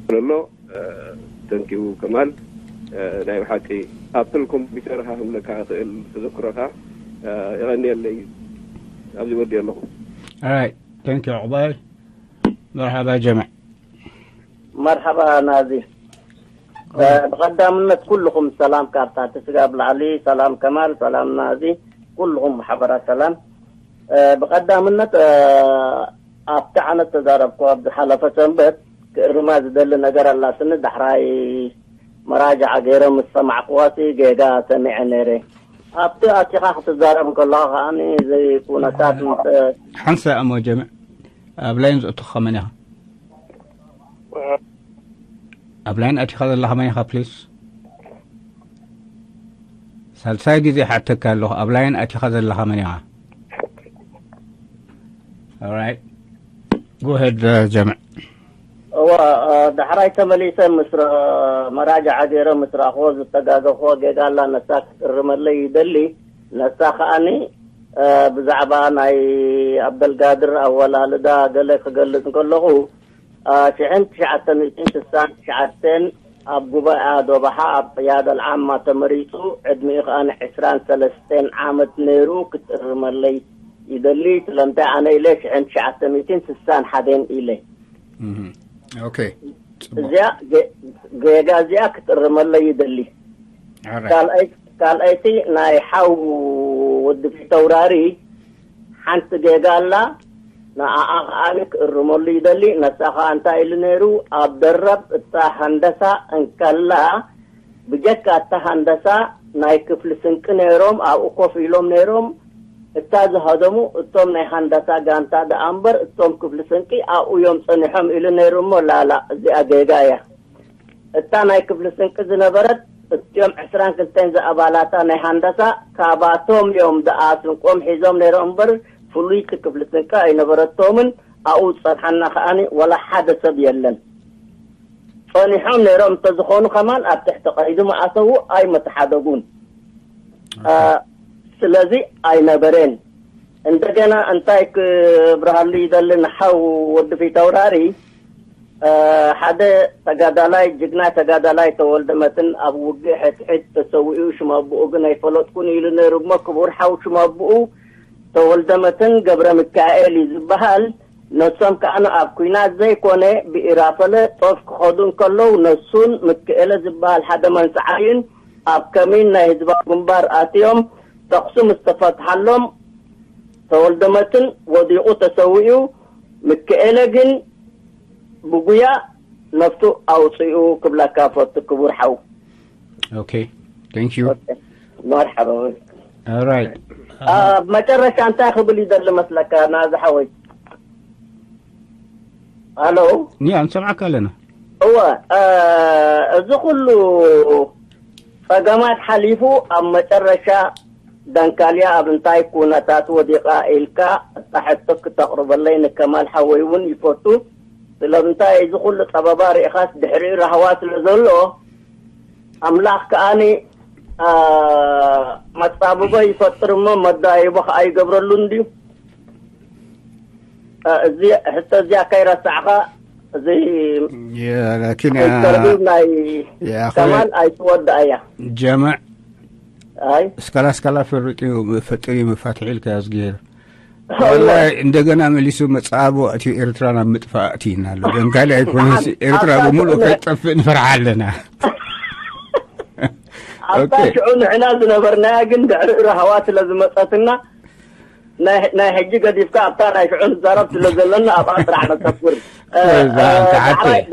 ዘሎ። ተንኪው ከማል። ናይ ብሓቂ ኣፕል ኮምፒውተር ሃህምለካ ክእል ተዘክሮካ። የቐንየለይ። ኣብዚ ወዲ ኣለኹ። Alright, thank you. ዕቑባይ። መርሓባ ጀምዕ። መርሓባ ናዚ። ብቐዳምነት ኩልኹም ሰላም፣ ካብ ታሕቲ ስጋብ ላዕሊ ሰላም ከማል፣ ሰላም ናዚ፣ ኩልኹም ማሕበራት ሰላም። ብቐዳምነት ኣብቲ ዓመት ተዛረብኩ ኣብ ዝሓለፈ ሰንበት ክእርማ ዝደሊ ነገር ኣላትኒ። ዳሕራይ መራጃዓ ገይረ ምስ ሰማዕኩዋሲ ጌጋ ሰሚዐ ነይረ። ኣብቲ ኣቲኻ ክትዛረብ እንከለኻ ከዓኒ እዚ ኩነታት ምስ ሓንሳ እሞ ጀምዕ ኣብ ላይን ዘእትኻ መን ኢኻ? ኣብ ላይን ኣቲኻ ዘለኻ መን ኢኻ ፕሊስ? ሳልሳይ ግዜ ሓተካ ኣለኹ ኣብ ላይን ኣቲኻ ዘለኻ መን ኢኻ? Alright. Go ahead, uh, ጀምዕ። እዋ ዳሕራይ ተመሊሰ ምስ መራጃዓ ገይረ ምስ ረኣኽዎ ዝተጋገኽዎ ጌጋ ኣላ፣ ነሳ ክትእርመለይ ይደሊ። ነሳ ከኣኒ ብዛዕባ ናይ ኣብደልጋድር ኣወላልዳ ገለ ክገልጽ እንከለኹ ሽሕን ትሽዓተ ሚእትን ስሳን ትሽዓተን ኣብ ጉባኤ ዶባሓ ኣብ ቅያደ ልዓማ ተመሪጹ ዕድሚኡ ከኣ ዕስራን ሰለስተን ዓመት ነይሩ። ክትእርመለይ ይደሊ። ስለምንታይ ኣነ ኢለ ሽሕን ትሽዓተ ሚእትን ስሳን ሓደን ኢለ። ኦኬ፣ ጽቡቅ። እዚኣ ጌጋ እዚኣ ክትእርመለይ ይደሊ። ካልኣይቲ ናይ ሓው ወዲ ፊተውራሪ ሓንቲ ጌጋ ኣላ። ንኣኣ ከኣ ክእርመሉ ይደሊ። ነሳ ከኣ እንታይ ኢሉ ነይሩ? ኣብ ደረብ እታ ሃንደሳ እንከላ ብጀካ እታ ሃንደሳ ናይ ክፍሊ ስንቂ ነይሮም ኣብኡ ኮፍ ኢሎም ነይሮም። እታ ዝሃደሙ እቶም ናይ ሃንደሳ ጋንታ ደኣ እምበር እቶም ክፍሊ ስንቂ ኣብኡ እዮም ጸኒሖም ኢሉ ነይሩ። እሞ ላላ እዚኣ ጌጋ እያ። እታ ናይ ክፍሊ ስንቂ ዝነበረት እትዮም ዕስራን ክልተን ዝኣባላታ ናይ ሃንደሳ ካባቶም እዮም ደኣ ስንቆም ሒዞም ነይሮም እምበር ፍሉይቲ ክፍሊ ስንቂ ኣይነበረቶምን። ኣብኡ ዝጸንሓና ከኣኒ ወላ ሓደ ሰብ የለን። ጸኒሖም ነይሮም እንተዝኾኑ ከማን ኣብ ትሕቲ ቀይዲ መኣሰዉ ኣይመተሓደጉን። ስለዚ ኣይነበረን። እንደገና እንታይ ክብርሃሉ ይደሊ ንሓው ወዲ ፊተውራሪ ሓደ ተጋዳላይ ጅግና ተጋዳላይ ተወልደ መትን ኣብ ውግእ ሕትሕት ተሰዊኡ ሽማብኡ ግን ኣይፈለጥኩን ኢሉ ነይሩ። እሞ ክቡር ሓው ሽማብኡ ተወልደ መትን ገብረ ሚካኤል እዩ ዝበሃል። ነሶም ከኣ ኣብ ኩናት ዘይኮነ ብኢራፈለ ጦፍ ክኸዱ እንከለዉ ነሱን ምክኤለ ዝበሃል ሓደ መንስዓይን ኣብ ከሚን ናይ ህዝባዊ ግንባር ኣትዮም ተኹሲ ምስ ተፈትሓሎም ተወልደ መትን ወዲቑ ተሰዊኡ። ምክኤለ ግን ብጉያ ነፍሱ ኣውፅኡ ክብለካ ፈቱ ክቡር ሓው። Okay, thank you. መርሓባ። Alright. ኣብ መጨረሻ እንታይ ክብል ይደሊ መስለካ ናዚ ሓወይ? ኣሎ ያ ንሰምዓካ ኣለና። እወ፣ እዚ ኩሉ ጸገማት ሓሊፉ ኣብ መጨረሻ ዳንካልያ ኣብ እንታይ ኩነታት ወዲቓ ኢልካ እታ ሕቶ ክተቕርበለይ ንከማል ሓወይ እውን ይፈቱ። ስለምንታይ እዚ ኩሉ ጸበባ ርኢኻስ ድሕሪኡ ራህዋ ስለ ዘሎ ኣምላኽ ከኣኒ መጻብቦ ይፈጥር እሞ መዳይቦ ከኣ ይገብረሉ እንድዩ። እዚ ሕቶ እዚኣ ከይረሳዕኻ እዚ ያ ላኪን ያ ኢንተርቪው ናይ ያ ኣኸለ ከማል ኣይትወድኣ እያ። ጀምዕ ኣይ እስካላ እስካላ ፈርጢ ፈጥሪ መፋትሒ ኢልካ ዝገይር ወላሂ እንደገና መሊሱ መጻቦ ኣትዩ ኤርትራ ናብ ምጥፋእ ኣትይና ኣሎ። ደንካሊ ኣይኮነስ ኤርትራ ብምሉእ ከይጠፍእ ንፈርሓ ኣለና። ኣብታ ሽዑ ንሕና ዝነበርናያ ግን ድሕሪ ረሃዋ ስለ ዝመፀትና ናይ ሕጂ ገዲፍካ ኣብታ ናይ ሽዑ ንዛረብ ስለ ዘለና ኣብኣ ጥራሕ ነተኩር።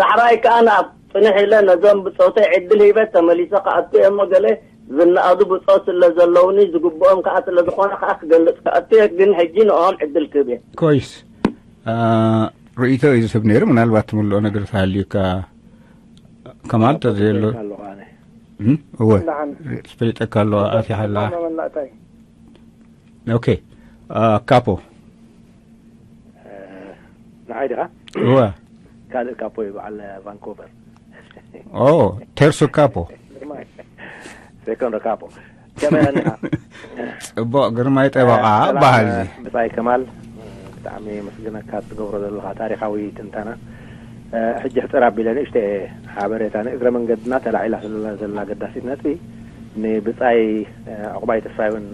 ዳሕራይ ከዓ ናብ ፅንሕ ኢለ ነዞም ብፆተይ ዕድል ሂበ ተመሊሰ ክኣቱ እየ እሞ ገለ ዝነኣዱ ብፆት ስለ ዘለውኒ ዝግብኦም ከዓ ስለ ዝኾነ ከዓ ክገልፅ ክኣቱ እየ። ግን ሕጂ ንኦም ዕድል ክህብ እየ። ኮይስ ርእይቶ እዩ ዝህብ ነይሩ። ምናልባት ትምልኦ ነገር ተሃልዩካ ከማል ተዘየሎ እወ ስፈሊጠካ ኣለዋ ኣቲሓላ። ኦኬ ካፖ ንዓይ ዲኻ እወ ካልእ ካፖ እዩ በዓል ቫንኮቨር ኦ ቴርሶ ካፖ ሴኮንዶ ካፖ ከመይ ኣለኻ ጽቡቕ ግርማይ ጠበቓ በሃል እዚ ብጻይ ከማል ብጣዕሚ መስግነካ ትገብሮ ዘለኻ ታሪኻዊ ትንተና ሕጂ ሕፅር ኣቢለ ንእሽተ ሓበሬታ ንእግረ መንገድና ተላዒላ ስለ ዘላ ኣገዳሲት ነጥቢ ንብፃይ ዕቑባይ ተስፋይ እውን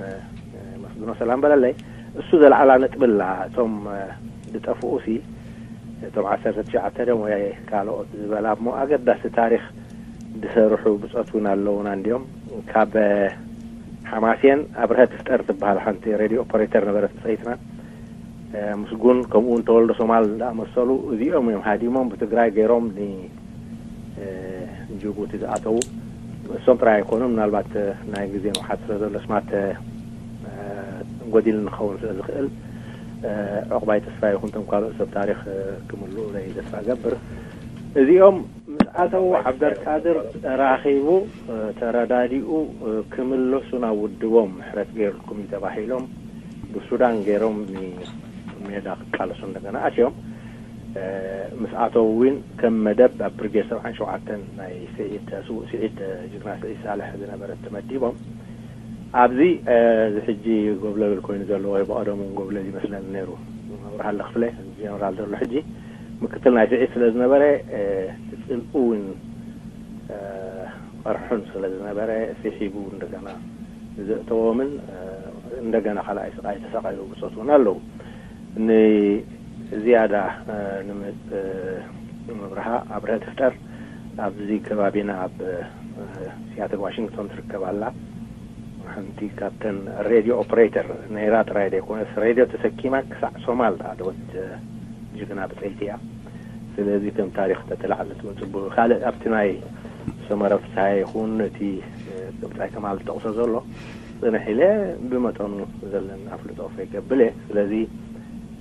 መስግኖ ሰላም በለለይ። እሱ ዘለዓላ ነጥቢ ኣላ። እቶም ዝጠፍኡ ሲ እቶም ዓሰርተ ትሽዓተ ደም ወይ ካልኦት ዝበላ እሞ ኣገዳሲ ታሪኽ ዝሰርሑ ብፆት እውን ኣለውና። እንዲኦም ካብ ሓማሴን ኣብርሀት ፍጠር ትበሃል ሓንቲ ሬድዮ ኦፐሬተር ነበረት ብፀይትና ምስጉን ከምኡ እውን ተወልዶ ሶማል እንዳኣመሰሉ እዚኦም እዮም ሃዲሞም ብትግራይ ገይሮም ንጅቡቲ ዝኣተዉ። እሶም ጥራይ ኣይኮኑን፣ ምናልባት ናይ ግዜ ንውሓት ስለ ዘሎ ስማት ጎዲል ንኸውን ስለ ዝኽእል ዕቑባይ ተስፋ ይኹን ቶም ካልኦት ሰብ ታሪኽ ክምልኡ ናይ ተስፋ ገብር። እዚኦም ምስ ኣተዉ ዓብደልቃድር ተራኺቡ ተረዳዲኡ ክምለሱ ናብ ውድቦም ምሕረት ገይርኩም እዩ ተባሂሎም ብሱዳን ገይሮም ንሜዳ ክቃለሱ እንደገና ኣትዮም። ምስ ኣተው እውን ከም መደብ ኣብ ብርጌድ ሰብዓን ሸውዓተን ናይ ስዒድ ስዉእ ስዒድ ጅግና ስዒድ ሳልሕ ዝነበረት ተመዲቦም ኣብዚ እዚ ሕጂ ጎብለብል ኮይኑ ዘሎ ወይ ብቐደሙ እውን ጎብለል ይመስለኒ ነይሩ ኣብርሃለ ክፍለ ጀነራል ዘሎ ሕጂ ምክትል ናይ ስዒድ ስለ ዝነበረ እቲ ፅልኡ እውን ቐርሑን ስለ ዝነበረ ስሒቡ እንደገና ዘእተዎምን እንደገና ካልኣይ ስቓይ ተሰቃዩ ብፆት እውን ኣለዉ። ንዝያዳ ንምጥ ምብርሃ ኣብርሀት ፍጠር ኣብዚ ከባቢና ኣብ ሲያትል ዋሽንግቶን ትርከብ ኣላ። ሓንቲ ካብተን ሬድዮ ኦፕሬተር ነይራ ጥራይ ዘይኮነስ ሬድዮ ተሰኪማ ክሳዕ ሶማል ዝኣተወት ጅግና ብፀይቲ እያ። ስለዚ ከም ታሪኽ ተተላዕለት እውን ፅቡቅ። ካልእ ኣብቲ ናይ ሰመረ ፍስሃየ ይኹን እቲ ብፃይ ከማል ዝጠቕሶ ዘሎ ፅንሕ ኢለ ብመጠኑ ዘለኒ ኣፍልጦ ፈይ ከብል እየ። ስለዚ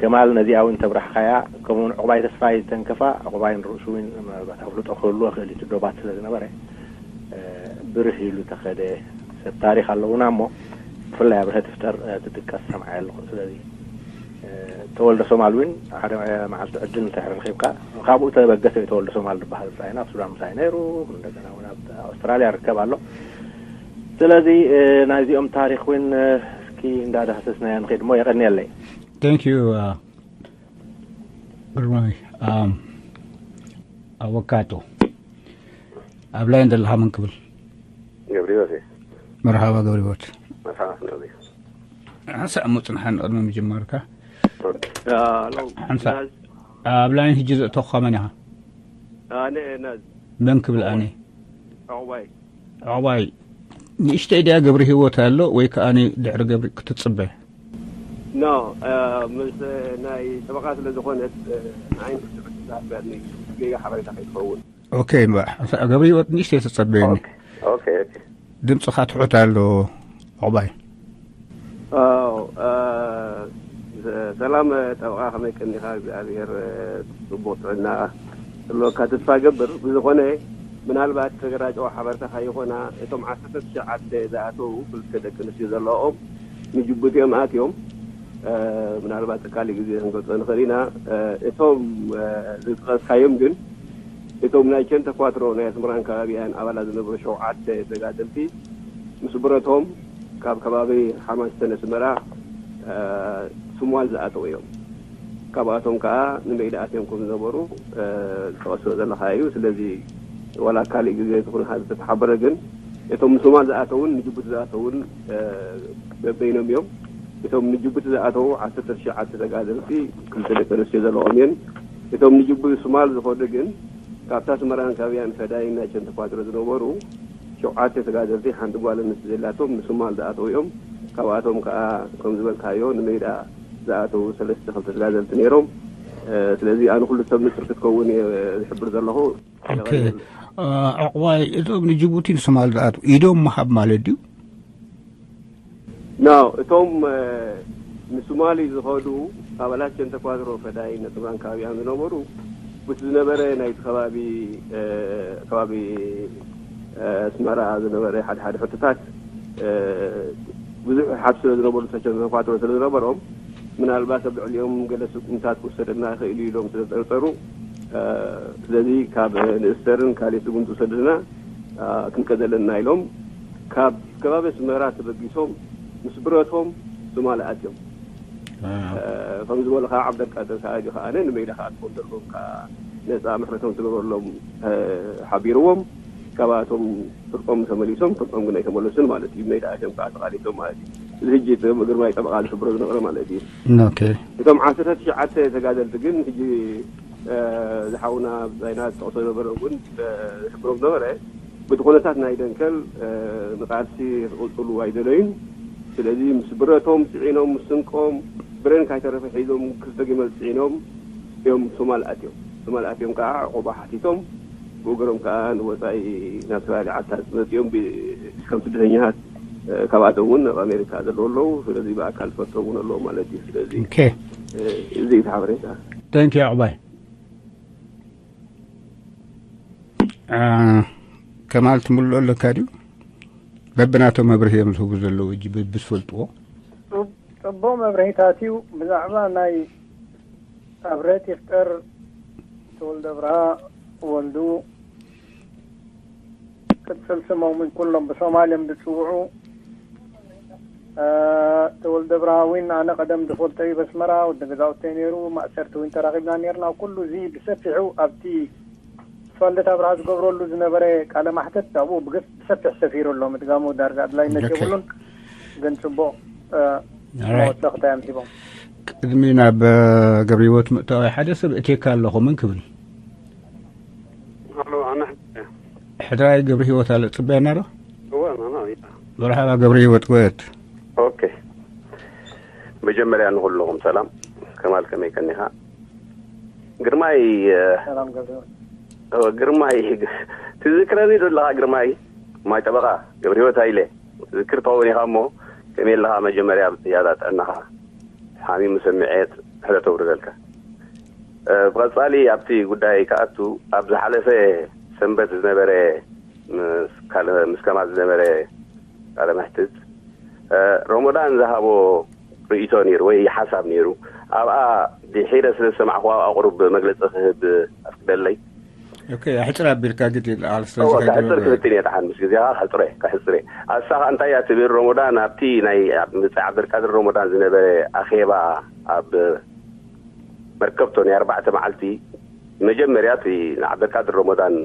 ከማል ነዚኣ እውን ተብራሕካያ ከምኡውን ዕቑባይ ተስፋይ ዝተንከፋ ዕቑባይ ንርእሱ እውን ምናልባት ኣፍልጦ ክህልዎ ይኽእል እዩ እቲ ዶባት ስለ ዝነበረ ብርህ ኢሉ ተኸደ ሰብ ታሪኽ ኣለውና እሞ ብፍላይ ኣብርሀት ፍጠር ትጥቀስ ሰምዓየ ኣለኹ። ስለዚ ተወልደ ሶማል እውን ሓደ መዓልቲ ዕድል እንተ ረኺብካ ካብኡ ተበገሰ እዩ። ተወልደ ሶማል ዝበሃል ብፃይና ኣብ ሱዳን ምሳይ ነይሩ። እንደገና እውን ኣብ ኣውስትራሊያ ርከብ ኣሎ። ስለዚ ናይዚኦም ታሪክ እውን እስኪ እንዳዳህሰስናዮ ንኸይድ እሞ የቐንየለይ። Thank you ግርማይ ኣወካቶ ኣብ ላይን ዘለኻ መን ክብል ገብሪዎት መርሃባ ገብሪዎት መርሃባ ነቢ ሓንሳእ እሞ ጽንሓን ቅድሚ ምጅማርካ ሓንሳእ ኣብ ላይን ሕጂ ዘእተኹኻ መን ኢኻ ኣነ ናዝ መን ክብል ኣነ ዕቑባይ ዕቑባይ ንእሽተይ ድያ ገብሪ ህይወት ኣሎ ወይ ከኣ ድሕሪ ገብሪ ክትጽበ ኖ ምስ ናይ ጠበቃ ስለ ዝኾነት ንዓይ ንክትዕድ ዝሃበኒ ገይጋ ሓበሬታ ከይትኸውን ኦኬ እምበኣር ሓንሳእ ገብሪ ህይወት ንእሽተይ ተጸበየኒ ኦኬ ኦኬ ድምፅኻ ትሑት ኣሎ ዕቑባይ ኣዎ፣ እ፣ ሰላም ጠበቃ ከመይ ቀኒኻ እግዚኣብሔር እ፣ ጽቡቅ ጥዕና ክህልወካ ተስፋ ገብር ብዝኾነ ምናልባት ተገራጨዋ ሓበርታኻ ይኾና እቶም ዓሰርተ ትሽዓተ ዝኣተዉ ክልተ ደቂ ኣንስትዮ ዘለኦም ንጅቡቲ እዮም ኣትዮም እ፣ ምናልባት ካሊእ ግዜ ክንገልጾ ንኽእል ኢና እ፣ እቶም እ፣ ዝጥቀስካዮም ግን እቶም ናይ ቸንተ ኳትሮ ናይ ኣስመራን ከባቢኣን ኣባላት ዝነበሩ ሸውዓተ ተጋደልቲ ምስ ብረቶም ካብ ከባቢ ሓማሽተን ኣስመራ ሱማል ዝኣተው እዮም። ካብኣቶም ከዓ ንመይዳ ኣትዮም ከም ዝነበሩ ዝጠቐስዮ ዘለካ እዩ። ስለዚ ዋላ ካሊእ ግዜ ትኹን ሓዚ ተተሓበረ ግን እቶም ንሱማል ዝኣተውን ንጅቡቲ ዝኣተውን በበይኖም እዮም። እቶም ንጅቡቲ ዝኣተው ዓሰርተ ትሽዓተ ተጋደልቲ ክልተ ደቂ ኣንስትዮ ዘለዎም እየን። እቶም ንጅቡቲ ሱማል ዝኸዱ ግን ካብታ ኣስመራን ካባቢኣን ፈዳይን ናይ ቸንተ ኳትሮ ዝነበሩ ሸውዓተ ተጋደልቲ ሓንቲ ጓል ኣንስተይቲ ዘላቶም ንሱማል ዝኣተው እዮም። ካብኣቶም ከዓ ከም ዝበልካዮ ንመይዳ ዝኣተው ሰለስተ ክልተ ተጋደልቲ ነይሮም። ስለዚ ኣነ ኩሉ ሰብ ንፅር ክትከውን እየ ዝሕብር ዘለኹ። ዕቑባይ እቶም ንጅቡቲ ንሱማል ዝኣትው ኢዶም ምሃብ ማለት ድዩ? ናው እቶም ንሱማሊ ዝኸዱ ኣባላት ቸንተ ኳድሮ ፈዳይ ነጥባን ከባቢኣን ዝነበሩ ብቲ ዝነበረ ናይቲ ከባቢ ከባቢ ኣስመራ ዝነበረ ሓደ ሓደ ሕቶታት ብዙሕ ሓት ስለ ዝነበሩ ቸንተ ኳድሮ ስለ ዝነበሮም ምናልባት ኣብ ልዕሊኦም ገለ ስጉምታት ክውሰደልና ይኽእል እዩ ኢሎም ስለዝጠርጠሩ ስለዚ ካብ ንእስተርን ካልእ ስጉምቲ ውሰድልና ክንቀዘለና ኢሎም ካብ ከባቢ ኣስመራ ተበጊሶም ምስ ብረቶም ሶማል ኣትዮም። ከም ዝበሉ ከዓ ዓብደልቃድር ከዓ እዚ ከዓ ንመይዳ ከዓ ትኾን ዘለዎም ከዓ ነፃ ምሕረቶም ዝገበረሎም ሓቢርዎም፣ ካብኣቶም ፍርቆም ተመሊሶም፣ ፍርቆም ግን ኣይተመለሱን ማለት እዩ። ሜዳ ኣትዮም ከዓ ተቓሊሶም ማለት እዩ። እዚ ሕጂ ግርማይ ጠበቓ ዝሕብሮ ዝነበረ ማለት እዩ። እቶም ዓሰርተ ትሽዓተ ተጋደልቲ ግን ሕጂ ዝሓውና ዛይና ዝጠቕሶ ነበረ እውን ዝሕብሮም ነበረ። ብቲ ኩነታት ናይ ደንከል ንቃልሲ ክቕፅሉ ኣይደለዩን። ስለዚ ምስ ብረቶም ፅዒኖም፣ ምስ ስንቆም፣ ብሬን ካይተረፈ ሒዞም፣ ክልተ ግመል ፅዒኖም እዮም ሶማል ኣትዮም። ሶማል ኣትዮም ከዓ ዕቑባ ሓቲቶም፣ ብእግሮም ከዓ ንወፃኢ ናብ ዝተፈላለዩ ዓድታት መፂኦም፣ ከም ስደተኛታት። ካብኣቶም እውን ኣብ ኣሜሪካ ዘለዉ ኣለዉ። ስለዚ ብኣካል ዝፈልጦም እውን ኣለዉ ማለት እዩ። ስለዚ እዚ እዩ እቲ ሓበሬታ። ተንኪ ዕቑባይ። ከማል ትምልኦ ኣለካ ድዩ? በብናቶም መብርሂ እዮም ዝህቡ ዘለዉ እጂ ብዝፈልጥዎ። ጽቡቕ መብርሂታት እዩ። ብዛዕባ ናይ ኣብረት ይፍጠር ተወልደ ብርሃ ወልዱ ቅጽል ስሞምን ኩሎም ብሶማል እዮም ዝጽውዑ። ተወልደ ብርሃ ዊን ኣነ ቀደም ዝፈልጦ እዩ በስመራ ወዲ ገዛውተይ ነይሩ። ማእሰርቲ ዊን ተራኺብና ነርና። ኩሉ እዚ ብሰፊሑ ኣብቲ ተስፋልደት ኣብርሃ ዝገብረሉ ዝነበረ ቃለ ማሕተት ኣብኡ ብሰፊሕ ሰፊሩ ኣሎ። ምድጋሙ ዳርጋ ኣድላይነት የብሉን፣ ግን ጽቡቕ መወሰኽታ እዮም ሂቦም። ቅድሚ ናብ ገብረ ህይወት ምእታዊ ሓደ ሰብ እቴካ ኣለኹ ምን ክብል። ሕድራይ ገብረ ህይወት ኣሎ ጽበየና ዶ? መርሓባ ገብረ ህይወት ወት። መጀመርያ ንኩልኹም ሰላም። ከማል ከመይ ከኒኻ? ግርማይ ግርማይ ትዝክረኒ ዘለኻ ግርማይ ማይ ጠበቓ ገብረ ህይወት ሃይለ ትዝክር ትኸውን ኢኻ እሞ ከመይ ኣለኻ? መጀመርያ ብዝያዳ ጥዕናኻ ሓሚሙ ሰሚዐት ሕደ ተውርደልካ። ብቐጻሊ ኣብቲ ጉዳይ ክኣቱ ኣብ ዝሓለፈ ሰንበት ዝነበረ ምስ ከማል ዝነበረ ቃለ መሕትት ሮሞዳን ዝሃቦ ርእይቶ ነይሩ ወይ ሓሳብ ነይሩ። ኣብኣ ድሒረ ስለ ዝሰማዕኹ ኣብኣ ቁሩብ መግለጺ ክህብ ኣፍቅደለይ። ኣሕፅር ኣቢልካ ግዲ ኣልስተሕፅር ክፍትን እየ። ደሓን ምስ ግዜኻ ክሕፅረ ክሕፅረ ኣሳኻ እንታይ እያ ትብል ሮሞዳን ኣብቲ ናይ ምፅዕ ዓብደልቃድር ሮሞዳን ዝነበረ ኣኼባ ኣብ መርከብቶ ናይ ኣርባዕተ መዓልቲ መጀመርያ እቲ ንዓብደልቃድር ሮሞዳን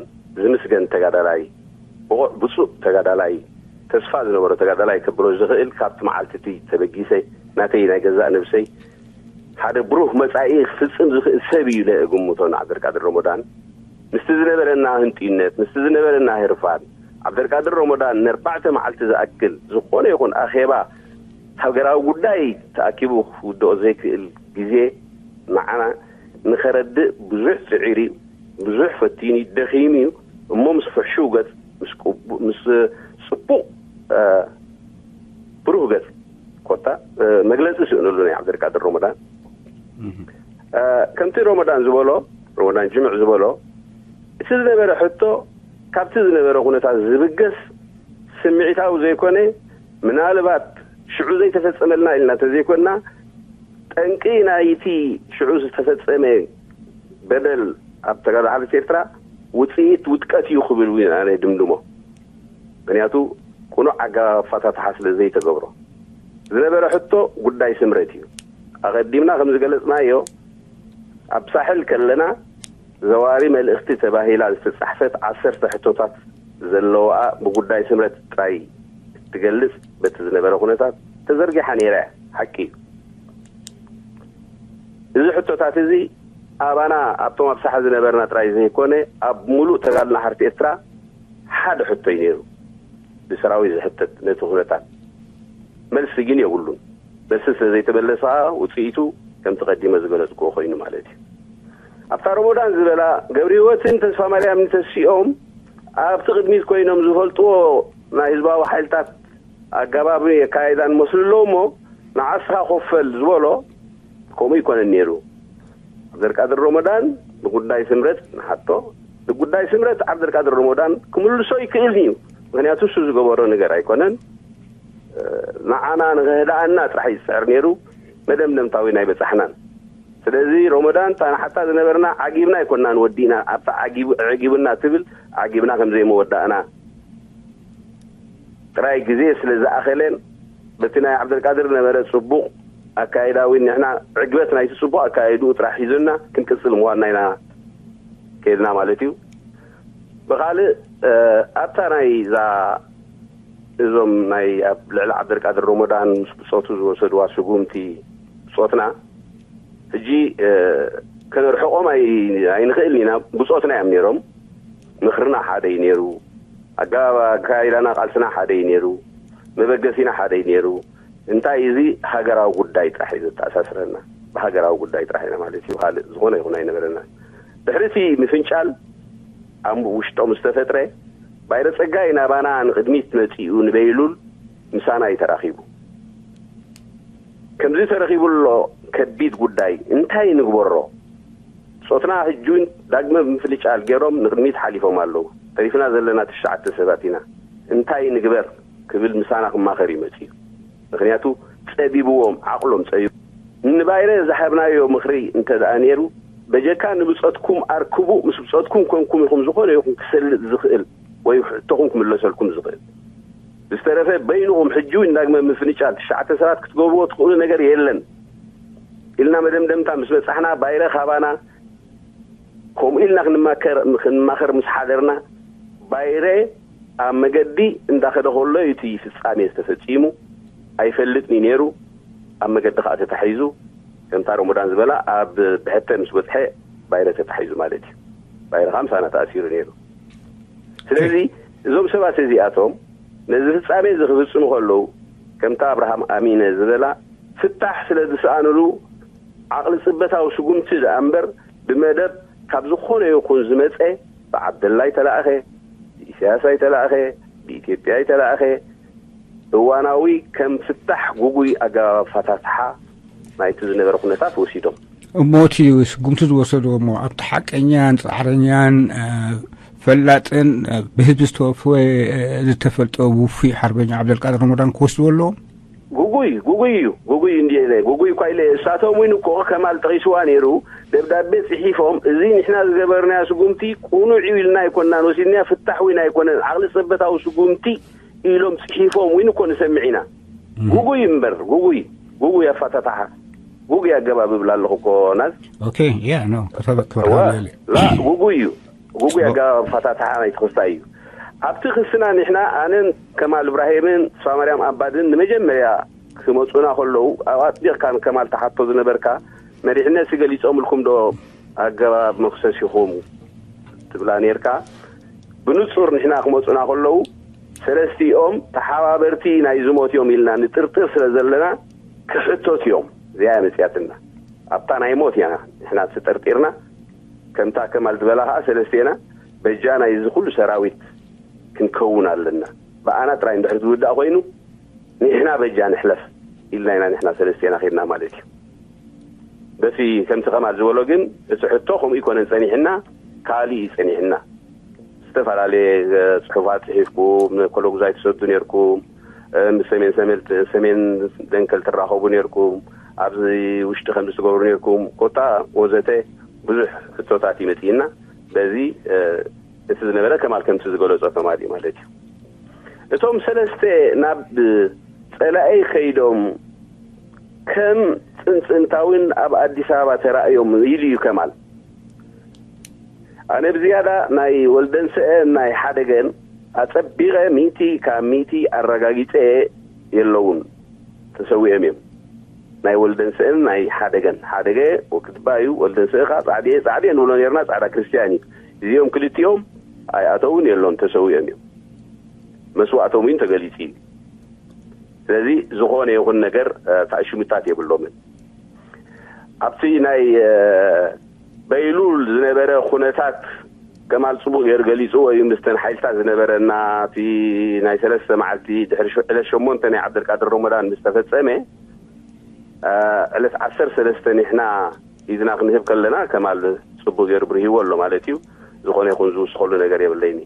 ዝምስገን ተጋዳላይ ብቑዕ ብፁእ ተጋዳላይ ተስፋ ዝነበሮ ተጋዳላይ ከብሎ ዝኽእል ካብቲ መዓልቲ እቲ ተበጊሰ ናተይ ናይ ገዛእ ነብሰይ ሓደ ብሩህ መጻኢ ክፍጽም ዝኽእል ሰብ እዩ ኢለ እግምቶ ንዓብደልቃድር ሮሞዳን። ምስቲ ዝነበረና ህንጥዩነት ምስቲ ዝነበረና ህርፋን ዓብደልቃድር ሮሞዳን ነርባዕተ መዓልቲ ዝኣክል ዝኾነ ይኹን ኣኼባ ሃገራዊ ጉዳይ ተኣኪቡ ክውድኦ ዘይክእል ግዜ ንዓና ንኸረድእ ብዙሕ ጽዒሩ እዩ፣ ብዙሕ ፈቲኑ እዩ፣ ደኺሙ እዩ። እሞ ምስ ፍሕሹው ገጽ ምስ ጽቡቕ ብሩህ ገጽ ኮታ መግለጺ ስእነሉ ናይ ዓብደልቃድር ሮሞዳን ከምቲ ሮሞዳን ዝበሎ ሮሞዳን ጅምዕ ዝበሎ እቲ ዝነበረ ሕቶ ካብቲ ዝነበረ ኩነታት ዝብገስ ስምዒታዊ ዘይኮነ ምናልባት ሽዑ ዘይተፈጸመልና ኢልና ተዘይኮንና ጠንቂ ናይቲ ሽዑ ዝተፈጸመ በደል ኣብ ተጋሩ ሓርነት ኤርትራ ውጽኢት ውድቀት እዩ ክብል እውን ኣነ ድምድሞ። ምክንያቱ ቅኑዕ ኣገባብ ኣፈታትሓ ስለ ዘይተገብሮ ዝነበረ ሕቶ ጉዳይ ስምረት እዩ። ኣቐዲምና ከም ዝገለጽናዮ ኣብ ሳሕል ከለና ዘዋሪ መልእኽቲ ተባሂላ ዝተጻሕፈት ዓሰርተ ሕቶታት ዘለዋኣ ብጉዳይ ስምረት ጥራይ እትገልጽ በቲ ዝነበረ ኩነታት ተዘርጊሓ ነይራ እያ። ሓቂ እዩ። እዚ ሕቶታት እዚ ኣባና ኣብቶም ኣብ ሳሕል ዝነበርና ጥራይ ዘይኮነ ኣብ ሙሉእ ተጋድሎ ሓርነት ኤርትራ ሓደ ሕቶ እዩ ነይሩ። ብሰራዊት ዝሕተት ነቲ ኩነታት መልሲ ግን የብሉን። መልሲ ስለ ዘይተመለሰ ከዓ ውፅኢቱ ከምቲ ቀዲመ ዝገለፅክዎ ኮይኑ ማለት እዩ። ኣብታ ሮሞዳን ዝበላ ገብረ ህይወትን ተስፋ ማርያምን ተሲኦም ኣብቲ ቅድሚት ኮይኖም ዝፈልጥዎ ናይ ህዝባዊ ሓይልታት ኣገባብን ኣካይዳን መስሉ ኣለዉ እሞ ንዓስኻ ኮፈል ዝበሎ ከምኡ ይኮነን ነይሩ። ዓብደልቃድር ሮሞዳን ንጉዳይ ስምረት ንሓቶ ንጉዳይ ስምረት ዓብደልቃድር ሮሞዳን ክምልሶ ይክእል እዩ። ምክንያቱ እሱ ዝገበሮ ነገር ኣይኮነን። ንዓና ንክህድኣና ጥራሕ እዩ ዝፅዕር ነይሩ። መደምደምታዊ ናይ በፃሕናን ስለዚ ሮሞዳን እታ ንሓታ ዝነበርና ዓጊብና ኣይኮናን ወዲእና ኣብታ ዓጊብና ትብል ዓጊብና ከምዘይመወዳእና ጥራይ ግዜ ስለ ዝኣኸለን በቲ ናይ ዓብደልቃድር ነበረ ጽቡቕ ኣካይዳ እውን ንሕና ዕግበት ናይቲ ጽቡቕ ኣካይድኡ ጥራሕ ሒዙና ክንቅጽል ምዃንና ኢና ኢልና ማለት እዩ። ብኻልእ ኣብታ ናይ ዛ እዞም ናይ ኣብ ልዕሊ ዓብደልቃድር ሮሞዳን ምስ ብፆቱ ዝወሰድዋ ስጉምቲ ብፆትና ሕጂ ከነርሕቆም ኣይንኽእልን ኢና። ብፆትና እዮም ነይሮም። ምኽርና ሓደ እዩ ነይሩ። ኣገባብ ኣካይዳና ቃልስና ሓደ እዩ ነይሩ። መበገሲና ሓደ እዩ ነይሩ። እንታይ እዚ ሃገራዊ ጉዳይ ጥራሕ እዩ ዘተኣሳስረና። ብሃገራዊ ጉዳይ ጥራሕ ኢና ማለት እዩ። ካልእ ዝኾነ ይኹን ኣይነበረና። ድሕሪ እቲ ምፍንጫል ኣብ ውሽጦም ዝተፈጥረ ባይረ ጸጋይ ናባና ንቕድሚት መጺኡ ንበይሉል ምሳና እዩ ተራኺቡ። ከምዚ ተረኺቡ ኣሎ ከቢድ ጉዳይ እንታይ ንግበሮ? ጾትና ሕጂ እውን ዳግመ ምፍልጫል ገይሮም ንቕድሚት ሓሊፎም ኣለዉ። ተሪፍና ዘለና ትሽዓተ ሰባት ኢና። እንታይ ንግበር ክብል ምሳና ክማኸር እዩ መጺኡ። ምኽንያቱ ጸቢብዎም፣ ዓቕሎም ጸቢቡ። ንባይረ ዝሃብናዮ ምኽሪ እንተ ደኣ ነይሩ፣ በጀካ ንብጾትኩም ኣርክቡ፣ ምስ ብጾትኩም ኮንኩም ኢኹም ዝኾነ ይኹን ክሰልጥ ዝኽእል ወይ ሕቶኹም ክምለሰልኩም ዝኽእል። ብዝተረፈ በይንኹም ሕጂ እውን ዳግመ ምፍንጫል ትሽዓተ ሰባት ክትገብርዎ ትኽእሉ ነገር የለን ኢልና መደምደምታ ምስ በጻሕና፣ ባይረ ካባና ከምኡ ኢልና ክንማከር ምስ ሓደርና፣ ባይረ ኣብ መገዲ እንዳኸደ ከሎ እዩ እቲ ፍጻሜ ዝተፈጺሙ። ኣይፈልጥን እዩ ነይሩ። ኣብ መገዲ ከኣ ተታሒዙ፣ ከምታ ረመዳን ዝበላ ኣብ ብሕተ ምስ በጽሐ ባይረ ተታሒዙ ማለት እዩ። ባይረ ከኣ ምሳና ተኣሲሩ ነይሩ። ስለዚ እዞም ሰባት እዚኣቶም ነዚ ፍጻሜ እዚ ክፍጽሙ ከለዉ፣ ከምታ ኣብርሃም ኣሚነ ዝበላ ፍታሕ ስለ ዝሰኣኑሉ ዓቕሊ ጽበታዊ ስጉምቲ ደኣ እምበር ብመደብ ካብ ዝኾነ ይኹን ዝመጸ ብዓብደላ ኣይተላእኸ፣ ብኢሳያስ ኣይተላእኸ፣ ብኢትዮጵያ ኣይተላእኸ፣ እዋናዊ ከም ፍታሕ ጉጉይ ኣገባብ ኣፈታትሓ ናይቲ ዝነበረ ኩነታት ወሲዶም። እሞ እቲ ስጉምቲ ዝወሰድዎ እሞ ኣብቲ ሓቀኛን ጻዕረኛን ፈላጥን ብህዝቢ ዝተወፈወ ዝተፈልጠ ውፉይ ሓርበኛ ዓብደልቃድር ረመዳን ክወስድዎ ኣለዎም? ጉጉይ ጉጉይ እዩ። ጉጉይ እንዲ ኢለ ጉጉይ እኳ ኢለ እሳቶም እውን እኮ ከማል ጠቒስዋ ነይሩ። ደብዳቤ ጽሒፎም እዚ ንሕና ዝገበርናዮ ስጉምቲ ቅኑዕ እዩ ኢልና ኣይኮንናን ወሲድናዮ፣ ፍታሕ እውን ኣይኮነን፣ ዓቕሊ ጸበታዊ ስጉምቲ ኢሎም ጽሒፎም እውን እኮ ንሰምዕ ኢና። ጉጉይ እምበር ጉጉይ ጉጉይ ኣፋታታሓ ጉጉይ ኣገባብ እብል ኣለኹ እኮ ናዝ። ኦኬ ያ ኖ ክረበ ክረበ ላ ጉጉይ እዩ። ጉጉይ ኣገባብ ኣፋታታሓ ናይቲ ክስታይ እዩ። ኣብቲ ክስና ንሕና ኣነን ከማል እብራሂምን ተስፋማርያም ኣባድን ንመጀመርያ ክመፁና ከለዉ ኣብ ኣጥቢቕካ ንከማል ተሓቶ ዝነበርካ መሪሕነት ገሊፆምልኩም ዶ ኣገባብ መክሰሲኹም ትብላ ነርካ። ብንፁር ንሕና ክመፁና ከለዉ ሰለስቲኦም ተሓባበርቲ ናይ ዝሞት እዮም ኢልና ንጥርጥር ስለ ዘለና ክሕተቱ እዮም። እዚኣ እያ መፅያትና። ኣብታ ናይ ሞት ኢና ንሕና ተጠርጢርና። ከምታ ከማል ዝበላ ከዓ ሰለስቴና በጃ ናይ እዚ ኩሉ ሰራዊት ክንከውን ኣለና። ብኣና ጥራይ እንድሕር ዝውዳእ ኮይኑ ንሕና በጃ ንሕለፍ ኢልና ኢና ንሕና ሰለስቴና ኸድና ማለት እዩ። በቲ ከምቲ ከማል ዝበሎ ግን እቲ ሕቶ ከምኡ ይኮነን ጸኒሕና፣ ካልእ እዩ ጸኒሕና። ዝተፈላለየ ጽሑፋት ጽሒፍኩም፣ ኮሎጉዛይ ትሰዱ ነርኩም፣ ምስ ሰሜን ሰሜን ደንከል ትራኸቡ ነርኩም፣ ኣብዚ ውሽጢ ከምዚ ትገብሩ ነርኩም፣ ኮታ ወዘተ ብዙሕ ሕቶታት ይመጽእና። በዚ እቲ ዝነበረ ከማል ከምቲ ዝገለጾ ከማል እዩ ማለት እዩ። እቶም ሰለስተ ናብ ጸላኢ ከይዶም ከም ጽንጽንታዊን ኣብ ኣዲስ ኣበባ ተራእዮም ኢሉ እዩ ከማል። ኣነ ብዝያዳ ናይ ወልደንስኤ ናይ ሓደገን ኣጸቢቐ ሚእቲ ካብ ሚእቲ ኣረጋጊጸ የለውን ተሰዊኦም እዮም። ናይ ወልደንስኤን ናይ ሓደገን ሓደገ ወክድባ እዩ። ወልደንስኤ ከዓ ጻዕዴ ጻዕዴ ንብሎ ነርና። ጻዕዳ ክርስትያን እዩ። እዚኦም ክልቲኦም ኣይኣተውን የሎን ተሰዊኦም እዮም። መስዋእቶም እውን ተገሊጹ እዩ። ስለዚ ዝኾነ ይኹን ነገር ታእሽሙታት የብሎምን። ኣብቲ ናይ በይሉል ዝነበረ ኩነታት ከማል ጽቡቕ ገይሩ ገሊጽዎ እዩ። ምስተን ሓይልታት ዝነበረና እቲ ናይ ሰለስተ መዓልቲ ድሕሪ ዕለት ሸሞንተ ናይ ዓብደልቃድር ሮሞዳን ምስ ተፈጸመ ዕለት ዓሰርተ ሰለስተ ኒሕና ኢድና ክንህብ ከለና ከማል ጽቡቕ ገይሩ ብርሂዎ ኣሎ ማለት እዩ። ዝኾነ ይኹን ዝውስኸሉ ነገር የብለይኒ።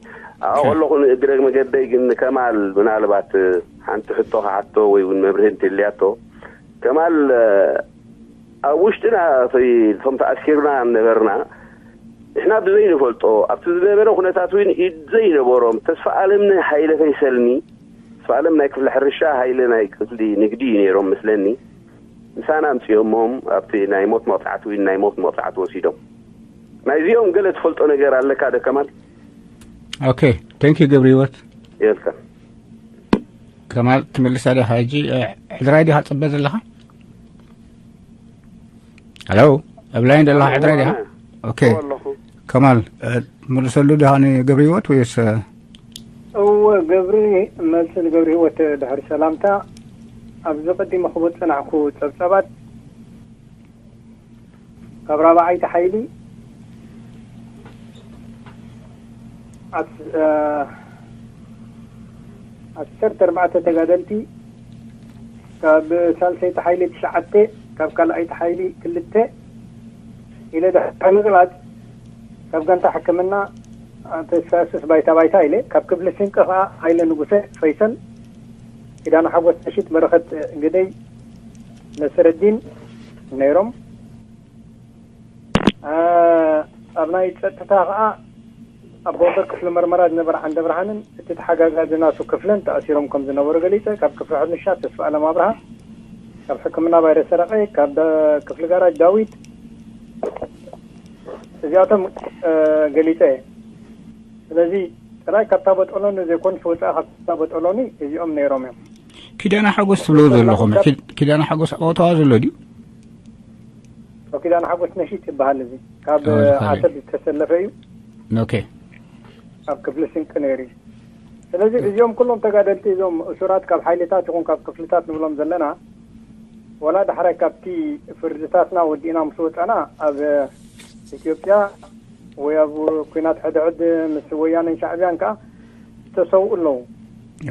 ኣብኡ ከለኹ ንእግረ መገደይ ግን ንከማል ምናልባት ሓንቲ ሕቶ ክሓቶ ወይ እውን መብርሂ እንተልያቶ ከማል ኣብ ውሽጥና እቶም ተኣሲርና ነበርና። ንሕና ብዘይንፈልጦ ኣብቲ ዝነበረ ኩነታት እውን ኢድ ዘይነበሮም ተስፋ ኣለምነ ሃይለ ፈይሰልኒ ተስፋ ኣለም ናይ ክፍሊ ሕርሻ ሃይለ ናይ ክፍሊ ንግዲ ነይሮም ምስለኒ ምሳና ኣምፅኦሞም ኣብቲ ናይ ሞት መቕፃዕቲ እውን ናይ ሞት መቕፃዕቲ ወሲዶም። ናይዚኦም ገለ ትፈልጦ ነገር ኣለካ ዶ ከማል? ኦኬ፣ ቴንክ ዩ ገብረ ህይወት። የልካ ከማል ትምልሳ ዲኻ ሕጂ? እ፣ ሕድራይ ዲኻ ትጽበ ዘለኻ? ሄሎ፣ ኣብ ላይን ዘለኻ ሕድራይ ዲኻ? ኦኬ፣ ኣለኹ። ከማል፣ እ፣ ትምልሰሉ ዲኻ ንገብረ ህይወት ወይስ? እ፣ እወ፣ ገብሪ፣ መልሲ ንገብሪ ህይወት ድሕሪ ሰላምታ፣ ኣብዚ ቀዲመ ክቦ ዝጸናሕኩ ጸብጻባት ካብ ራብዓይቲ ሓይሊ ዓስ-፣ እ፣ ዓሰርተ ኣርባዕተ ተጋደልቲ፣ ካብ ሳልሰይቲ ሓይሊ ትሽዓተ፣ ካብ ካልኣይቲ ሓይሊ ክልተ ኢለ ድሕሪ ምግላጽ፣ ካብ ጋንታ ሕክምና ተስፋ የሱስ ባይታ ባይታ ኢለ፣ ካብ ክፍሊ ስንቂ ከኣ ሃይለ ንጉሰ፣ ፈይሰል፣ ኪዳነ ሓጎስ፣ ነሺጥ በረኸት፣ ግደይ፣ ነስረዲን ነይሮም። እ፣ ኣብ ናይ ጸጥታ ከኣ ኣብ ወንበር ክፍሊ መርመራ ዝነበረ ዓንደ ብርሃንን እቲ ተሓጋጋዚ ናቱ ክፍለን ተኣሲሮም ከም ዝነበሩ ገሊጸ። ካብ ክፍሊ ሕርሻ ተስፋ ኣለም ኣብርሃ፣ ካብ ሕክምና ባይረ ሰረቐ፣ ካብ ዳ-፣ ክፍሊ ጋራጅ ዳዊት፣ እዚኣቶም፣ እ፣ ገሊጸ እየ። ስለዚ ጥራይ ካብታ በጦሎኒ ዘይኮንስ ወጻኢ ካብታ በጦሎኒ እዚኦም ነይሮም እዮም። ኪዳነ ሓጎስ ትብሎ ዘለኹም፣ ኪድ-፣ ኪዳነ ሓጎስ ኣብ ኦታዋ ዘሎ ድዩ? ኪዳነ ሓጎስ ነሺጥ ይበሃል። እዚ ካብ ኦ፣ እዚ ሓይሊ። ዓሰብ ዝተሰለፈ እዩ። ኦኬ። ኣብ ክፍሊ ስንቂ ነይሩ እዩ። ስለዚ እዚኦም ኩሎም ተጋደልቲ፣ እዞም እሱራት ካብ ሓይልታት ይኹን ካብ ክፍልታት ንብሎም ዘለና፣ ወላ ዳሕራይ ካብቲ ፍርድታትና ወዲእና ምስ ወጻና፣ ኣብ ኢትዮጵያ ወይ ኣብ ኩናት ሕድሕድ ምስ ወያነን ሻዕብያን ከኣ ዝተሰውኡ ኣለዉ።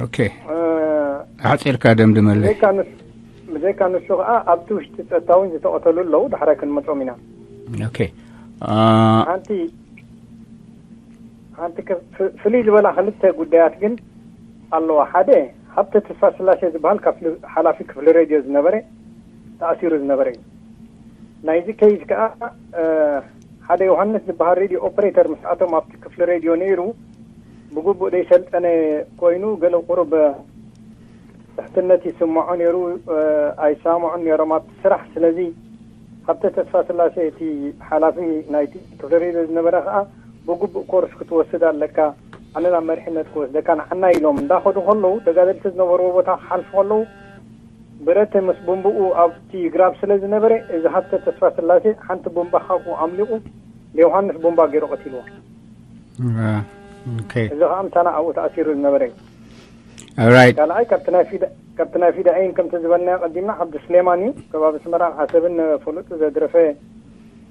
ኦኬ። እ፣ ሓጺርካ ደምድመለይ። ብዘይካ ንሱ፣ ብዘይካ ንሱ ከኣ ኣብቲ ውሽጢ ጸጥታ እውን ዝተቐተሉ ኣለዉ። ዳሕራይ ክንመጾም ኢና። ኦኬ። አ፣ ሓንቲ፣ ሓንቲ ከ-፣ ፍ-፣ ፍልይ ዝበላ ክልተ ጉዳያት ግን ኣለዋ። ሓደ፣ ሃብተ ተስፋ ስላሴ ዝበሃል ካብ ፍል-፣ ሓላፊ ክፍሊ ሬድዮ ዝነበረ ተኣሲሩ ዝነበረ እዩ። ናይዚ ኬዝ ከኣ፣ እ፣ ሓደ ዮሃንስ ዝበሃል ሬድዮ ኦፕሬተር ምስኣቶም ኣብቲ ክፍሊ ሬድዮ ነይሩ፣ ብግቡእ ዘይሰልጠነ ኮይኑ፣ ገለ ቁሩብ ትሕትነት ይስምዖ ነይሩ፣ እ፣ ኣይሰማምዑን ነይሮም ኣብቲ ስራሕ። ስለዚ ሃብተ ተስፋ ስላሴ፣ እቲ ሓላፊ ናይቲ ክፍሊ ሬድዮ ዝነበረ ከኣ፣ ብግቡእ ኮርስ ክትወስድ ኣለካ፣ ኣነ ናብ መሪሕነት ክወስደካ ንዓና ኢሎም እንዳኸዱ ከለዉ፣ ተጋደልቲ ዝነበርዎ ቦታ ክሓልፉ ከለዉ፣ ብረት ምስ ቡምብኡ ኣብቲ ግራብ ስለ ዝነበረ፣ እዚ ሃብተ ተስፋ ስላሴ ሓንቲ ቡምባ ካብኡ ኣምሊቑ፣ ንዮሃንስ ቡምባ ገይሩ ቀቲልዎ። አ፣ ኦኬ። እዚ ከኣ ምሳና ኣብኡ ተኣሲሩ ዝነበረ እዩ። ኦራይት። ካልኣይ፣ ካብቲ ናይ ፊዳ-፣ ካብቲ ናይ ፊዳኤን ከምቲ ዝበልናዮ ቀዲምና፣ ዓብዱ ስሌማን እዩ። ከባቢ ኣስመራን ዓሰብን ፍሉጥ ዘድረፈ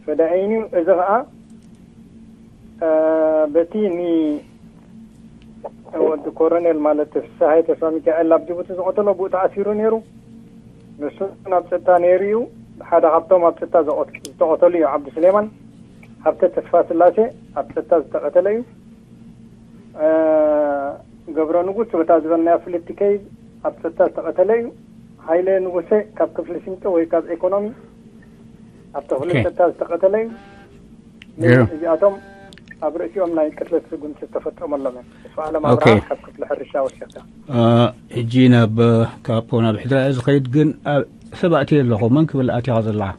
ፈዳኤን እዩ። እዚ ከኣ፣ እ፣ በቲ ኒ-፣ ወዲ ኮሎኔል ማለት ፍስሃየ ተስፋ ሚካኤል ኣብ ጅቡቲ ዝቐተሎ ብኡ ተኣሲሩ ነይሩ። ንሱ እውን ኣብ ጸጥታ ነይሩ እዩ። ሓደ ካብቶም ኣብ ጸጥታ ዝቐት-፣ ዝተቐተሉ እዩ ዓብዱ ስሌማን። ሃብተ ተስፋ ስላሴ ኣብ ጸጥታ ዝተቐተለ እዩ። እ፣ ገብረ ንጉስ በታ ዝበልናዮ ፍልቲ ኬዝ ኣብ ጸጥታ ዝተቐተለ እዩ። ሃይለ ንጉሰ ካብ ክፍሊ ስንቂ ወይ ካብ ኤኮኖሚ ኣብቲ ክፍሊ ኦኬ። ጸጥታ ዝተቐተለ እዩ። ገይሩ። እዚኣቶም ኣብ ርእሲኦም ናይ ቅትለት ስጉምቲ ዝተፈጸመሎም እዮም። ተስፋ ኣለም ኦኬ። ኣብርሃ ካብ ክፍሊ ሕርሻ ወሲኽካ። አ፣ ሕጂ ናብ፣ እ፣ ካፖ ናብ ሕድራ እየ ዝኸይድ፣ ግን ኣብ ሰብ ኣትየ ኣለኹ። መን ክብል ኣቲኻ ዘለኻ?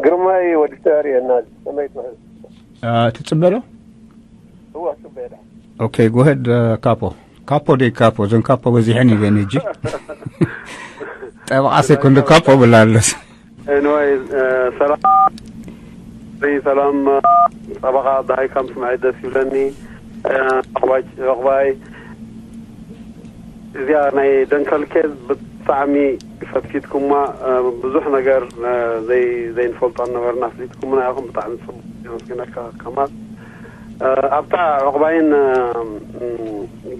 ግርማይ ወዲ ተሪየና ከመይ ትውዕል? አ፣ ትጽበ ዶ? እዋ ጽበ ዳ። ኦኬ፣ ጎሄድ፣ እ፣ ካፖ። ካፖ ደይ ካፖ፣ እዘን ካፖ በዚሐን ይበን ሕጂ። ጠበቓ ሴኮንዶ ካፖ ብላ ኣሎስ። ኤንዋይ፣ እ፣ ሰላም፣ ሰላም፣ እ፣ ጠበቓ ብሃይካ ምስማዐይ ደስ ይብለኒ። እ፣ ዕቑባይ፣ ዕቑባይ፣ እዚኣ ናይ ደንከል ኬዝ ብጣዕሚ ፈትፊትኩማ፣ እ፣ ብዙሕ ነገር፣ እ፣ ዘይ-፣ ዘይንፈልጦ ነበርና፣ ኣፍሊጥኩምና ኢኹም። ብጣዕሚ ጽቡቕ፣ የመስግነካ ከማል። እ፣ ኣብታ ዕቑባይን፣ እ፣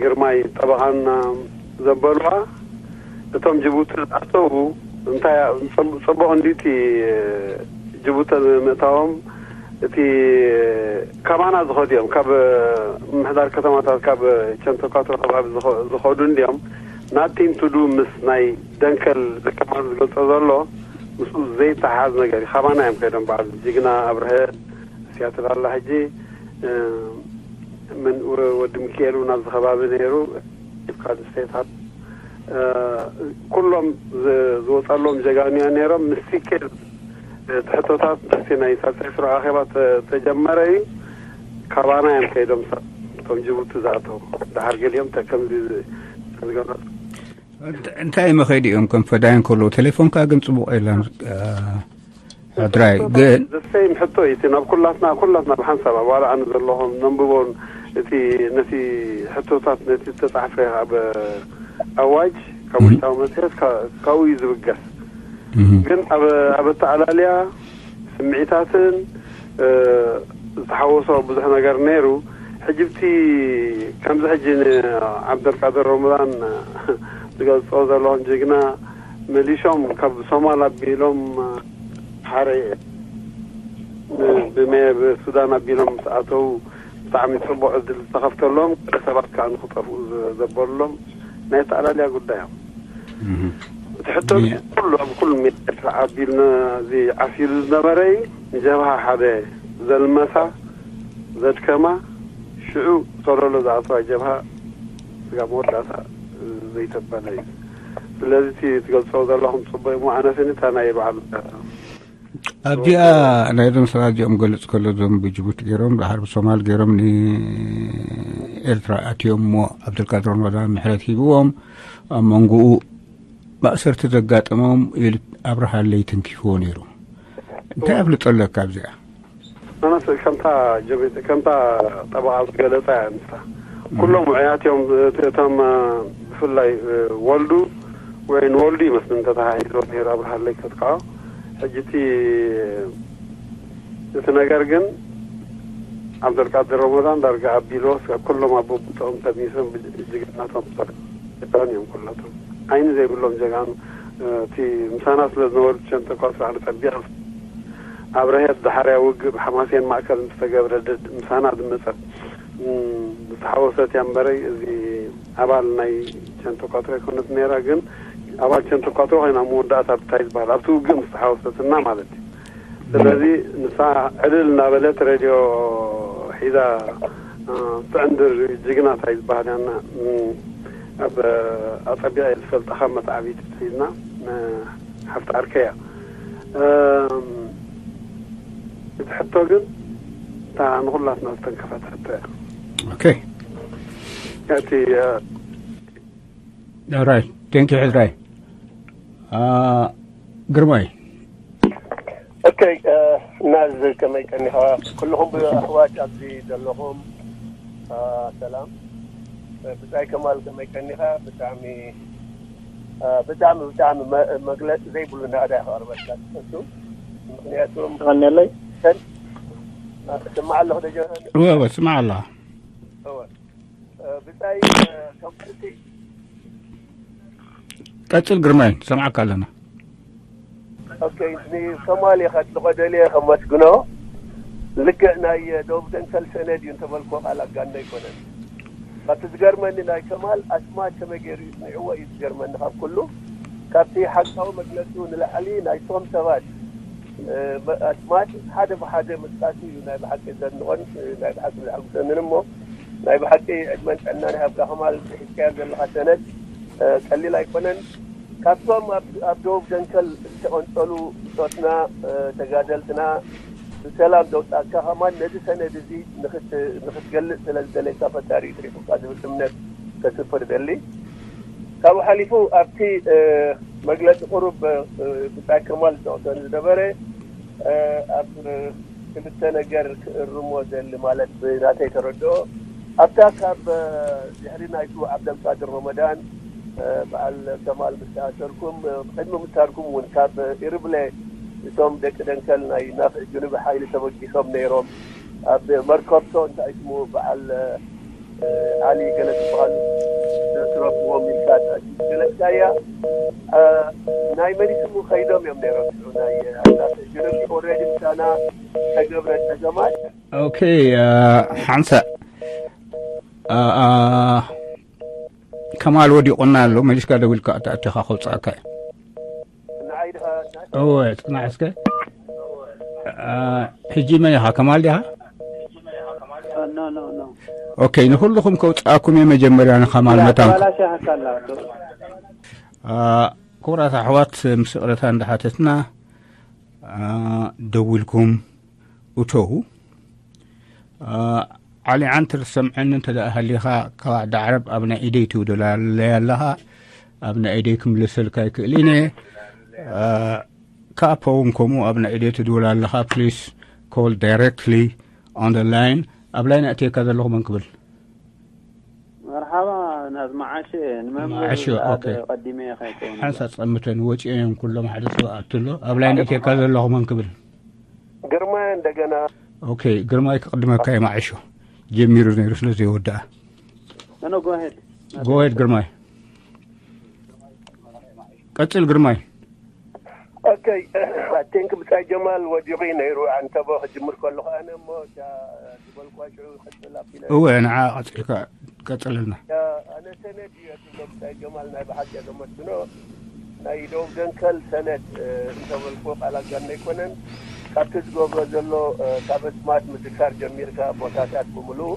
ግርማይ ጠበቓን፣ እ፣ ዘበሉዋ፣ እቶም ጅቡቲ ዝኣተዉ እንታይ እያ፣ ጽቡ-፣ ጽቡቕ እንድዩ እቲ ጅቡቲ ምእታዎም። እቲ ካባና ዝኸዱ እዮም፣ ካብ ምምሕዳር ከተማታት፣ ካብ ቸንቶካቶ ከባቢ ዝኸ-፣ ዝኸዱ እንድዮም። ናቲንቱዱ ምስ ናይ ደንከል ዘከማል ዝገልጾ ዘሎ ምስኡ ዘይተሓዝ ነገር እዩ። ካባና እዮም ከይዶም፣ በዓል ጅግና ኣብርሀ፣ ሲያትል ኣላ ሕጂ፣ እ፣ ምን-፣ ወ-፣ ወዲ ሚካኤል እውን ኣብዚ ከባቢ ነይሩ። ዲፕካድ ስቴታት፣ እ፣ ኩሎም ዝ-፣ ዝወፀሎም ጀጋኑ እዮም ነይሮም። ምስ ሲኬል እቲ ሕቶታት ምስቲ ናይ ሳልሳይ ስሩዕ ኣኼባ ተ- ተጀመረ እዩ። ካባና እዮም ከይዶም ሰብ ከም ጅቡቲ ዝኣተው። ድሓር ገሊኦም ተ- ከምዚ ዝ- ዝገለጹ እንታይ መኸዲ እዮም ከም ፈዳይን ከሎ ቴሌፎን ከዓ ግን ፅቡቅ የለን። ሕድራይ ግን ዘሰይም ሕቶ እዩ እቲ ናብ ኩላትና ኩላትና ብሓንሳብ ኣብ ዋላ ኣነ ዘለኹም ነንብቦን እቲ ነቲ ሕቶታት ነቲ ዝተፃሕፈ ኣብ ኣዋጅ ካብ ውሽጣዊ መፅሄት ካ- ካብኡ እዩ ዝብገስ። ግን ኣብ ኣብ ኣተኣላልያ ስምዒታትን ዝተሓወሶ ብዙሕ ነገር ነይሩ። ሕጂ እቲ ከምዚ ሕጂ ንዓብደልቃድር ረመዳን ዝገልጾ ዘለኹም ጅግና መሊሾም ካብ ሶማል ኣቢሎም ሓረ ብሱዳን ኣቢሎም ምስ ኣተው ብጣዕሚ ፅቡቅ ዕድል ዝተኸፍተሎም ገለ ሰባት ከዓ ንክጠፍኡ ዘበሎም ናይ ኣተኣላልያ ጉዳይ እዮም። እቲ ሕቶ ኩሉ ኣብ ኩሉ ሜዳ ኤርትራ ኣቢልና እዚ ዓሲሉ ዝነበረ እዩ። ንጀብሃ ሓደ ዘልመሳ ዘድከማ ሽዑ ሰለሎ ዝኣተዋ ጀብሃ ስጋ መወዳእታ ዘይተበለ እዩ። ስለዚ እቲ ትገልጾ ዘለኹም ጽቡቅ እሞ ኣነ ስኒ እታ ናይ በዓል ኣብዚኣ ናይ ዞም ሰባት እዚኦም ገልጽ ከሎ ዞም ብጅቡቲ ገይሮም ድሓር ብሶማል ገይሮም ንኤርትራ ኣትዮም እሞ ዓብደልቃድር ረመዳን ምሕረት ሂብዎም ኣብ መንጎኡ ማእሰርቲ ዘጋጠሞም ኢሉ ኣብርሃለይ ተንኪፍዎ ነይሩ። እንታይ ኣፍልጦ ኣለካ ኣብዚኣ? ኣነስ ከምታ ጀቤት ከምታ ጠበቃ ዝገለጻ እያ ንሳ። ኩሎም ውዕያት እዮም እቲ- እቶም እ፣ ብፍላይ እ፣ ወልዱ ወይ ንወልዱ ይመስል እንተተሓሒዝዎ ነይሩ ኣብርሃለይ ከጥቃዖ። ሕጂ እቲ እቲ ነገር ግን ዓብደልቃድር ረመዳን ዳርጋ ኣቢልዎ ስጋ ኩሎም ኣብ ቦብትኦም ተሚሶም ብጅግናቶም ጸድቃን እዮም ኩላቶም። ዓይኒ ዘይብሎም ጀጋኑ እቲ ምሳና ስለ ዝነበሩ ሸንተ ኳትሮ ኣነ ጸቢቐ ኣብረሄት ድሓርያ ውግእ ብሓማሴን ማእከል ምስ ተገብረ ምሳና ዝመጸት ዝተሓወሰት እያ እምበረይ እዚ ኣባል ናይ ሸንተ ኳትሮ ኣይኮነት ነይራ ግን ኣባል ሸንተ ኳትሮ ኮይና መወዳእታ ብታይ ዝበሃል ኣብቲ ውግእ ምስ ተሓወሰትና ማለት እዩ። ስለዚ ንሳ ዕልል እናበለት ሬድዮ ሒዛ ትዕንድር ጅግና ታይ ዝበሃል ያና ኣብ ኣጸቢቐ ዝፈልጠኻ መተዓቢቲ ሒዝና ሓፍቲ ዓርከያ እቲ ሕቶ ግን እታ ንኹላትና ዝተንከፈት ሕቶ እያ። ኦኬ። እቲ ራይት ቴንክ ዩ ሕዝራይ ግርማይ ኦኬ ናዝ ከመይ ቀኒኻ ኩልኹም ብኣሕዋት ኣብዚ ዘለኹም ሰላም ብጻይ ከማል ከመይ ቀኒኻ ብጣዕሚ ብጣዕሚ ብጣዕሚ መግለፂ ዘይብሉ ናዳ ክቐርበልካ ትፈቱ ምክንያቱ ቀነለይ ስማዕ ኣለኹ ደጀ ስማዕ ኣላ ብጻይ ከምቲ ቀጽል ግርማይ ንሰምዓካ ኣለና። ኦኬ ንከማል ኢኻ ትልቆ ደልየ ከመስግኖ ልክዕ ናይ ደቡብ ደንከል ሰነድ እዩ እንተበልኮ ቃል ኣጋኖ ኣይኮነን። ካብቲ ዝገርመኒ ናይ ከማል ኣስማት ከመይ ገይሩ እዩ ስሚዕዎ እዩ ዝገርመኒ ካብ ኩሉ ካብቲ ሓቃዊ መግለፂኡ ንላዕሊ ናይቶም ሰባት ኣስማት ሓደ ብሓደ ምጥቃሱ እዩ ናይ ብሓቂ ዘድንቆን ናይ ብሓቂ ዘሐጉሰንን እሞ ናይ ብሓቂ ዕድመን ጥዕናን ይሃብካ ከማል ሒዝካዮ ዘለካ ሰነድ ቀሊል ኣይኮነን ካብቶም ኣብ ደቡብ ደንከል ዝተቀንጠሉ ብጾትና ተጋደልትና ብሰላም ዘውጻእካ ከማን ነዚ ሰነድ እዚ ንክትገልጽ ስለ ዝደለካ ፈጣሪ ይትሪፉካ ዝብል እምነት ከስፍር ደሊ ካብኡ ሓሊፉ ኣብቲ መግለፂ ቁሩብ ብጻይ ከማል ዝጠቕሶ ንዝነበረ ኣብ ክልተ ነገር ክእርሞ ዘሊ ማለት ብናተይ ተረድኦ ኣብታ ካብ ድሕሪ ናይቱ ዓብደልቃድር ረመዳን በዓል ከማል ምስ ተኣሰርኩም ቅድሚ ምሳርኩም እውን ካብ ኢርብለ እቶም ደቂ ደንከል ናይ ናፍዕ ጅኑብ ሓይሊ ተበጊሶም ነይሮም ኣብ መርከብቶ እንታይ ስሙ በዓል ዓሊ ገለ ዝበሃሉ ዘስረፍዎም ኢልካ ዝገለጽካያ ናይ መን ስሙ ከይዶም እዮም ነይሮም ሽዑ ናይ ኣናተ ጅኑብ ኦልሬዲ ምሳና ተገብረ ጸገማት ኦኬ ሓንሳእ ከማል ወዲቑና ኣሎ መሊስካ ደዊልካ ኣቲኻ ከውፅኣካ እዩ እወ ፅናሕ እስከ ሕጂ መን ኢኻ ከማል ዲኻ ኦኬ ንኩልኹም ከውፅኣኩም እየ መጀመርያ ንኸማል መታን ክቡራት ኣሕዋት ምስ ይቕረታ እንዳሓተትና ደዊልኩም እተዉ። ዓሊ ዓንትር፣ ሰምዐኒ እንተ ደኣ ሃሊኻ፣ ካብ ዓዲ ዓረብ ኣብ ናይ ኢደይ ትውደላለይ ኣለኻ። ኣብ ናይ ኢደይ ክምልሰልካ ይክእል ኢነ። ካፖ እውን ከምኡ ኣብ ናይ ኢደይ ትድውል ኣለኻ። Please call directly on the line። ኣብ ላይን ኣእትየካ ዘለኹ መን ክብል? መርሓባ፣ ናዝ መዓሽ። ንመምህር መዓሽ፣ ኣደ ኦኬ። ቀዲመ እየ ከይከውን። ሓንሳ ጸምተን ወጺኦም እዮም ኩሎም፣ ሓደ ሰብ ኣትሎ። ኣብ ላይን ኣእትየካ ዘለኹ መን ክብል? ግርማይ እንደገና። ኦኬ፣ ግርማይ ክቕድመካ እየ። መዓሾ ጀሚሩ ነይሩ ስለ ዘይወድኣ። No, no, go ahead. Go ahead ግርማይ። ቀጽል ግርማይ። ኦኬ፣ I think ብጻይ ጀማል ወዲቑ ነይሩ፣ ኣንተቦ ክጅምር ከለኹ ኣነ እሞ እታ ዝበልኳ ሽዑ ይቕጽል ኣቢለ። እወ፣ ንዓ ቀጽልካ፣ ቀጽለልና። ያ፣ ኣነ ሰነድ እዩ ትብሎ ብጻይ ጀማል፣ ናይ ብሓቂ ዘመስግኖ። ናይ ደቡብ ደንከል ሰነድ፣ እ፣ እንተበልኩ ቃል ኣጋኖ ኣይኮነን። ካብቲ ዝገብሮ ዘሎ፣ እ፣ ካብ ኣስማት ምዝካር ጀሚርካ ቦታታት ብምሉኡ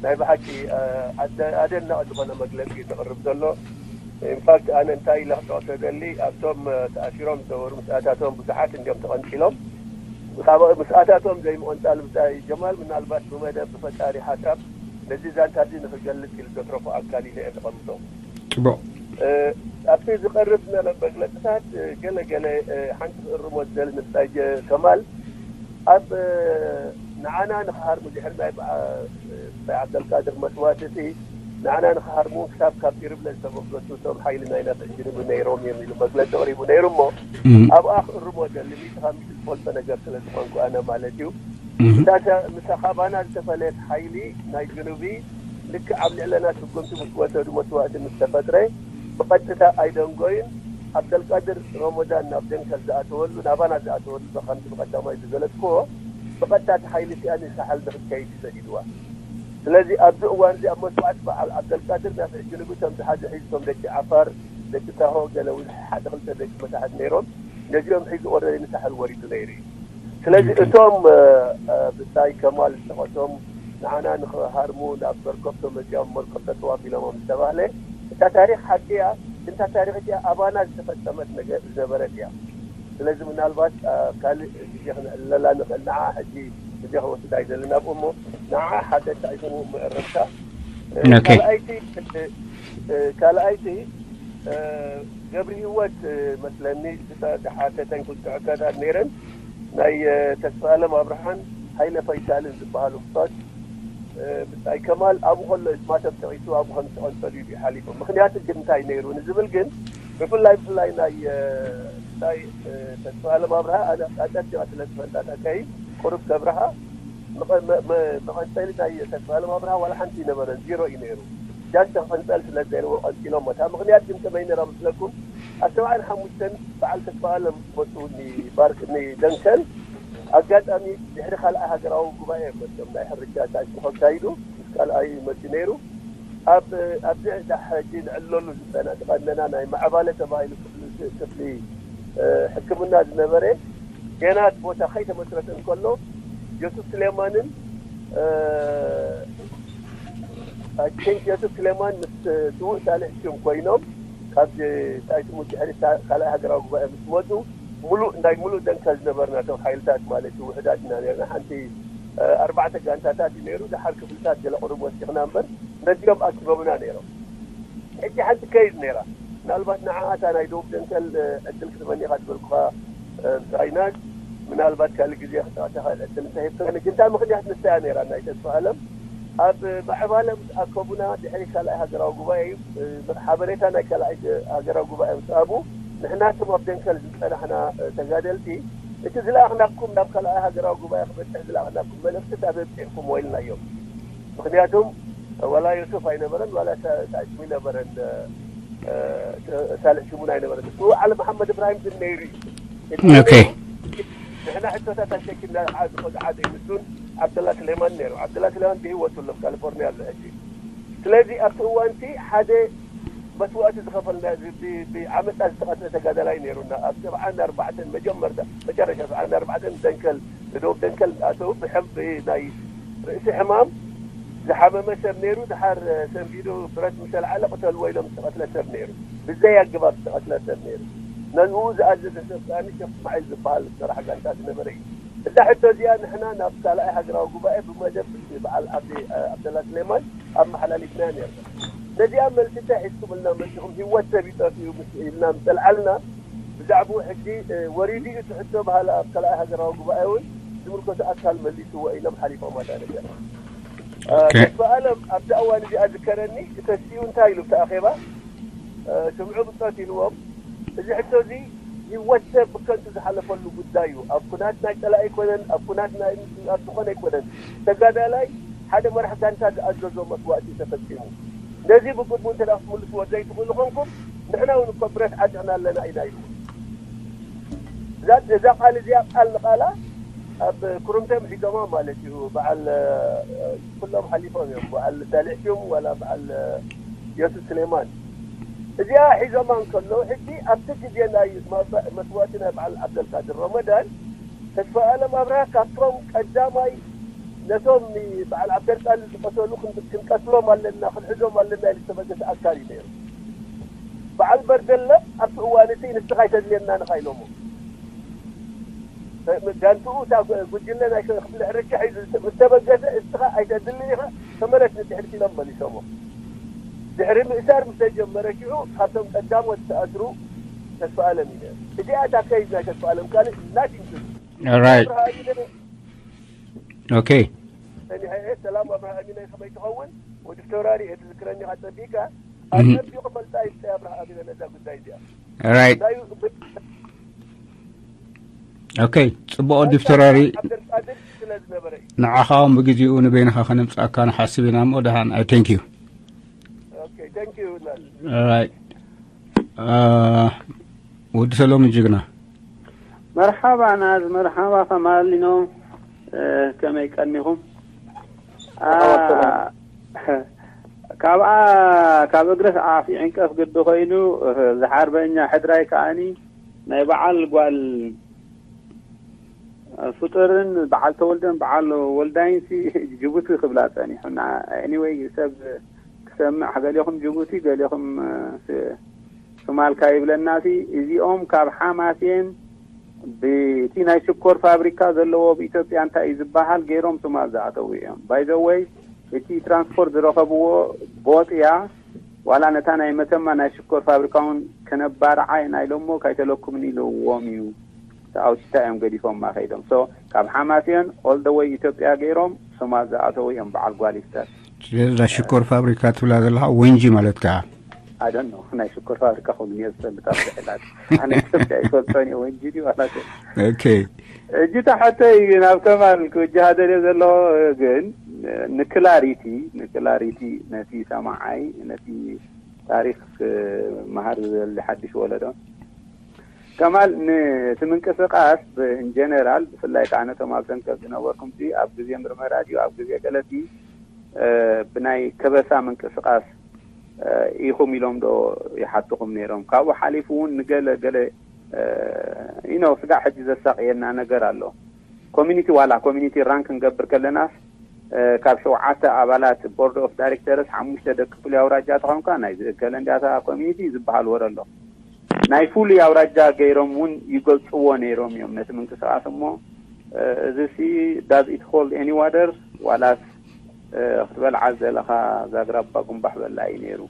ናይ ብሓቂ፣ እ፣ ኣደ-፣ ኣደናቒ ዝኾነ መግለጺ እዩ ዘቕርብ ዘሎ። ኢንፋክት ኣነ እንታይ ኢለ ክጠቕሶ ደሊ፣ ኣብቶም፣ እ፣ ተኣሲሮም ዝነበሩ ምስኣታቶም ብዙሓት እንዲዮም ተቐንጺሎም። ካብ ምስኣታቶም ዘይምቕንጻል ብጻይ ጀማል ምናልባት ብመደብ ብፈጣሪ ሓሳብ ነዚ ዛንታ እዚ ንኽገልጽ ኢሉ ዘትረፎ ኣካል ኢለ እየ ዘቐምጦ። ጽቡቕ። እ፣ ኣብቲ ዝቐርብ ዝነበረ መግለጽታት፣ እ፣ ገለ ገለ፣ እ፣ ሓንቲ ክእርሞ ዝደሊ ንብጻይ ጀ-፣ ከማል ኣብ፣ እ፣ ንዓና ንኽሃርሙ ድሕሪ ናይ በዓ-፣ ብጻይ ዓብደልቃድር መስዋእቲ እቲ ንዓና ንኽሃርሙ ክሳብ ካብ ዲርብለ ዝተበገሱ እቶም ሓይሊ ናይ ናፍዕ ጅንቢ ነይሮም እዮም ኢሉ መግለጺ ኣቕሪቡ ነይሩ እሞ፣ እም። ኣብኣ ክእርሞ ደሊ፣ ሚእቲ ካብ ሚእቲ ዝፈልጦ ነገር ስለ ዝኾንኩ ኣነ ማለት እዩ። እም። እታ ሰ-፣ ምሳ ካባና ዝተፈለየት ሓይሊ ናይ ጅኑቢ ልክዕ ኣብ ልዕለና ስጉምቲ ምስ ወሰዱ መስዋእቲ ምስ ተፈጥረ፣ ብቐጥታ ኣይደንጎዩን። ዓብደልቃድር ሮሞዳን ናብ ደንከል ዝኣተወሉ፣ ናባና ዝኣተወሉ፣ ብኸምዚ ብቐዳማይ ዝገለጽክዎ፣ ብቐጥታ እቲ ሓይሊ እቲኣ ንሳሕል ንክትከይድ እዩ ሰዲድዋ። ስለዚ ኣብዚ እዋን እዚ ኣብ መስዋእቲ በዓል ዓብደልቃድር ናፍዕ ጅኑቢ እቶም ዝሓዘ ሒዙ እቶም ደቂ ዓፋር፣ ደቂ ሳሆ፣ ገለ ውዝሒ ሓደ ክልተ ደቂ መታሕት ነይሮም። ነዚኦም ሒዙ ኦረዲ ንሳሕል ወሪዱ ነይሩ እዩ። ስለዚ ኦኬ። እቶም፣ እ፣ እ፣ ብጻይ ከማል ዝጠቐሶም ንዓና ንኽሃርሙ ናብ መርከብቶም መጺኦም መርከብቶ ጠዋፍ ኢሎሞም ዝተባህለ፣ እታ ታሪኽ ሓቂ እያ። እታ ታሪኽ እቲኣ ኣባና ዝተፈጸመት ነገር ዝነበረት እያ። ስለዚ ምናልባት፣ እ፣ ካልእ ግዜ ክነዕልለላ ንኽእል። ንዓ ሕጂ ግዜ ክወስድ ኣይደልን ኣብኡ እሞ፣ ንዓ ሓደ እንታይ ስሙ መእረምታ። እ፣ ኦኬ። ካልኣይቲ፣ እ፣ እ፣ ካልኣይቲ፣ እ፣ ገብሪ ህይወት፣ እ፣ መስለኒ ዝተ-፣ ዝሓተተን ክልተ ሕቶታት ነይረን። ናይ፣ እ፣ ተስፋ ኣለም ኣብርሃን ሃይለ ፈይሳልን ዝበሃሉ ክፋት፣ እ፣ ብጻይ ከማል ኣብኡ ከሎ እዩ ማተብ ተቒሱ ኣብኡ ከም ዝተቐንጸሉ እዩ ሓሊፉ። ምኽንያቱ ግን እንታይ ነይሩ ንዝብል ግን ብፍላይ፣ ብፍላይ ናይ፣ እ፣ ናይ፣ እ፣ ተስፋ ኣለም ኣብርሃ ኣነ ኣጸቢቐ ስለ ዝፈልጣ፣ ተከይ ቁሩብ ከብርሃ፣ መቐ-፣ መ-፣ መ-፣ መቐንጸሊ ናይ ተስፋ ኣለም ኣብርሃ ዋላ ሓንቲ ይነበረን፣ ዜሮ እዩ ነይሩ። ጃን ተቐንጸል ስለ ዘይነበሩ ቀንጺሎም። እታ ምኽንያት ግን ከመይ ነይራ መስለኩም? ኣብ ሰብዓን ሓሙሽተን በዓል ተስፋ ኣለም መጹ ኒ-፣ ባርክ-፣ ኒ-፣ ደንከል። ኣጋጣሚ ድሕሪ ካልኣይ ሃገራዊ ጉባኤ መጽኦም ናይ ሕርሻ ታሪኽ ከካይዱ ምስ ካልኣይ መጺኡ ነይሩ። ኣብ፣ ኣብዚ ሕጂ ንዕለሉ ዝጸና-፣ ዝቐነና ናይ ማዕባለ ተባሂሉ ክፍሊ፣ ክፍሊ፣ እ፣ ሕክምና ዝነበረ ገና እቲ ቦታ ከይተመስረተ እንከሎ ዮሱፍ ስሌማንን፣ እ፣ I think ዮሱፍ ስሌማን ምስ ስዉእ ሳልሕ ሽም ኮይኖም ካብ እንታይ ስሙ ድሕሪ ታ-፣ ካልኣይ ሃገራዊ ጉባኤ ምስ መጹ ሙሉእ፣ ናይ ሙሉእ ደንከል ዝነበርና እቶም ሓይልታት ማለት እዩ፣ ውሕዳት ኢና ነርና። ሓንቲ፣ እ፣ ኣርባዕተ ጋንታታት እዩ ነይሩ። ደሓር ክፍልታት ገለ ቁሩብ ወሲኽና እምበር ነዚኦም ኣኪቦምና ነይሮም። ሕጂ ሓንቲ ከይድ ነይራ። ምናልባት ንዓኣ እታ ናይ ደቡብ ደንከል፣ እ፣ ዕድል ክትበኒ ኢኻ ዝበልኩኻ፣ እ፣ ብጻይናት፣ ምናልባት ካልእ ግዜ ክትዕተ ካልእ ዕድል እንተሂብካኒ፣ ግን እታ ምኽንያት ንሳ እያ ነይራ፣ ናይ ተስፋ ኣለም። ኣብ ማዕባለ ምስ ኣከቡና ድሕሪ ካልኣይ ሃገራዊ ጉባኤ እዩ፣ እ፣ ሓበሬታ ናይ ካልኣይ ሃገራዊ ጉባኤ ምስ ኣቡ፣ ንሕና እቶም ኣብ ደንከል ዝጸናሕና፣ እ፣ ተጋደልቲ፣ እቲ ዝለኣኽናኩም፣ ናብ ካልኣይ ሃገራዊ ጉባኤ ክበጽሕ ዝለኣኽናኩም መልእኽቲ እንታይ ኣብጺሕኩምዎ ኢልናዮም። ምኽንያቱም ዋላ ዮሱፍ ኣይነበረን፣ ዋላ ሳ-፣ ሳልሕ ሽሙ ኣይነበረን፣ እ፣ እ፣ ሳልሕ ሽሙን ኣይነበረን። እሱ ዓሊ መሓመድ እብራሂም ግን ነይሩ እዩ። እቲ ኦኬ። ንሕና ሕቶታት ኣሸኪምና ዝሓ-፣ ዝኾነ ሓደ እዩ። ንሱን ዓብደላ ስሌማን ነይሩ። ዓብደላ ስሌማን ብህይወቱ ኣሎ፣ ኣብ ካሊፎርኒያ ኣሎ ሕጂ። ስለዚ ኣብቲ እዋንቲ ሓደ መስዋእቲ ዝኸፈልና፣ ብ-፣ ብ-፣ ብዓመጻ ዝተቐትለ ተጋዳላይ ነይሩና። ኣብ ሰብዓን ኣርባዕተን መጀመርታ፣ መጨረሻ ሰብዓን ኣርባዕተን ደንከል፣ ንደቡብ ደንከል ኣተው ብሕም-፣ ብናይ ርእሲ ሕማም ዝሓመመ ሰብ ነይሩ። ድሓር ሰንቢዱ ብረት ምስ ኣልዓለ ቅተልዎ ኢሎም ዝተቐትለ ሰብ ነይሩ። ብዘይ ኣገባብ ዝተቐትለ ሰብ ነይሩ። ነዝኡ ዝኣዘዘ ሰብ ከኣ ሸፍ እስማዒል ዝበሃል ዝመራሕ ጋንታ ዝነበረ እዩ። እዛ ሕቶ እዚኣ ንሕና ናብ ካልኣይ ሃገራዊ ጉባኤ ብመደብ ምስ በዓል ዓብዲ፣ እ፣ ዓብደላ ስሌማን ኣመሓላሊፍናያ ነርና። ነዚኣ መልሲ እንታይ ሒዝኩምልና መጺኹም? ህይወት ሰብ ይጠፍእ እዩ ምስ ኢልና ምስ ጠልዓልና፣ ብዛዕባኡ ሕጂ፣ እ፣ ወሪዱ እዩ እቲ ሕቶ በሃሊ ኣብ ካልኣይ ሃገራዊ ጉባኤ እውን ዝምልከቶ ኣካል መሊስዎ ኢሎም ሓሊፎም ኣታ ነገር። እ፣ ኦኬ። ተስፋ ኣለም ኣብቲ እዋን እዚኣ ዝከረኒ ተሲኡ እንታይ ኢሉ ኣብቲ ኣኼባ፣ እ፣ ስምዑ ብጾት ኢልዎም። እዚ ሕቶ እዚ ህይወት ሰብ ብከንቱ ዝሓለፈሉ ጉዳይ እዩ። ኣብ ኩናት ናይ ጸላኢ ኣይኮነን፣ ኣብ ኩናት ናይ፣ ኣብ ዝኾነ ኣይኮነን። ተጋዳላይ ሓደ መራሕ ጋንታ ዝኣዘዞ መስዋእቲ ተፈጺሙ። ነዚ ብግድሙ እንተ ደኣ ክትምልስዎ ዘይትኽእሉ ኾንኩም፣ ንሕና እውን እኮ ብረት ዓጢቕና ኣለና ኢና ኢሉ። እዛ፣ እዛ ቃል እዚኣ ቃል ንቓላ ኣብ ክሩምተም ሒዞማ ማለት እዩ። በዓል፣ እ፣ ኩሎም ሓሊፎም እዮም። በዓል ዳልዕ ስዩም ዋላ በዓል፣ እ፣ የሱስ ስሌማን። እዚኣ ሒዞማ እንከለዉ፣ ሕጂ ኣብቲ ግዜ ናይ መ-፣ መስዋእቲ ናይ በዓል ዓብደልቃድር ረመዳን፣ ተስፋ ኣለም ኣብርሃ ካብቶም ቀዳማይ ነቶም በዓል ዓብደልቃድር ዝቐተሉ ክን-፣ ክንቀትሎም ኣለና፣ ክንሕዞም ኣለና ኢሉ ዝተበገሰ ኣካል እዩ ነይሩ። በዓል በርደለ ኣብቲ እዋን እቲ ንስኻ ኣይተድልየናን ኢኻ ኢሎሞ። ጋንትኡ እታ ጉ-፣ ጉጅለ ናይ ክፍለ ሕርሻ ሒዙ ምስ ተበገሰ፣ እስኻ ኣይተድልን ኢኻ፣ ተመለስ ንድሕሪት ኢሎም መሊሶሞ። ድሕሪ ምእሳር ምስ ተጀመረ፣ ሽዑ ካብቶም ቀዳሞት ዝተኣስሩ ተስፋ ኣለም እዩ ነይሩ። እዚኣ እታ ከይድ ናይ ተስፋ ኣለም፣ ካልእ ናቲንግ ቱ ራይት። ኦኬ። ሰኒሐ እየ። ሰላም ኣብርሃ ኣሚነ ከመይ ትኸውን? ወዲ ፊተውራሪ እየ፣ ትዝክረኒ ኢኻ ጸቢቕካ። ኣጸቢቑ ፈልጣ ይብጸ ኣብርሃ ኣሚነ ነዛ ጉዳይ እዚኣ። ራይት። ኦኬ። ጽቡቕ ወዲ ፊተውራሪ። ዓብደልቃድር ስለ ዝነበረ እዩ። ንዓኻ እውን ብግዜኡ ንበይንኻ ከነምጽኣካ ንሓስብ ኢና እሞ ደሓን። ኣይ፣ ቴንክ ዩ። ኦኬ፣ ቴንክ ዩ። ራይት። ወዲ ሰሎሚ ጅግና። መርሓባ ናዝ፣ መርሓባ ከማሊኖ፣ እ፣ ከመይ ቀኒኹም? አ፣ ካብኣ፣ ካብ እግረስ ዓፊ ዕንቀፍ ግዲ ኮይኑ፣ እ፣ ዝሓርበኛ ሕድራይ ከኣኒ ናይ በዓል ጓል ፍጡርን በዓል ተወልደን በዓል ወልዳይንሲ ጅቡቲ ክብላ ጸኒሑና። ኤኒወይ ሰብ ክሰምዕ፣ ገሌኹም ጅቡቲ፣ ገሌኹም፣ እ፣ ስ-፣ ሶማልካ ይብለናሲ። እዚኦም ካብ ሓማሴን ብቲ ናይ ሽኮር ፋብሪካ ዘለዎ ብኢትዮጵያ እንታይ እዩ ዝበሃል ገይሮም ሶማል ዝኣተዉ እዮም። ባይ ዘ ወይ እቲ ትራንስፖርት ዝረኸብዎ ቦጥያ ዋላ ነታ ናይ መተማ ናይ ሽኮር ፋብሪካ እውን ከነባርዓ ኢና ኢሎሞ ካይተለኩምኒ ኢልዎም እዩ። ኣውሽታ እዮም ገዲፎማ ከይዶም። ሶ ካብ ሓማሴን ኦል ደ ወይ ኢትዮጵያ ገይሮም ሶማል ዝኣተዉ እዮም በዓል ጓሊስተር። ስለዚ እዛ ሽኮር ፋብሪካ ትብላ ዘለኻ ወንጂ ማለት ከኣ? ኣደኖ ናይ ሽኮር ፋብሪካ ኮይኑ እየ ዝፈልጥ ኣብ ዝሕላት ኣነ ኢትዮጵያ ይፈልጦን እየ ወንጂ ድዩ ኣላተ። ኦኬ። እጂ ታሕተይ ናብ ከማል ክውጅሃ ደልየ ዘለኹ ግን ንክላሪቲ፣ ንክላሪቲ ነቲ ሰማዓይ፣ ነቲ ታሪኽ ክመሃር ዝደሊ ሓድሽ ወለዶ፣ ከማል፣ ነቲ ምንቅስቃስ ብ-፣ ኢን ጀነራል፣ ብፍላይ ከኣ ነቶም ኣብ ሰንቀፍ ዝነበርኩምሲ፣ ኣብ ግዜ ምርመራ ድዩ ኣብ ግዜ ገለሲ፣ እ፣ ብናይ ከበሳ ምንቅስቃስ፣ እ፣ ኢኹም ኢሎም ዶ ይሓትኹም ነይሮም? ካብኡ ሓሊፉ እውን ንገለ ገለ፣ እ፣ you know፣ ስጋዕ ሕጂ ዘሳቕየና ነገር ኣሎ። ኮሚኒቲ፣ ዋላ ኮሚኒቲ ራን ክንገብር ከለናስ፣ እ፣ ካብ ሸውዓተ ኣባላት ቦርድ ኦፍ ዳይሬክተርስ ሓሙሽተ ደቂ ፍሉይ ኣውራጃ ተኾንካ፣ ናይ ዝእከለ እንዲያታ ኮሚኒቲ ዝበሃል ወረ ኣሎ። ናይ ፍሉይ ኣውራጃ ገይሮም እውን ይገልጽዎ ነይሮም እዮም ነቲ ምንቅስቃስ። እሞ፣ እ፣ እዚ ሲ ዳዝ ኢት ሆልድ ኤኒ ዋተር ዋላስ፣ እ፣ ክትበልዓ ዘለኻ ዛግራ እባ ጉንባሕ በላ እዩ ነይሩ።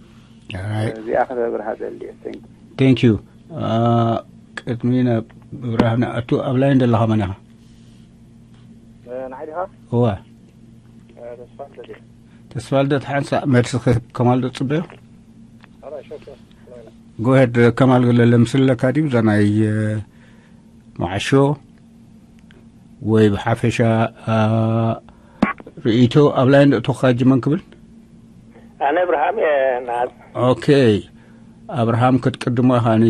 ራይት። እዚኣ ከተብርሃ ደልየ። Thank you። ቴንክ ዩ። አ፣ ቅድሚ ናብ ብርሃን ኣቱ ኣብ ላይን ዘለኻ መን ኢኻ? ንዓይ ዲኻ? እወ። ተስፋ ልደት። ተስፋ ልደት ሓንሳእ መልሲ ክህብ ከማል ዶ ትጽበዮ? ኣራ ሾክ። ጎሄድ ከማል ገለ ለምስለካ ድዩ እዛ ናይ፣ እ፣ መዓሾ ወይ ብሓፈሻ፣ አ፣ ርእይቶ ኣብ ላይን ዶ እተኻ ጅመን ክብል? ኣነ ኣብርሃም እየ ናዝ። ኦኬ። ኣብርሃም ክትቅድሞ ኢኻ ኒ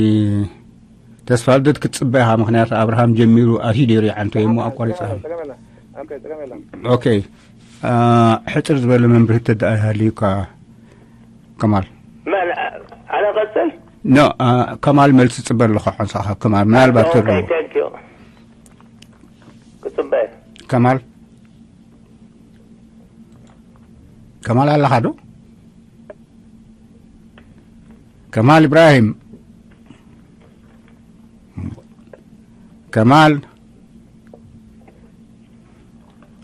ተስፋ ልደት ክትጽበ ኢኻ፣ ምኽንያቱ ኣብርሃም ጀሚሩ ኣትዩ ነይሩ ይዓንቶ እሞ ኣቋሪጽኻ። ጸገም የለን። ኦኬ፣ ጸገም የለን። ኦኬ። አ፣ ሕጽር ዝበለ መምርሂ ተደኣ ይሃልዩካ ከማል። መን፣ ኣነ ቀጽል? ኖ፣ አ፣ ከማል መልሲ ጽበ ኣለኹ ሓንሳኻ ከማል ምናልባት ኦኬ፣ ተድልዎ። ቴንክ ዩ። ክጽበ። ከማል፣ ከማል ኣለኻ ዶ? ከማል ኢብራሂም። ከማል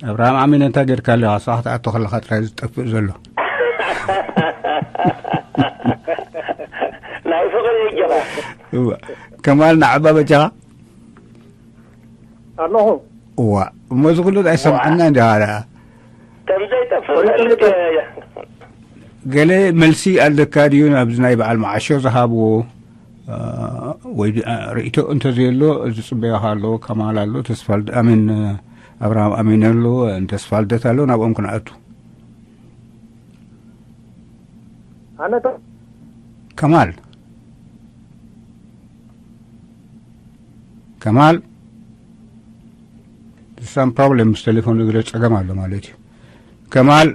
ኣብርሃም ኣሚነ እንታይ ጌርካ ኣለኻ? ንስኻ ክትኣቱ ከለኻ ጥራይ ዝጠፍእ ዘሎ። ናይ ፍቕሪ እጀኻ። እዋ፣ ከማል ንዓባ በጃኻ። ኣለኹ። እዋ፣ እሞ እዚ ኩሉ ኣይሰምዓና እንዲ ደኣ። ከም ዘይጠፍእ ፈልጥ። ገለ መልሲ ኣለካ ድዩ ናብዚ ናይ በዓል መዓሾ ዝሃብዎ? እ፣ ወይ ድ-፣ እ፣ ርእይቶ እንተዘየሎ ዝጽበዮ ኣሎ፣ ከማል ኣሎ፣ ተስፋ ልደ-፣ ኣሜን፣ ኣብርሃም ኣሜን ኣሎ፣ ተስፋ ልደት ኣሎ፣ ናብኦም ክንኣቱ። ኣነ ተ- ከማል፣ ከማል፣ some problem ምስ ቴሌፎን፣ እግረ ጸገም ኣሎ ማለት እዩ። ከማል፣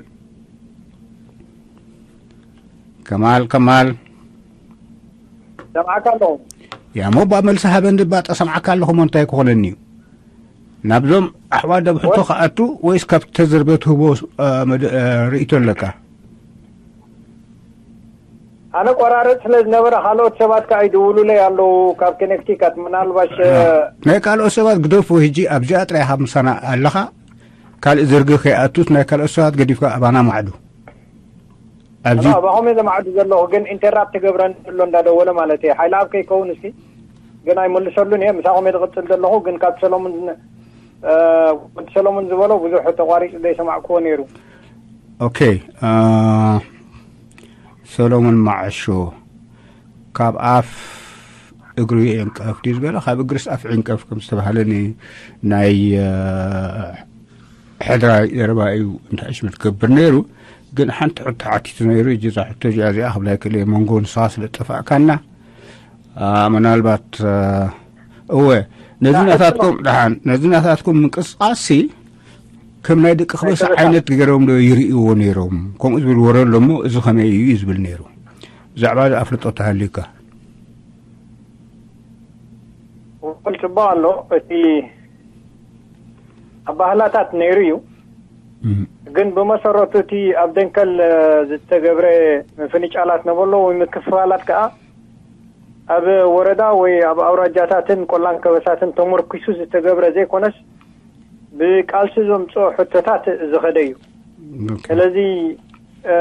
ከማል፣ ከማል። ሰምዓካ ኣለኹ። ያሞ ባ መልሲ ሃበ እንድባ ጠሰምዓካ ኣለኹ፣ እሞ እንታይ ክኾነኒ እዩ? ናብዞም ኣሕዋት ደብሕቶ ወይ- ክኣቱ ወይስ ካብ ተዘርበ ትህቦ፣ እ፣ መድ-፣ እ፣ ርእይቶ ኣለካ? ኣነ ቆራረጽ ስለ ዝነበረ ካልኦት ሰባት ከኣ ይድውሉለይ ኣለዉ ካብ ኮኔክቲካት። ምናልባሽ፣ እ፣ ናይ ካልኦት ሰባት ግደፉ። ሕጂ ኣብዚኣ ጥራይ ካብ ምሳና ኣለኻ። ካልእ ዝርግህ ከይኣቱስ ናይ ካልኦት ሰባት ገዲፍካ ኣባና ማዕዱ። ኣብዚ ኣባኹም እየ ዘማዕዱ ዘለኹ፣ ግን ኢንተራፕት ትገብረኒ ዘሎ እንዳደወለ ማለት እየ። ሓይለ ኣብ ከይከውን እስኪ፣ ግን ኣይመልሰሉን እየ። ምሳኹም እየ ዝቕጽል ዘለኹ፣ ግን ካብ ሰሎሙን፣ እ፣ ወዲ ሰሎሙን ዝበሎ ብዙሕ ተቋሪጹ ዘይሰማዕክዎ ነይሩ። ኦኬ፣ እ፣ ሰሎሙን ማዕሾ ካብ ኣፍ እግሪ ይዕንቀፍ ድዩ ዝበለ? ካብ እግርስ ኣፍ ይዕንቀፍ ከም ዝተባህለ ን-፣ ናይ፣ እ፣ ሕድራይ ዘረባ እዩ። እንታይ ሽመት ክገብር ነይሩ? ግን ሓንቲ ሕቶ ሓቲቱ ነይሩ። እጂ እዛ ሕቶ እዚኣ፣ እዚኣ ክብላ ይክእል እየ፣ መንጎ ንስኻ ስለ ዝጠፋእካና። አ፣ ምናልባት፣ አ፣ እወ፣ ነዚ ናይ ናታትኩም፣ ሕቶ ደሓን፣ ነዚ ናታትኩም ምንቅስቃስ ሲ ከም ናይ ደቂ ክበሳ ኣይተበሳል። ዓይነት ገይሮም ዶ ይርእይዎ ነይሮም? ከምኡ ዝብል ወረ ኣሎ እሞ፣ እዚ ከመይ እዩ ዝብል ነይሩ። ብዛዕባ እዚ ኣፍልጦ ተሃልዩካ። ውል ጽቡቕ ኣሎ። እቲ ኣባህላታት ነይሩ እዩ። እም። ግን ብመሰረቱ እቲ ኣብ ደንከል፣ እ፣ ዝተገብረ ምፍንጫላት ነበሎ ወይ ምክፍፋላት ከኣ ኣብ ወረዳ ወይ ኣብ ኣውራጃታትን ቆላን ከበሳትን ተመርኪሱ ዝተገብረ ዘይኮነስ ብቃልሲ ዘምጽኦ ሕቶታት ዝኸደ እዩ። ኦኬ። ስለዚ፣ እ፣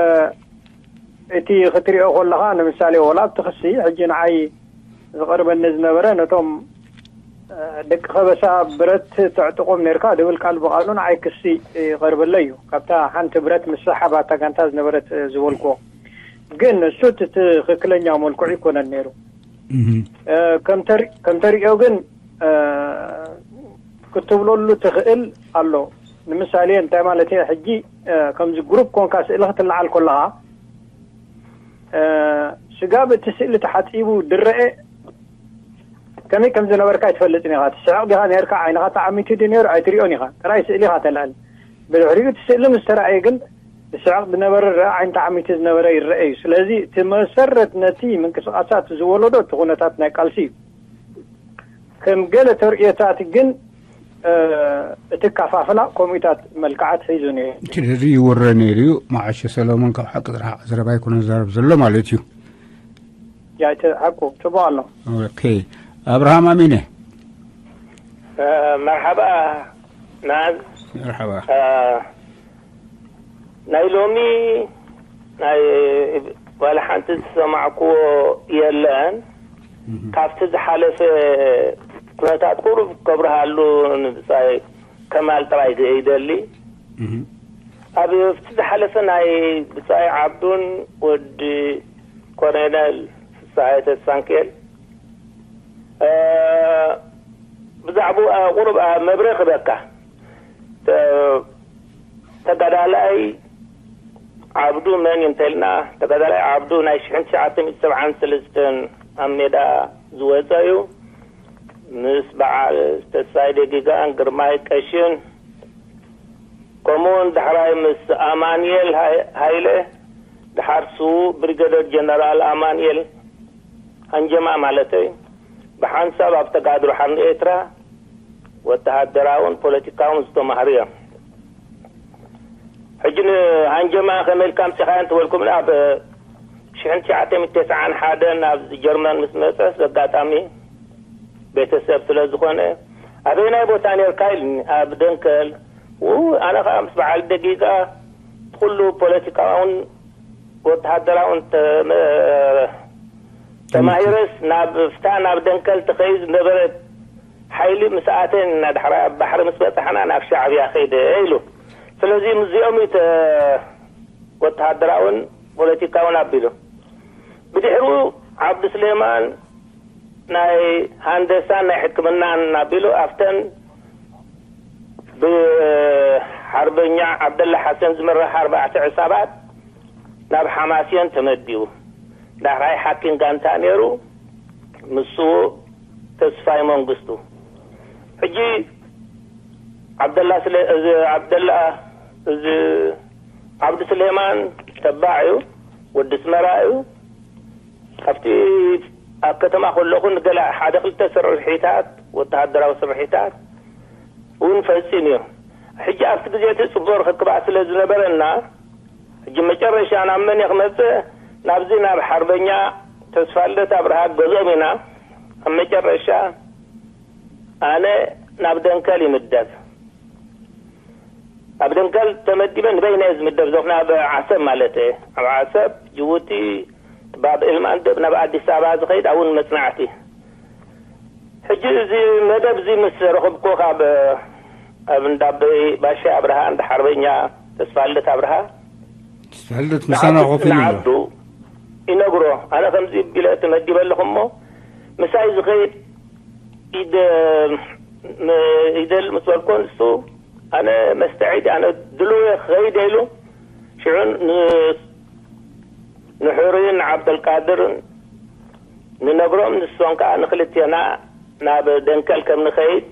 እቲ ክትሪኦ ከለኻ ንምሳሌ ወላ ኣብቲ ክሲ ሕጂ ንዓይ ዝቐርበኒ ዝነበረ ነቶም፣ እ፣ ደቂ ከበሳ ብረት ተዕጥቆም ነርካ ድብል ቃል ብቃሉ ንዓይ ክሲ ይቐርበለይ እዩ። ካብታ ሓንቲ ብረት ምስ ሰሓባ እታ ጋንታ ዝነበረት፣ እ፣ ዝበልክዎ። ግን እሱ እቲ ትኽክለኛ መልክዑ ይኮነን ነይሩ። እህ። እ፣ ከም ተሪ-፣ ከም ተሪኦ ግን፣ እ፣ ክትብለሉ ትኽእል ኣሎ። ንምሳሌ እንታይ ማለት እየ? ሕጂ፣ እ፣ ከምዚ ግሩፕ ኮንካ ስእሊ ክትለዓል ከለኻ፣ እ፣ ስጋብ እቲ ስእሊ ተሓጺቡ ድረአ ከመይ ከም ዝነበርካ ኣይትፈልጥን ኢኻ። ትስሕቕ ዲኻ ነርካ? ዓይንኻ ተዓሚቱ ድዩ ነይሩ? ኣይትሪኦን ኢኻ። ጥራይ ስእሊ ኢኻ ተልዕል። ብድሕሪኡ እቲ ስእሊ ምስ ተራእየ ግን ዝስሕቕ ዝነበረ ይረአ፣ ዓይኒ ተዓሚቱ ዝነበረ ይረአ እዩ። ስለዚ እቲ መሰረት ነቲ ምንቅስቃሳት ዝወለዶ እቲ ኩነታት ናይ ቃልሲ እዩ። ከም ገለ ተርእዮታት ግን፣ እ፣ እቲ ካፋፍላ ከምኡታት መልክዓት ሒዙ ነይሩ። ስለዚ ይወረ ነይሩ እዩ። መዓሸ ሰሎሞን ካብ ሓቂ ዝረሓቐ ዘረባ ኣይኮነን ዝዛረብ ዘሎ ማለት እዩ። ያ፣ እቲ ሓቁ ጽቡቕ ኣሎ። ኦኬ። ኣብርሃም ኣሚነ። እ፣ መርሓባ ናዝ። መርሓባ። እ፣ ናይ ሎሚ ናይ ዋላ ሓንቲ ዝሰማዕክዎ የለን። እህ። ካብቲ ዝሓለፈ ኩነታት ቁሩብ ከብርሃሉ ንብጻይ ከማል ጥራይ ይደሊ። እህ። ኣብ እቲ ዝሓለፈ ናይ ብጻይ ዓብዱን ወዲ ኮሎኔል ፍስሃየ ተስፋንክኤል፣ እ፣ ብዛዕባኡ፣ እ፣ ቁሩብ፣ እ፣ መብርሂ ክበካ። ተ-፣ ተጋዳላይ ዓብዱ መን እዩ እንተልና፣ ተጋዳላይ ዓብዱ ናይ ሽሕን ትሽዓተ ሚእቲ ሰብዓን ሰለስተን ኣብ ሜዳ ዝወጸ እዩ። ምስ በዓል ተስፋይ ደጊጋን ግርማይ ቀሽን፣ ከምኡውን ዳሕራይ ምስ ኣማንኤል ሃይ-፣ ሃይለ፣ ድሓር ስዉእ ብሪገደር ጀነራል ኣማንኤል ሃንጀማ ማለተይ፣ ብሓንሳብ ኣብ ተጋድሎ ሓርነት ኤርትራ ወተሃደራውን ፖለቲካውን ዝተማህሩ እዮም። ሕጂ ንሃንጀማ ከመይ ኢልካ ኣምጺኻዮ እንተበልኩምኒ፣ ኣብ ሽሕን ትሽዓተ ሚእቲ ተስዓን ሓደን ናብ ጀርመን ምስ መጸ፣ በጋጣሚ ቤተሰብ ስለ ዝኾነ፣ ኣበየናይ ቦታ ነርካ ኢሉኒ። ኣብ ደንከል። ው ኣነ ከዓ ምስ በዓል ደጊጋ ኩሉ ፖለቲካውን ወተሃደራውን ተመ- ተማሂረስ ናብ ፍታ ናብ ደንከል ትኸይ ዝነበረት ሓይሊ ምስ ኣተን፣ ዳሕራይ ኣብ ባሕሪ ምስ በጻሕና ናብ ሻዕብያ ከይደ ኢሉ። ስለዚ ምስዚኦም እዩ ተ- ወተሃደራውን ፖለቲካውን ኣቢሉ። ብድሕሩ ዓብዱ ስሌማን ናይ ሃንደሳን ናይ ሕክምናን ኣቢሉ ኣብተን ብሓርበኛ ዓብደላ ሓሰን ዝምራሕ ኣርባዕተ ዕሳባት ናብ ሓማስዮን ተመዲቡ። ዳሕራይ ሓኪም ጋንታ ነይሩ። ምስ ተስፋይ መንግስቱ። ሕጂ ዓብደላ ስለ እዚ ዓብደላ እዚ ዓብዱ ስሌማን ተባዕ እዩ። ወዲ ስመራ እዩ። ኣብቲ ኣብ ከተማ ከለኹ ንገለ ሓደ ክልተ ስርሒታት፣ ወተሃደራዊ ስርሒታት እውን ፈጺሙ እዩ። ሕጂ ኣብቲ ግዜ እቲ ጽቡቕ ርክክባት ስለ ዝነበረና፣ ሕጂ መጨረሻ ናብ መን እየ ክመጽእ? ናብዚ ናብ ሓርበኛ ተስፋልደት ኣብርሃ ገዝኦም ኢና። ኣብ መጨረሻ ኣነ ናብ ደንከል ይምደብ። ኣብ ደንከል ተመዲበ ንበይነ እየ ዝምደብ፣ ዞም ናብ ዓሰብ ማለት እየ። ኣብ ዓሰብ፣ ጅቡቲ፣ ባብ ኤልማንደብ ናብ ኣዲስ ኣበባ ዝኸይድ፣ ኣብኡ ንመጽናዕቲ። ሕጂ እዚ መደብ እዚ ምስ ረኸብኩ ካብ ኣብ እንዳበይ ባሻ ኣብርሃ፣ እንዳ ሓርበኛ ተስፋልደት ኣብርሃ፣ ተስፋልደት ምሳና ኮፍ ኢሉ ኣሎ። ንዓዱ ይነግሮ። ኣነ ከምዚ ቢለ ተመዲበ ኣለኹ እሞ ምሳይ ዝኸይድ ይደ- ም- ይደል ምስ በልኮ፣ ንሱ ኣነ መስተዒድ፣ ኣነ ድሉው እየ ክኸይድ ኢሉ። ሽዑ ን- ንሕሩይን ንዓብደልቃድርን ንነግሮም፣ ንሶም ከኣ ንክልቴና ናብ ደንከል ከም ንኸይድ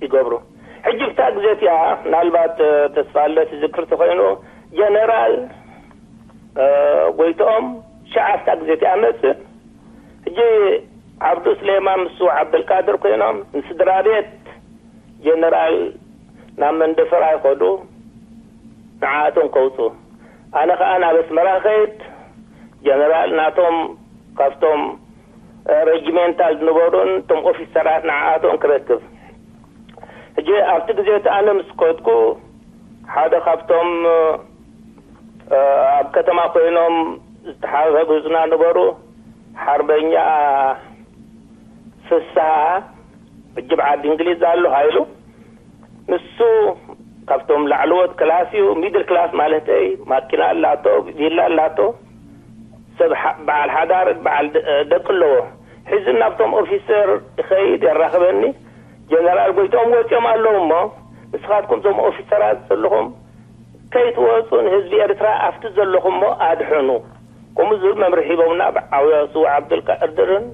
ይገብሩ። ሕጂ ብታ ግዜ እቲኣ፣ ምናልባት ተስፋለ ትዝክር ተኾይኑ፣ ጀነራል ጎይትኦም ሸዓ ኣብታ ግዜ እቲኣ መጽእ። ሕጂ ዓብዱ ስሌማን ምስ ዓብደልቃድር ኮይኖም ንስድራ ቤት ጀነራል ናብ መንደፈራ ይኸዱ፣ ንዓኣቶም ከውፁ። ኣነ ከዓ ናብ ኣስመራ ኸይድ፣ ጀነራል ናቶም ካብቶም ረጅሜንታል ዝነበሩን እቶም ኦፊሰራት ንዓኣቶም ክረክብ። ሕጂ ኣብቲ ግዜ እቲ ኣነ ምስ ከድኩ ሓደ ካብቶም ኣብ ከተማ ኮይኖም ዝተሓጋገዙና ነበሩ ሓርበኛ ፍስሃ፣ ሕጂ ብዓዲ እንግሊዝ ኣሎ ሃይሉ። ንሱ ካብቶም ላዕለዎት ክላስ እዩ፣ ሚድል ክላስ ማለተይ። ማኪና ኣላቶ፣ ቪላ ኣላቶ፣ ሰብ በዓል ሓዳር፣ በዓል ደቂ ኣለዎ። ሕዚ ናብቶም ኦፊሰር ይኸይድ የራኽበኒ። ጀነራል ጎይትኦም ወፂኦም ኣለዉ እሞ ንስኻትኩም እዞም ኦፊሰራት ዘለኹም ከይትወፁ ንህዝቢ ኤርትራ ኣብቲ ዘለኹሞ ኣድሕኑ። ከምኡ ዝብል መምርሒ ሂቦምና። ብዓብያ ስው ዓብዱልቃድርን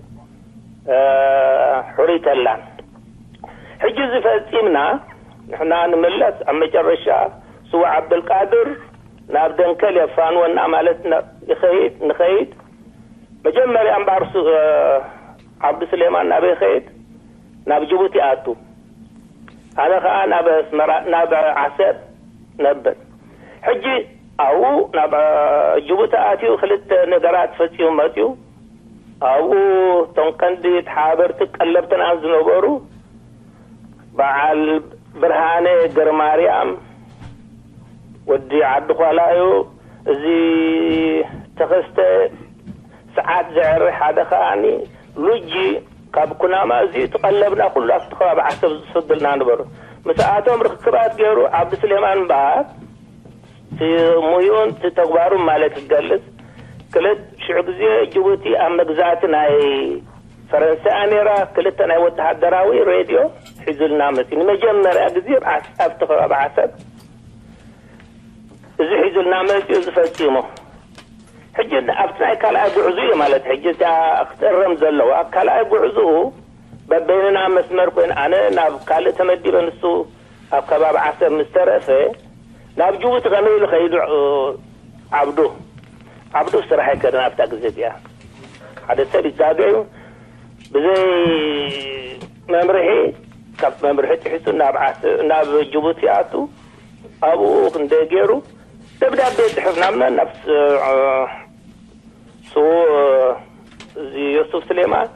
ሕሩይ ተላን። ሕጂ እዚ ፈጺምና ንሕና ንምለስ፣ ኣብ መጨረሻ ስው ዓብዱልቃድር ናብ ደንከል የፋንወና ማለት፣ ይኸይድ ንኸይድ። መጀመርያ እምበኣር ዓብዱ ስሌማን ናበይ ይኸይድ? ናብ ጅቡቲ ኣቱ። ኣነ ኸኣ ናብ ኣስመራ፣ ናብ ዓሰብ ነብር። ሕጂ ኣብኡ ናብ ጅቡቲ ኣትዩ ክልተ ነገራት ፈጺሙ መጽዩ። ኣብኡ እቶም ቀንዲ ተሓባበርቲ ቀለብትና ዝነበሩ በዓል ብርሃነ ገርማርያም፣ ወዲ ዓዲ ኳላዩ፣ እዚ ተኸስተ ሰዓት ዘዕሪ ሓደ ከኣኒ ሉጂ ካብ ኩናማ፣ እዚ እቲ ቀለብና ኩሉ ኣብቲ ከባቢ ዓሰብ ዝሰዱልና ነበሩ። ምስኣቶም ርክክባት ገይሩ ዓብዲ ስሌማን እምበኣር፣ እቲ ሙዩን እቲ ተግባሩን ማለት ክገልጽ፣ ክልተ ሽዑ ግዜ ጅቡቲ ኣብ መግዛእቲ ናይ ፈረንሳ እያ ነይራ። ክልተ ናይ ወተሃደራዊ ሬድዮ ሒዙልና መጺኡ። ንመጀመርያ ግዜ ኣብ ዓስ-፣ ኣብቲ ከባቢ ዓሰብ እዚ ሒዙልና መጺኡ፣ እዚ ፈጺሙ። ሕጂ ኣብቲ ናይ ካልኣይ ጉዕዞ እዩ ማለት፣ ሕጂ እዚኣ ክትእረም ዘለዋ። ካልኣይ ጉዕዞኡ በበይንና መስመር ኮይኑ፣ ኣነ ናብ ካልእ ተመዲበ፣ ንሱ ኣብ ከባቢ ዓሰብ ምስ ተረፈ፣ ናብ ጅቡቲ ከመይ ኢሉ ከይዱ? እ፣ ዓብዱ፣ ዓብዱ ስራሕ ኣይከደን ኣብታ ግዜ እዚኣ። ሓደ ሰብ ይጋገ እዩ። ብዘይ መምርሒ፣ ካብ መምርሒ ጥሒሱ ናብ ዓሰ-፣ ናብ ጅቡቲ ኣቱ። ኣብኡ ክንደይ ገይሩ ደብዳቤ ጽሕፍና፣ ናብ ስ-፣ እ፣ ስዉእ፣ እ፣ እዚ ዮሱፍ ስሌማን።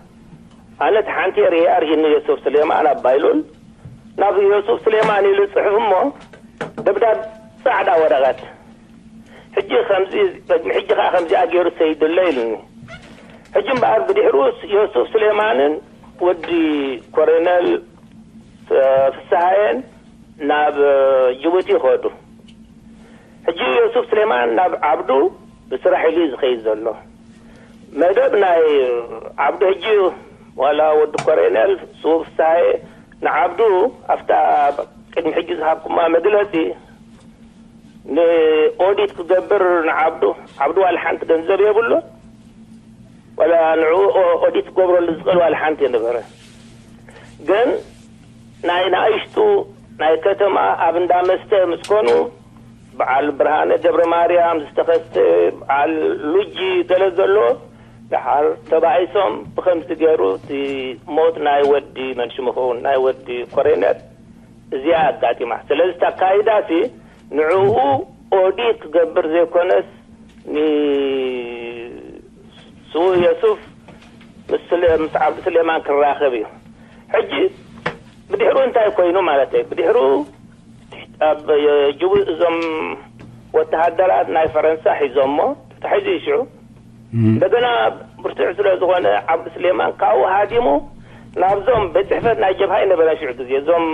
ኣነ እቲ ሓንቲ ርእየ ኣርሂኒ ዮሱፍ ስሌማን ኣብ ባይሉል። ናብ ዮሱፍ ስሌማን ኢሉ ጽሑፍ እሞ ደብዳብ ጻዕዳ ወረቐት። ሕጂ ከምዚ፣ ቅድሚ ሕጂ ከኣ ከምዚኣ ገይሩ ሰይድለ ኢሉኒ። ሕጂ እምበኣር ብድሕሩ ዮሱፍ ስሌማንን ወዲ ኮሎኔል ፍስሃየን ናብ ጅቡቲ ይኸዱ። ሕጂ ዮሱፍ ስሌማን ናብ ዓብዱ ብስራሕ ኢሉ እዩ ዝኸይድ ዘሎ። መደብ ናይ ዓብዱ ሕጂ ዋላ ወዲ ኮሎኔል ስዉእ ፍስሃየ ንዓብዱ ኣብታ ቅድሚ ሕጂ ዝሃብኩማ መግለጺ ንኦዲት ክገብር ንዓብዱ፣ ዓብዱ ዋላ ሓንቲ ገንዘብ የብሉ። ዋላ ንዕኡ ኦ-፣ ኦዲት ክገብረሉ ዝኽእል ዋላ ሓንቲ የነበረ። ግን ናይ ንኣሽቱ ናይ ከተማ ኣብ እንዳ መስተ ምስ ኮኑ፣ በዓል ብርሃነ ገብረ ማርያም ዝተኸስተ፣ በዓል ሉጂ ገለ ዘሎ፣ ደሓር ተባኢሶም ብኸምዚ ገይሩ እቲ ሞት ናይ ወዲ መን ሽሙ ክኸውን፣ ናይ ወዲ ኮሬነር እዚኣ ኣጋጢማ። ስለዚ እቲ ኣካይዳሲ ንዕኡ ኦዲት ክገብር ዘይኮነስ፣ ንስዉእ የሱፍ ምስ ስለ-፣ ምስ ዓብዱ ስሌማን ክራኸብ እዩ። ሕጂ ብድሕሩ እንታይ ኮይኑ ማለት እዩ? ብድሕሩ ኣብ ጅቡ-፣ እዞም ወተሃደራት ናይ ፈረንሳ ሒዞሞ፣ ተታሒዙ እዩ ሽዑ። እም። እንደገና ብርቱዕ ስለ ዝኾነ ዓብዱ ስሌማን ካብኡ ሃዲሙ ናብዞም ቤት ጽሕፈት ናይ ጀብሃ ይነበረ ሽዑ ግዜ። እዞም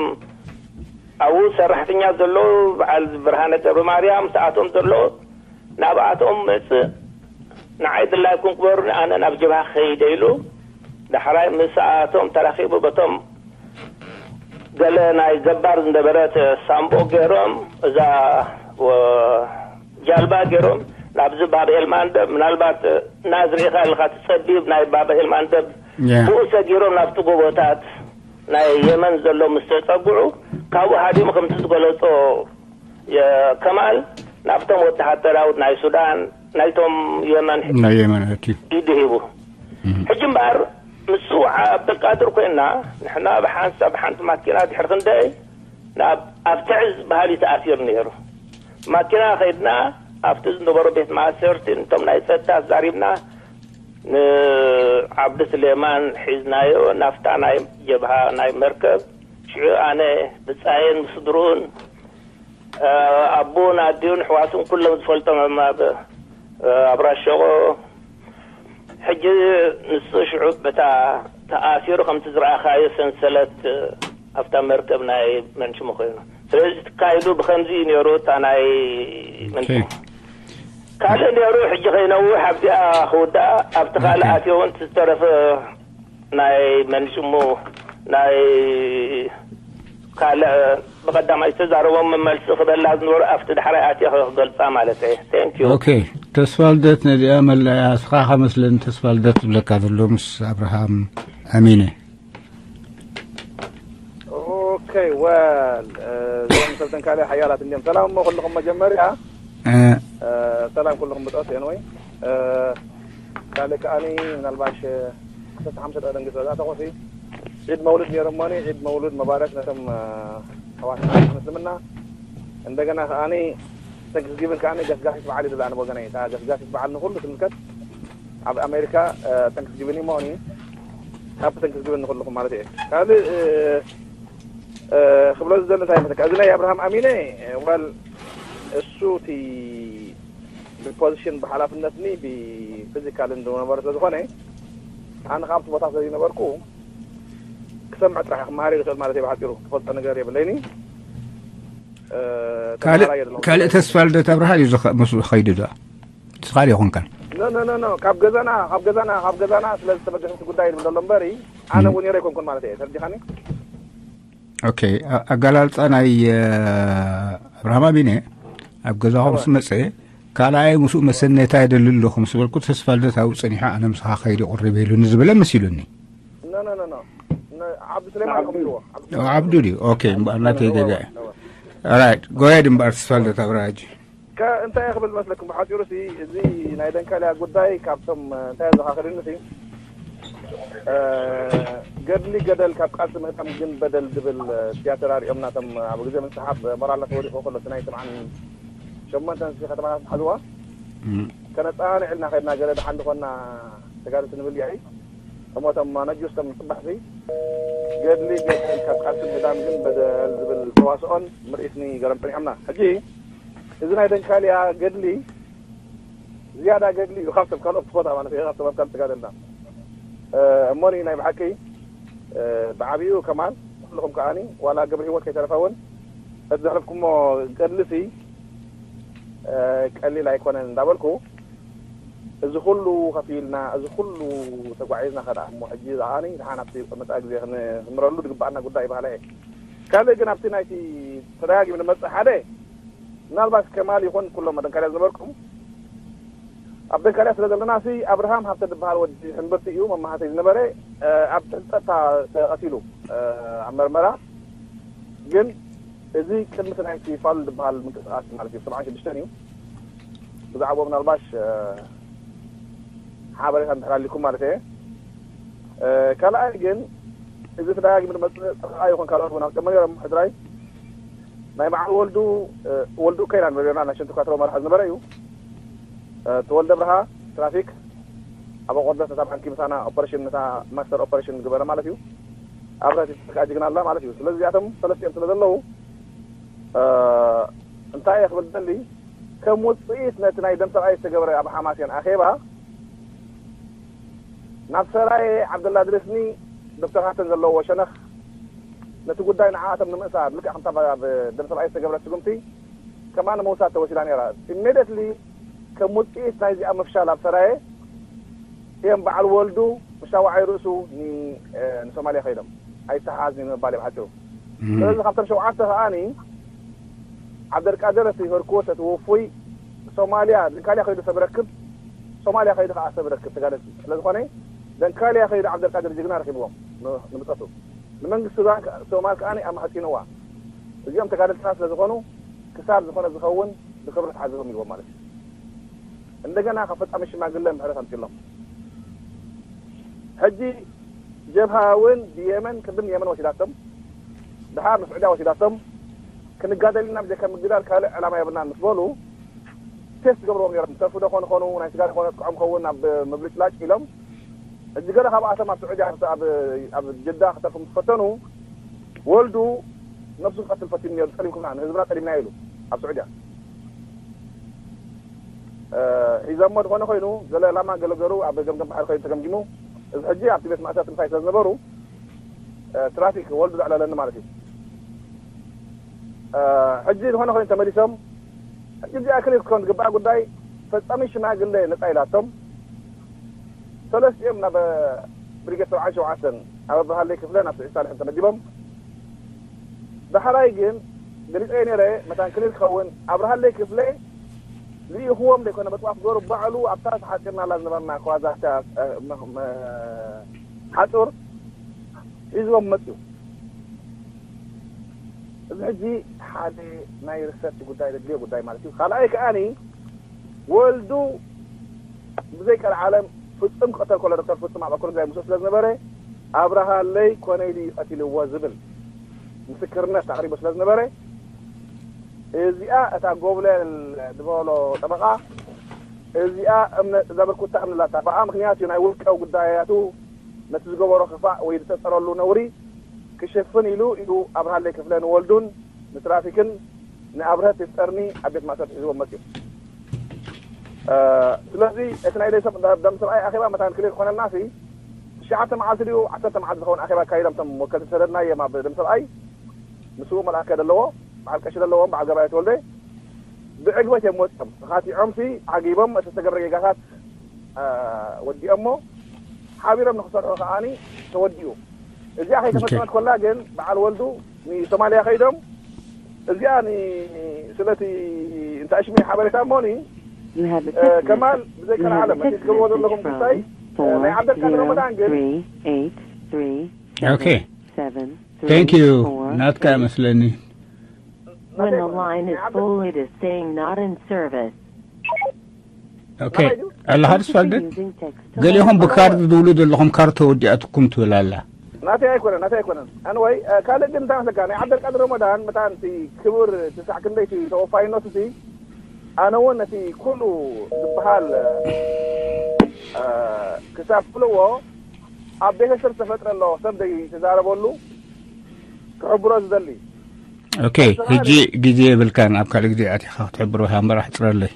ኣብኡ ሰራሕተኛ ዘለዉ፣ በዓል ብርሃነ ገብረ ማርያም ምስኣቶም ዘለዉ፣ ናብኣቶም መጽእ፣ ንዓይ ድላይኩም ክበሩኒ፣ ኣነ ናብ ጀብሃ ክኸይደ ኢሉ፣ ዳሕራይ ምስኣቶም ተራኺቡ፣ በቶም ገለ ናይ ገባር ዝነበረት ሳምቦ ገይሮም፣ እዛ ወ-፣ ጃልባ ገይሮም፣ ናብዚ ባብ ኤልማንደብ፣ ምናልባት ናዝር ኢኻ ኢልካ ትጸቢብ ናይ ባብ ኤልማንደብ፣ ያ። ብኡ ሰጊሮም ናብቲ ጎቦታት ናይ የመን ዘሎ ምስ ተጸግዑ፣ ካብኡ ሃዲሙ ከምቲ ዝገለጾ የ-፣ ከማል ናብቶም ወተሃደራውት ናይ ሱዳን፣ ናይቶም የመን ናይ የመን ኣትዩ። ኢዱ ሂቡ። እም። ሕጂ እምበኣር፣ ምስ ስዉእ ዓብደልቃድር ኮይንና፣ ንሕና ብሓንሳብ ሓንቲ ማኪና ድሕሪ ክንደይ ናብ፣ ኣብ ትዕዝ በሃሊ ተኣሲሩ ነይሩ። ማኪና ከይድና፣ ኣብቲ ዝነበሩ ቤት ማእሰርቲ፣ ነቶም ናይ ጸጥታ ኣዛሪብና፣ ንዓብዲ ስሌማን ሒዝናዮ፣ ናብታ ናይ ጀብሃ ናይ መርከብ። ሽዑ ኣነ ብጻየን ምስድርኡን፣ እ፣ ኣቦን ኣዲኡን ኣሕዋቱን ኩሎም ዝፈልጦም ኣብ፣ እ፣ ኣብራሸቆ። ሕጂ ንሱ ሽዑ በታ ተኣሲሩ ከምቲ ዝረኣኻዮ ሰንሰለት፣ እ፣ ኣብታ መርከብ ናይ መንሽሙ ኮይኑ። ስለዚ ትካይዱ ብኸምዚ እዩ ነይሩ፣ እታ ናይ ኦኬ። መንሽሙ። ካልእ ነይሩ፣ ሕጂ ከይነውሕ ኣብዚኣ ክውዳእ፣ ኣብቲ ካልእ ኦኬ። ኣትዮ እውን ዝተረፈ ናይ መንሽሙ ናይ ካልእ ብቐዳማይ ዝተዛረቦም መልሲ ክበላ ዝነበሩ ኣብቲ ዳሕራይ ኣትየ ክገልጻ ማለት እየ። Thank you። ኦኬ፣ ተስፋ ልደት ነዚኣ መለያ እስኻ ከመስለኒ ተስፋ ልደት ዝብለካ ዘሎ ምስ ኣብርሃም ኣሚነ። ኦኬ፣ ወል፣ እ፣ እዞም ሰብተን ካልእ ሓያላት እንዲዮም። ሰላም እሞ ኩልኹም መጀመርያ። እ፣ እ፣ ሰላም ኩልኹም ብጾት፣ ኤንወይ። እ፣ ካልእ ከኣኒ ምናልባሽ፣ እ፣ ዓሰርተ ሓሙሽተ ደቂቕ ደንጊጸ እዛ ተኾሲ። ዒድ መውሉድ ነይሩ እሞኒ፣ ዒድ መውሉድ መባረክ ነቶም፣ እ፣ ኣሕዋትና ምስልምና። እንደገና ከኣኒ ተንክስጊቪን ከኣኒ ገስጋሲት በዓል እዩ ዝብላ ኣነ ብወገነይ። እታ ገስጋሲት በዓል ንኹሉ ትምልከት። ኣብ ኣሜሪካ፣ እ፣ ተንክስጊቪን እዩ እሞኒ። ሃፒ ተንክስጊቪን ንኹልኹም ማለት እየ። ካልእ፣ እ፣ እ፣ ክብሎ ዝደሊ እንታይ መሰለካ፣ እዚ ናይ ኣብርሃም ኣሚነ፣ እ፣ ዋል እሱ እቲ ብፖዚሽን ብሓላፍነትኒ ብፊዚካልን ዝነበረ ስለ ዝኾነ፣ ኣነ ካብቲ ቦታ ስለ ዝነበርኩ ክሰምዕ ጥራሕ ክመሃር ይኽእል ማለት እየ። ብሓፂሩ ክፈልጦ ነገር የብለይኒ። እ፣ ካልእ ተምሃራይ እየ ዘለኹ። ካልእ ተስፋ ልደት ኣብርሃ እዩ ዝኸ-፣ ምስኡ ዝኸይዱ ዶ? ትኻል ይኹንከን። ኖ፣ ኖ፣ ኖ፣ ኖ። ካብ ገዛና፣ ካብ ገዛና፣ ካብ ገዛና ስለ ዝተበገሰ እቲ ጉዳይ ይብል ዘሎ እምበሪ፣ ኣነ እውን ነይረ ኣይኮንኩን ማለት እየ። ተረዲኻኒ? ኦኬ፣ ኣ-፣ ኣገላልጻ ናይ፣ እ፣ ኣብርሃም ኣቢነ ኣብ ገዛኹም እወ። ምስ መጸ፣ ካልኣይ ምስኡ መሰነይታ ይደሊ ኣለኹ ምስ በልኩ፣ ተስፋ ልደት ኣብኡ ጸኒሑ፣ ኣነ ምሳኻ ከይደ ቁርብ ኢሉኒ ዝበለ መሲሉኒ። ኖ፣ ኖ፣ ኖ፣ ኖ። ኖ፣ ዓብዱ ስሌማን ኢኹም ኢልዎ። ዓብዱ ኦ፣ ስሌማን። ዓብዱ ድዩ? ኦኬ፣ እምበኣር ናተይ እወ፣ ገጋ እየ። እወ። ኦራይት፣ ጎየድ እምበኣር ተስፋ ልደት ኣብርሃ ሕጂ። ከ-፣ እንታይ ክብል መስለኩም፣ ብሓጺሩ ሲ፣ እዚ ናይ ደንካልያ ጉዳይ ካብቶም፣ እ፣ እንታይ ዘኻኽርኒ ሲ፣ እ፣ ገድሊ ገደል ካብ ቃልሲ ምህዳም ግን በደል ዝብል፣ እ፣ ቲያትር ኣርእዮም ናቶም ኣብ ግዜ ምንስሓብ ሞራልና ተወዲቑ ከሎ፣ እቲ ናይ ሰብዓን ሸሞንተን ሲ ከተማታት ሓዝዋ እም። ከነጸናንዕ ኢልና ከድና፣ ገለ ደሓን ዝኾንና ተጋደልቲ ንብል ያኢ። እሞቶም ነጁስቶም ጽባሕሲ ገድሊ ገድሊ ካብ ቃልሲ ምህዳም ግን በደል ዝብል ተዋስኦን ምርኢት ንገረም ጸኒሖምና። ሕጂ እዚ ናይ ደንካልያ ገድሊ ዝያዳ ገድሊ እዩ ካብቶም ካልኦት ቦታ ማለት እዩ፣ ካብቶም ኣብ ካልእ ተጋደልና። እሞኒ ናይ ብሓቂ ብዓብኡ ከማን ኩልኹም ከዓኒ ዋላ ገብረ ህይወት ከይተረፈ እውን እቲ ዘሕለፍኩሞ ገድልሲ ቀሊል ኣይኮነን እንዳበልኩ፣ እዚ ኩሉ ከፊልና፣ እዚ ኩሉ ተጓዒዝና ከዳ እሞ ሕጂ ዝዓኒ ድሓን ኣብቲ መጻኢ ግዜ ክንምረሉ ዝግባኣና ጉዳይ ይባህላ እየ። ካልእ ግን ኣብቲ ናይቲ ተደጋጊሙ ዝመጽእ ሓደ ምናልባት ከማል ይኹን ኩሎም ደንካልያ ዝነበርኩም ኣብ ደንካልያ ስለ ዘለና ሲ ኣብርሃም ሃብተ ዝበሃል ወዲ ሕምብርቲ እዩ መማሃተይ ዝነበረ። ኣብ ትሕቲ ጸጥታ ተቐቲሉ ኣብ መርመራ ግን እዚ ቅድሚ እቲ ናይቲ ፋሉል ዝበሃል ምንቅስቃስ ማለት እዩ ሰብዓን ሽዱሽተን እዩ። ብዛዕባኡ ምናልባሽ ሓበሬታ እንድሕር ኣሊኩም ማለት እየ። ካልኣይ ግን እዚ ተደጋጊሙ ዝመፅእ ጥርዓ ይኹን ካልኦት እውን ኣብ ቀመ ነይሮም ሕድራይ ናይ በዓል ወልዱ ወልዱ ከይና ንበልና ናይ ሸንቱ ካትሮ መራሒ ዝነበረ እዩ። ተወልደ ብርሃ ትራፊክ ኣብ ኣቆርደት ነታ ባንኪ ምሳና ኦፐሬሽን ነታ ማስተር ኦፐሬሽን ዝገበረ ማለት እዩ። ኣብረት ከዓ ጅግና ኣላ ማለት እዩ። ስለዚ እዚኣቶም ሰለስቲኦም ስለ ዘለዉ እንታይ እየ ክብል ደሊ ከም ውፅኢት ነቲ ናይ ደም ሰብኣይ ዝተገበረ ኣብ ሓማሴን ኣኼባ ናብ ሰራየ ዓብደላ ድሪስኒ ዶክተር ሃሰን ዘለዎ ሸነኽ ነቲ ጉዳይ ንዓኣቶም ንምእሳር ልክዕ ከምታ ኣብ ደም ሰብኣይ ዝተገብረ ስጉምቲ ከማን መውሳድ ተወሲዳ ነይራ። Immediately ከም ውፅኢት ናይዚኣ ምፍሻል ኣብ ሰራየ እዮም በዓል ወልዱ ምስ ሻዋዓይ ርእሱ ንሶማልያ ከይዶም ኣይተሓዝ ንምባል እዮም ሓጭሩ። ስለዚ ካብቶም ሸውዓተ ከዓኒ ዓብደልቃድር እቲ ህርኩት እቲ ውፉይ ሶማልያ ደንካልያ ከይዱ ሰብ ረክብ ሶማልያ ከይዱ ከዓ ሰብ ረክብ ተጋደልቲ ስለዝኾነ ደንካልያ ከይዱ ዓብደልቃድር ጅግና ረኪብዎም ንምፀቱ ንመንግስቲ ሱዳን ሶማል ከዓ ኣማሕፂንዋ። እዚኦም ተጋደልትና ስለዝኾኑ ክሳብ ዝኾነ ዝኸውን ብክብሪ ተሓዝቦም ኢልዎም ማለት እዩ። እንደገና ካብ ፈጻሚ ሽማግለ ምሕረት ኣምፅሎም። ሕጂ ጀብሃ እውን ብየመን ቅድም የመን ወሲዳቶም ድሓር ንስዑድያ ወሲዳቶም ክንጋደል ኢና ብጀካ ምግዳል ካልእ ዕላማ የብልናን ምስ በሉ ቴስት ገብርዎም ነይሮም። ዝተርፉ ዶ ኾኑ ኾኑ ናይ ስጋ ኾነ ጥቅዖም ኸውን ናብ ምብልጭላጭ ኢሎም እጅ ገለ ካብኣቶም ኣብ ስዑድያ ኣብ ጀዳ ክተርፉ ምስ ፈተኑ ወልዱ ነብሱ ክቐትል ፈቲኑ ነይሩ። ጸሊምኩምና ንህዝብና ጸሊምና ኢሉ ኣብ ስዑድያ ሒዞሞ ዝኾነ ኮይኑ ገለ ዕላማ ገለ ገሩ ኣብ ገምገም ባሕሪ ኮይኑ ተገምጊሙ እዚ ሕጂ ኣብቲ ቤት ማእሰርቲ ምሳይ ስለ ዝነበሩ ትራፊክ ወልዱ ዘዕለለኒ ማለት እዩ። ሕጂ ዝኾነ ኮይኑ ተመሊሶም ሕጂ እዚኣ ክሊር ክኸውን ዝግባኣ ጉዳይ ፈጻሚ ሽማግለ ነጻ ኢላቶም ሰለስቲኦም ናብ ብሪጌድ ሰብዓን ሸውዓተን ኣብ ኣብርሃለይ ክፍለ ናብ ስዒድ ሳልሕን ተመዲቦም። ዳሕራይ ግን ገሊፀዮ ነይረ መታን ክሊር ክኸውን ኣብርሃለይ ክፍለ ልኢኽዎም ዘይኮነ በጥዋፍ ገሩ ባዕሉ ኣብታ ተሓፂርናላ ዝነበርና ከዋዛታ ሓፁር ሒዝዎም መፅዩ። እዚ ሕጂ ሓደ ናይ ሪሰርች ጉዳይ ዘድልዮ ጉዳይ ማለት እዩ። ካልኣይ ከዓኒ ወልዱ ብዘይ ቀልዓለም ፍጹም ክቐተል ከሎ ዶክተር ፍጹም ኣብ ኣኮር ግራይ ምስኡ ስለ ዝነበረ ኣብርሃለይ ኮነ ኢሉ እዩ ቀቲልዎ ዝብል ምስክርነት ኣቕሪቡ ስለ ዝነበረ እዚኣ እታ ጎብለል ዝበሎ ጠበቓ እዚኣ እዛ ብርኩታ እምንላታ ብኣ ምክንያት እዩ ናይ ውልቃዊ ጉዳያቱ ነቲ ዝገበሮ ክፋእ ወይ ዝጠርጠረሉ ነውሪ ክሽፍን ኢሉ እዩ ኣብርሃለይ ክፍለ ንወልዱን ንትራፊክን ንኣብርሀት ይፍጠርኒ ኣብ ቤት ማእሰርቲ ሒዝዎም መፅኡ። ስለዚ እቲ ናይ ደም ሰብኣይ ኣኼባ መታን ክልል ክኾነልና ሲ ትሽዓተ መዓልቲ ድዩ ዓሰርተ መዓልቲ ዝኸውን ኣኼባ ኣካይዶም እቶም ወከልቲ ዝሰደድናዮም ኣብ ደም ሰብኣይ ምስኡ መልኣከ ዘለዎ በዓል ቀሺ ዘለዎም በዓል ገባኤ ተወልደ ብዕግበት እዮም ወፂኦም ተኻቲዖም ሲ ዓጊቦም እቲ ዝተገብረ ጌጋታት ወዲኦሞ ሓቢሮም ንክሰርሑ ከዓኒ ተወዲኡ። እዚኣ ከይተፈፀመት ኮላ ግን በዓል ወልዱ ንሶማልያ ከይዶም እዚኣ ስለቲ እንታይ ሽሚ ሓበሬታ እሞኒ ከማል ብዘይቀልዓለም እቲ ትገብርዎ ዘለኹም ጉዳይ ናይ ዓብደልቃድር ረመዳን ግን Okay. Thank you. ናትካ መስለኒ። When the line is full, it is saying not in service. Okay. ኣለኻ ድስፋልደት ገሊኹም ብካርድ ትብሉ ዘለኹም ካርድ ተወዲኣትኩም ትብል ኣላ። ናተይ ኣይኮነን ናተይ ኣይኮነን። ኣንወይ ካልእ ግን እንታይ መስለካ ናይ ዓብደልቃድር ረመዳን መታን እቲ ክቡር ትሳዕ ክንደይ እቲ ተወፋይነቱ እቲ ኣነ እውን ነቲ ኩሉ ዝበሃል ክሳብ ክልዎ ኣብ ቤተሰብ ዝተፈጥረ ኣሎ ሰብ ደይ ተዛረበሉ ክሕብሮ ዝደሊ። ኦኬ፣ ሕጂ ግዜ የብልካን፣ ኣብ ካልእ ግዜ ኣቲኻ ክትሕብሮ እምበር ኣሕጽረለይ።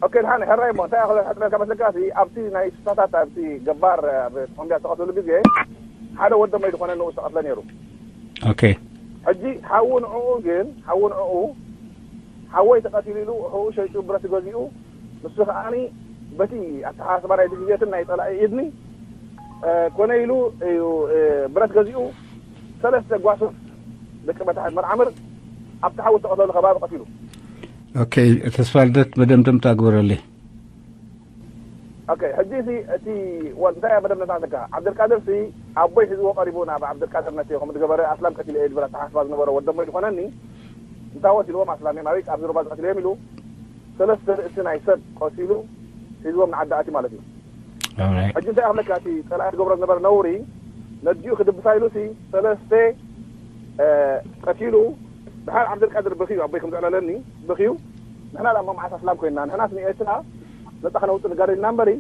ኦኬ፣ ድሓን ሕራይ እሞ እንታይ ክሕጽረልካ መስለካ? ኣብቲ ናይ ስሳታት ኣብቲ ገባር ኣብ ኮሎምቢያ ዝተቐትለሉ ግዜ ሓደ ወደመይ ዝኾነ ንኡ ዝተቐትለ ነይሩ። ኦኬ፣ ሕጂ ሓዉ ንዕኡ ግን ሓዉ ንዕኡ ሓወይ ተቐቲሉ ኢሉ ሕኡ ሸይጡ ብረት ገዚኡ ንሱ ከዓኒ በቲ ኣተሓሳስባ ናይ ድግዜትን ናይ ጸላኢ ኢድኒ ኮነ ኢሉ እዩ ብረት ገዚኡ ሰለስተ ጓሶት ደቂ መታሕት መርዓምር ኣብቲ ሓዊ ዝተቐተሉ ከባቢ ቀቲሉ። ኦኬ፣ ተስፋ ልደት መደምደምታ ግበረለይ። ኦኬ፣ ሕጂ ሲ እቲ ወ- እንታይ እያ መደምደምታ ኣለካ? ዓብደልቃድር ሲ ኣቦይ ሒዝዎ ቀሪቡ ናብ ዓብደልቃድር ነቲ ከምኡ ዝገበረ ኣስላም ቀቲለ እየ ዝብል ኣተሓሳስባ ዝነበሮ ወደሞ ዝኾነኒ እንታወት ኢልዎም ኣስላም እዮም ኣበይ ኣብዚ ሩባ ዝቐትልዮም ኢሉ ሰለስተ ርእሲ ናይ ሰብ ቀሲሉ ሒዝዎም ንዓዲ ኣትዩ ማለት እዩ። ሕጂ እንታይ ኣኽለካ እቲ ጸላኢ ዝገብሮ ዝነበረ ነውሪ ነዲኡ ክድብሳ ኢሉ ሲ ሰለስተ ቀቲሉ ድሓር ዓብደልቃድር ብኽዩ ኣቦይ ከም ዘዕለለኒ ብኽዩ ንሕና ዳሞ መዓት ኣስላም ኮይንና ንሕናስ ንኤርትራ ነጻ ክነውጽእ ንጋደል ኢና እምበሪ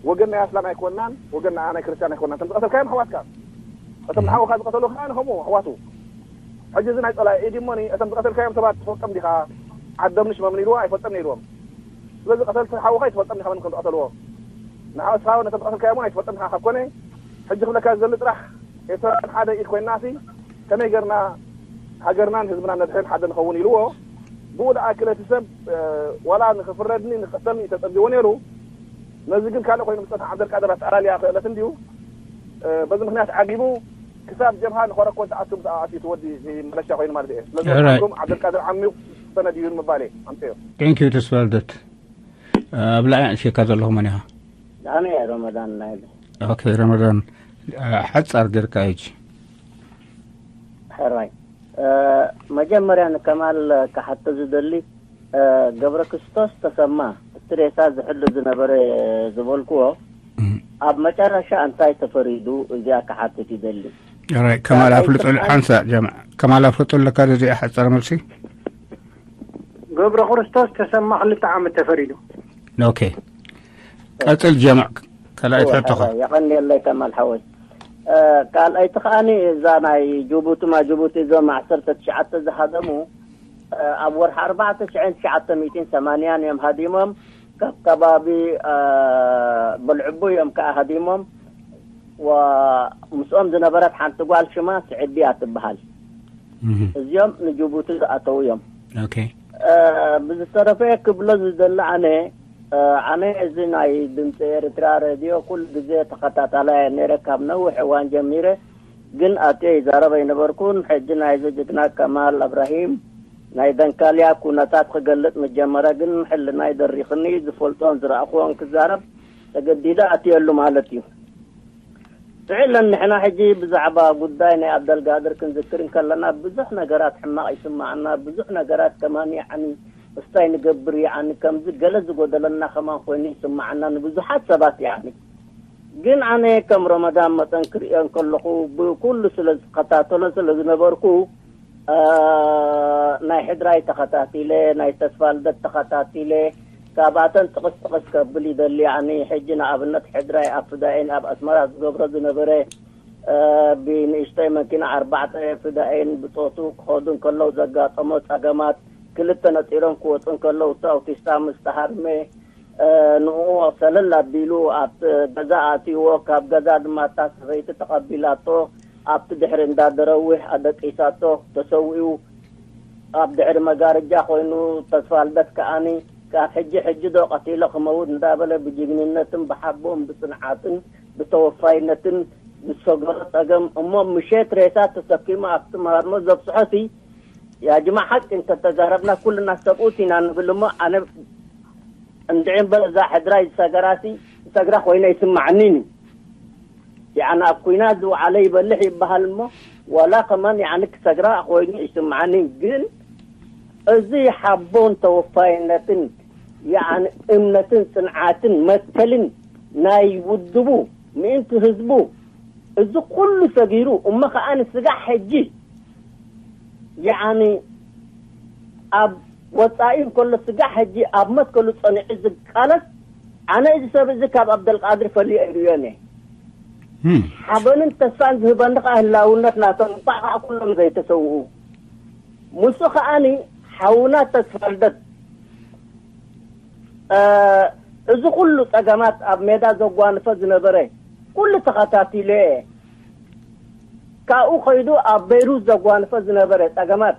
ወገን ናይ ኣስላም ኣይኮንናን ወገን ናይ ናይ ክርስቲያን ኣይኮንናን ከም ዝቐተልካዮም ኣሕዋትካ እቶም ንሓውኻ ዝቐተሉ ከዓ ንኸምኡ ኣሕዋቱ ሕጂ እዚ ናይ ጸላኢ ኢድ እሞኒ እቶም ዝቐተልካዮም ሰባት ትፈልጦም ዲኻ ዓዶም ንሽሞምን ኢልዎ ኣይፈልጦም ኢልዎም ስለዚ ቀተልቲ ሓውኻ ይትፈልጦም ዲኻ መን ከም ዝቐተልዎ ንሓወስኻ እውን ነቶም ዝቐተልካዮም እውን ኣይትፈልጦም ኢኻ ካብ ኮነ ሕጂ ክብለካ ዝደሊ ጥራሕ ኤርትራውያን ሓደ ኢድ ኮይንናሲ ከመይ ገርና ሃገርናን ህዝብናን ነድሕን ሓደ ንኸውን ኢልዎ ብኡ ደኣ ክለቲ ሰብ ዋላ ንኽፍረድኒ ንኽቀተልኒ እዩ ተጸቢዎ ነይሩ ነዚ ግን ካልእ ኮይኑ ምጸት ዓብደልቃድር ኣተኣላልያ ክእለት እንድዩ በዚ ምክንያት ዓጊቡ ክሳብ ጀብሃ ንኸረኮ ተኣቱ ምስ ኣእትዩ ትወዲ መለሻ ኮይኑ ማለት እየ ስለዚ Alright. ዓብዶም ዓብደልቃድር ዓሚቑ ሰነድ እዩ ንምባል እየ ኣምፅዮ Thank you ተስፋ ልደት። ኣብ ላዕሊ ኣንሽካ ዘለኹ መን ኢኻ? ኣነ እየ ረመዳን ናይለ ኦኬ ረመዳን ሓፃር ጌርካ እጂ ሕራይ መጀመርያ ንከማል ክሓቶ ዝደሊ ገብረ ክርስቶስ ተሰማ እቲ ሬሳ ዝሕሉ ዝነበረ ዝበልክዎ ኣብ መጨረሻ እንታይ ተፈሪዱ እዚኣ ክሓትት ይደሊ። ራይ ከማል ኣፍልጦ ሓንሳ ጀማ ከማል ኣፍልጦ ኣለካ እዚኣ ሓጻር መልሲ። ገብረ ክርስቶስ ተሰማ ክልተ ዓመት ተፈሪዱ። ኦኬ ቀጽል ጀማ ካልኣይ ሕቶኻ። የቐንየለይ ከማል ሓወይ ካልኣይቲ ከዓኒ እዛ ናይ ጅቡቲ ማ ጅቡቲ እዞም ዓሰርተ ትሽዓተ ዝሃደሙ ኣብ ወርሒ ኣርባዕተ ሽሕን ትሽዓተ ሚእትን ሰማንያን እዮም ሃዲሞም ካብ ከባቢ በልዕቡ እዮም ከዓ ሃዲሞም ምስኦም ዝነበረት ሓንቲ ጓል ሽማ ስዕዲ እያ ትበሃል እዚኦም ንጅቡቲ ዝኣተው እዮም ብዝተረፈ ክብሎ ዝደሊ ኣነ ኣነ እዚ ናይ ድምፂ ኤርትራ ሬድዮ ኩሉ ግዜ ተኸታታላይ ነረ ካብ ነዊሕ እዋን ጀሚረ ግን ኣትዮ ይዛረብ ኣይነበርኩን። ሕጂ ናይዚ ጅግና ከማል እብራሂም ናይ ደንካልያ ኩነታት ክገልጽ ምጀመረ ግን ሕልናይ ደሪኽኒ ዝፈልጦን ዝረኣኽዎን ክዛረብ ተገዲደ ኣትየሉ ማለት እዩ። ስዕለን ንሕና ሕጂ ብዛዕባ ጉዳይ ናይ ኣብደልጋድር ክንዝክር እንከለና ብዙሕ ነገራት ሕማቕ ይስማዓና፣ ብዙሕ ነገራት ከማን ያዕኒ እስታይ ንገብር ያዕኒ ከምዚ ገለ ዝጎደለና ከማን ኮይኑ ይስማዓና ንብዙሓት ሰባት ያዕኒ ግን ኣነ ከም ረመዳን መጠን ክርእዮ እንከለኹ ብኩሉ ስለ ዝከታተሎ ስለ ዝነበርኩ ናይ ሕድራይ ተኸታቲለ ናይ ተስፋ ልደት ተኸታቲለ ካብኣተን ጥቕስ ጥቕስ ከብል ይደሊ ኣኒ ሕጂ ንኣብነት ሕድራይ ኣብ ፍዳኤን ኣብ ኣስመራ ዝገብሮ ዝነበረ ብንእሽተይ መኪና ኣርባዕተ ፍዳኤን ብጦቱ ክኸዱ እንከለዉ ዘጋጠሞ ጸገማት ክልተ ነጢሮም ክወፁ እንከለዉ እቲ ኣውቲስታ ምስ ተሃርመ ንኡ ሰለል ኣቢሉ ኣብ ገዛ ኣትይዎ ካብ ገዛ ድማ እታ ሰበይቲ ተቐቢላቶ ኣብቲ ድሕሪ እንዳደረዊሕ ኣደቂሳቶ ተሰዊኡ ኣብ ድሕሪ መጋረጃ ኮይኑ ተስፋልደት ከኣኒ ካብ ሕጂ ሕጂ ዶ ቀቲለ ክመውት እንዳበለ ብጅግንነትን ብሓቦን ብፅንዓትን ብተወፋይነትን ዝሰገሮ ፀገም እሞ ምሸት ሬሳ ተሰኪሙ ኣብቲ መሃርሞ ዘብፅሖሲ ያጅማ ሓቂ እንተተዛረብና ኩልና ሰብኡት ኢና ንብል እሞ ኣነ እንድዒ እምበር እዛ ሕድራይ ዝሰገራሲ ዝሰግራ ኮይነ ይስማዓኒን እዩ። ያዕኒ ኣብ ኩናት ዝወዓለ ይበልሕ ይበሃል እሞ ዋላ ከማን ያዕኒ ክሰግራ ኮይኑ ይስማዓኒ ግን እዚ ሓቦን ተወፋይነትን ያዕኒ እምነትን ፅንዓትን መትከልን ናይ ውድቡ ምእንቲ ህዝቡ እዚ ኩሉ ሰጊሩ እሞ ከዓኒ ስጋዕ ሕጂ ያዕኒ ኣብ ወጻኢ እንከሎ ስጋዕ ሕጂ ኣብ መትከሉ ጸኒዑ ዝቃለስ ኣነ እዚ ሰብ እዚ ካብ ኣብደልቃድር ፈልየ ይርእዮን እየ ሓበንን ተስፋን ዝህበኒ ከዓ ህላውነት ናቶም እንኳዕ ከዓ ኩሎም ዘይተሰውኡ። ምስ ከዓኒ ሓውና ተስፋልደት እዚ ኩሉ ፀገማት ኣብ ሜዳ ዘጓንፈ ዝነበረ ኩሉ ተኸታቲለ እየ። ካብኡ ከይዱ ኣብ በይሩት ዘጓንፈ ዝነበረ ፀገማት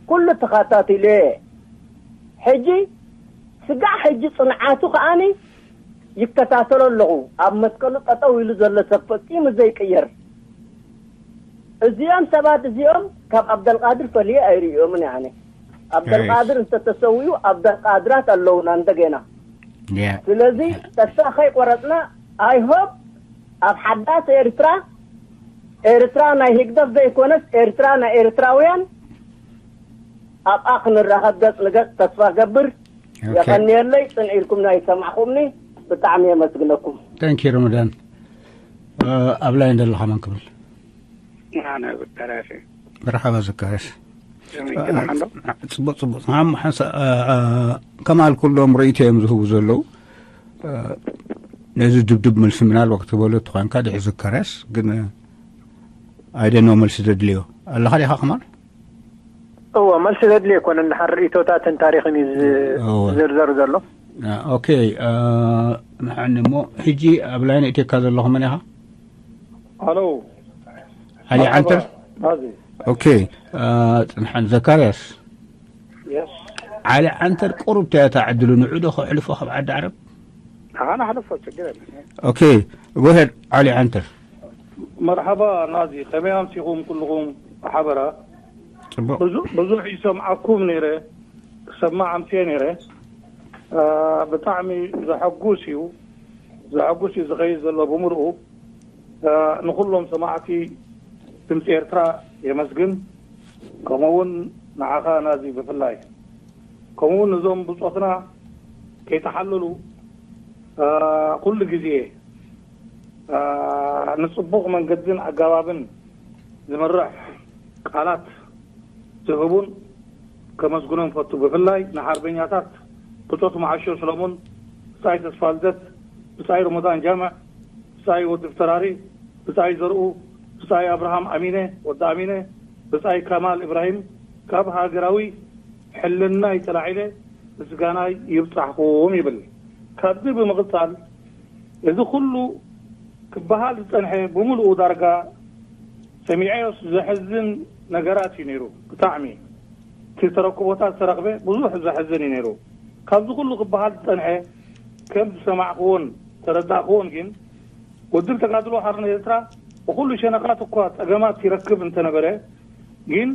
ኩሉ ተኸታቲለ እየ። ሕጂ ስጋዕ ሕጂ ፅንዓቱ ከዓኒ ይከታተሎ ኣለኹ። ኣብ መስቀሉ ጠጠው ኢሉ ዘሎ ሰብ ፈፂሙ ዘይቅየር። እዚኦም ሰባት እዚኦም ካብ ኣብደልቃድር ፈልየ ኣይርእዮምን እየ ኣነ። ኣብደልቃድር እንተተሰውዩ ኣብደልቃድራት ኣለውና እንደገና። ስለዚ ተስፋ ከይቆረፅና፣ I hope ኣብ ሓዳስ ኤርትራ፣ ኤርትራ ናይ ህግደፍ ዘይኮነስ ኤርትራ ናይ ኤርትራውያን ኣብኣ ክንራኸብ ገፅ ንገፅ ተስፋ ገብር። የቐንየለይ፣ ፅን ኢልኩም ናይ ሰማዕኹምኒ ብጣዕሚ የመስግነኩም። Thank you ረመዳን። ኣብ ላይን ዘለኻ መን ክብል? ኣነ ዘካርያስ እየ። መርሓባ ዘካርያስ። ከመይ ገለ ሓንዶ? ጽቡቅ ጽቡቅ። ንዓም ሓንሳ ከማል ኩሎም ርእይቶ እዮም ዝህቡ ዘለዉ። ነዚ ድብድብ መልሲ ምናልባት ክትበሎ ተኾንካ ድሕሪ ዘካርያስ ግን፣ I don't know፣ መልሲ ዘድልዮ ኣለኻ ዲኻ ከማል? እወ፣ መልሲ ዘድልዮ ኣይኮነን። ድሓር ርእይቶታትን ታሪኽን እዩ ዝ- እወ። ዝዝርዘር ዘሎ። ኦኬ። ንሓኒ እሞ ሕጂ ኣብ ላይን እትካ ዘለኹ መን ኢኻ? ሃሎ። ዓሊ ዓንተር። ናዚ። ኦኬ። ጽንሓን ዘካርያስ። የስ። ዓሊ ዓንተር ቁሩብ ተያታ ዕድሉ ንዑ ዶ ከሕልፎ ካብ ዓዲ ዓረብ? ኣነ ኣሕልፎ፣ ችግር የለን። ኦኬ። ጎሄድ ዓሊ ዓንተር። መርሓባ ናዚ፣ ከመይ ኣምሲኹም ኩልኹም ብሓበራ? ጽቡቕ። ብዙ- ብዙሕ ይሰምዓኩም ነይረ፣ ክሰማዕ ኣምስየ ነይረ። አ፣ ብጣዕሚ ዘሐጉስ እዩ፣ ዘሐጉስ እዩ ዝኸይድ ዘሎ ብምልኡ። አ፣ ንኹሎም ሰማዕቲ ድምፂ ኤርትራ የመስግን፣ ከምኡ እውን ንዓኻ ናዚ ብፍላይ፣ ከምኡ እውን እዞም ብፆትና ከይተሓለሉ፣ አ፣ ኩሉ ግዜ አ፣ ንጽቡቕ መንገድን ኣገባብን ዝመርሕ ቃላት ዝህቡን ከመስግኖም ፈቱ። ብፍላይ ንሓርበኛታት ብጾት መዓሾ ሰሎሞን፣ ብጻይ ተስፋልደት፣ ብጻይ ረመዳን ጃምዕ፣ ብጻይ ወዲ ፍተራሪ፣ ብጻይ ዘርኡ፣ ብጻይ ኣብርሃም ኣሚነ፣ ወዲ ኣሚነ፣ ብጻይ ከማል እብራሂም፣ ካብ ሃገራዊ ሕልናይ ተላዒለ ምስጋናይ ይብጻሕኩም ይብል። ካብዚ ብምቕጻል፣ እዚ ኩሉ ክበሃል ዝጸንሐ ብምሉኡ ዳርጋ ሰሚዐዮስ ዘሕዝን ነገራት እዩ ነይሩ። ብጣዕሚ እቲ ተረክቦታት ዝተረኽበ ብዙሕ ዘሕዝን እዩ ነይሩ። ካብዚ ኩሉ ክበሃል ዝጸንሐ ከም ዝሰማዕክዎን ተረዳእክዎን ግን፣ ውድብ ተጋድሎ ሓርነት ኤርትራ ብኹሉ ሸነኻት እኳ ጸገማት ይረክብ እንተነበረ፣ ግን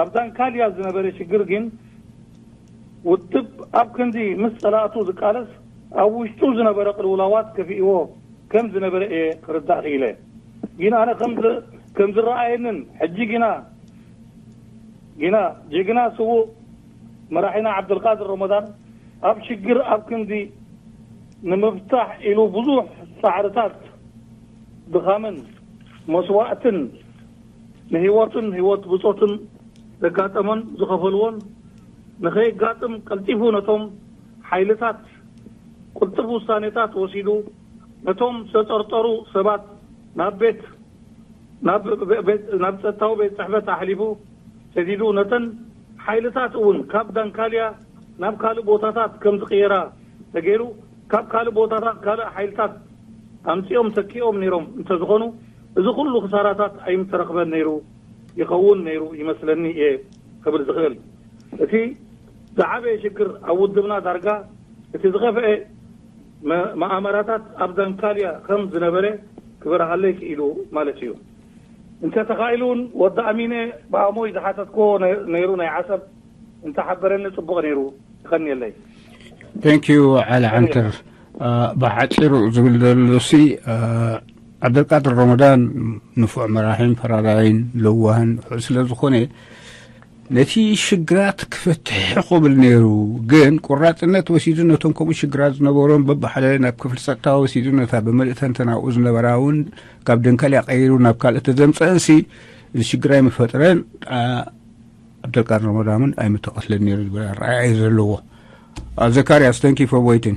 ኣብ ዳንካልያ ዝነበረ ሽግር ግን ውድብ ኣብ ክንዲ ምስ ጸላእቱ ዝቃለስ፣ ኣብ ውሽጡ ዝነበረ ቅልውላዋት ከፊእዎ ከም ዝነበረ እየ ክርዳእ ክኢለ። ግን ኣነ ከም ዝ- ከም ዝረኣየንን ሕጂ ግና ግና ጅግና ስዉእ መራሒና ዓብደልቃድር ረመዳን ኣብ ሽግር ኣብ ክንዲ ንምፍታሕ ኢሉ ብዙሕ ጻዕርታት፣ ድኻምን መስዋእትን፣ ንህይወቱን ህይወት ብጾቱን ዘጋጠሞን ዝኸፈልዎን ንኸየጋጥም ቀልጢፉ ነቶም ሓይልታት ቅልጡፍ ውሳኔታት ወሲዱ፣ ነቶም ዝተጠርጠሩ ሰባት ናብ ቤት ናብ ቤት- ናብ ጸጥታዊ ቤት ጽሕፈት ኣሕሊፉ ሰዲዱ፣ ነተን ሓይልታት እውን ካብ ዳንካልያ ናብ ካልእ ቦታታት ከም ዝቕየራ ተገይሩ፣ ካብ ካልእ ቦታታት ካልእ ሓይልታት ኣምጺኦም ተኪኦም ነይሮም እንተዝኾኑ፣ እዚ ኩሉ ክሳራታት ኣይምተረኽበን ነይሩ ይኸውን ነይሩ ይመስለኒ እየ ክብል ዝኽእል። እቲ ዝዓበየ ሽግር ኣብ ውድብና ዳርጋ እቲ ዝኸፍአ መ- መኣመራታት ኣብ ዳንካልያ ከም ዝነበረ ክበርሃለይ ክኢሉ ማለት እዩ። እንተ ተኻኢሉ እውን ወዲ ኣሚነ ብኣሞይ ዝሓተትክዎ ነ- ነይሩ ናይ ዓሰብ እንተሓበረኒ ጽቡቕ ነይሩ። ይኸንየለይ። Thank you ዓሊ ዓንተር። ብሓፂሩ ዝብል ዘሎ ሲ ዓብደልቃድር ረመዳን ንፉዕ መራሒን ፈራዳይን ለዋህን ውሑድ ስለ ዝኾነ ነቲ ሽግራት ክፈትሕ ክብል ነይሩ። ግን ቁራፅነት ወሲዱ ነቶም ከምኡ ሽግራት ዝነበሮም በብሓደ ናብ ክፍሊ ፀጥታ ወሲዱ ነታ ብምልእተን ተናብኡ ዝነበራ እውን ካብ ደንከልያ ቀይሩ ናብ ካልእ ተዘምፀአን ሲ እዚ ሽግር ኣይምፈጥረን። ዓብደልቃድር ረመዳን እውን ኣይምተቐትለን ነይሩ ዝብል ኣረኣእያ እዩ ዘለዎ። ዘካርያስ፣ thank you for waiting።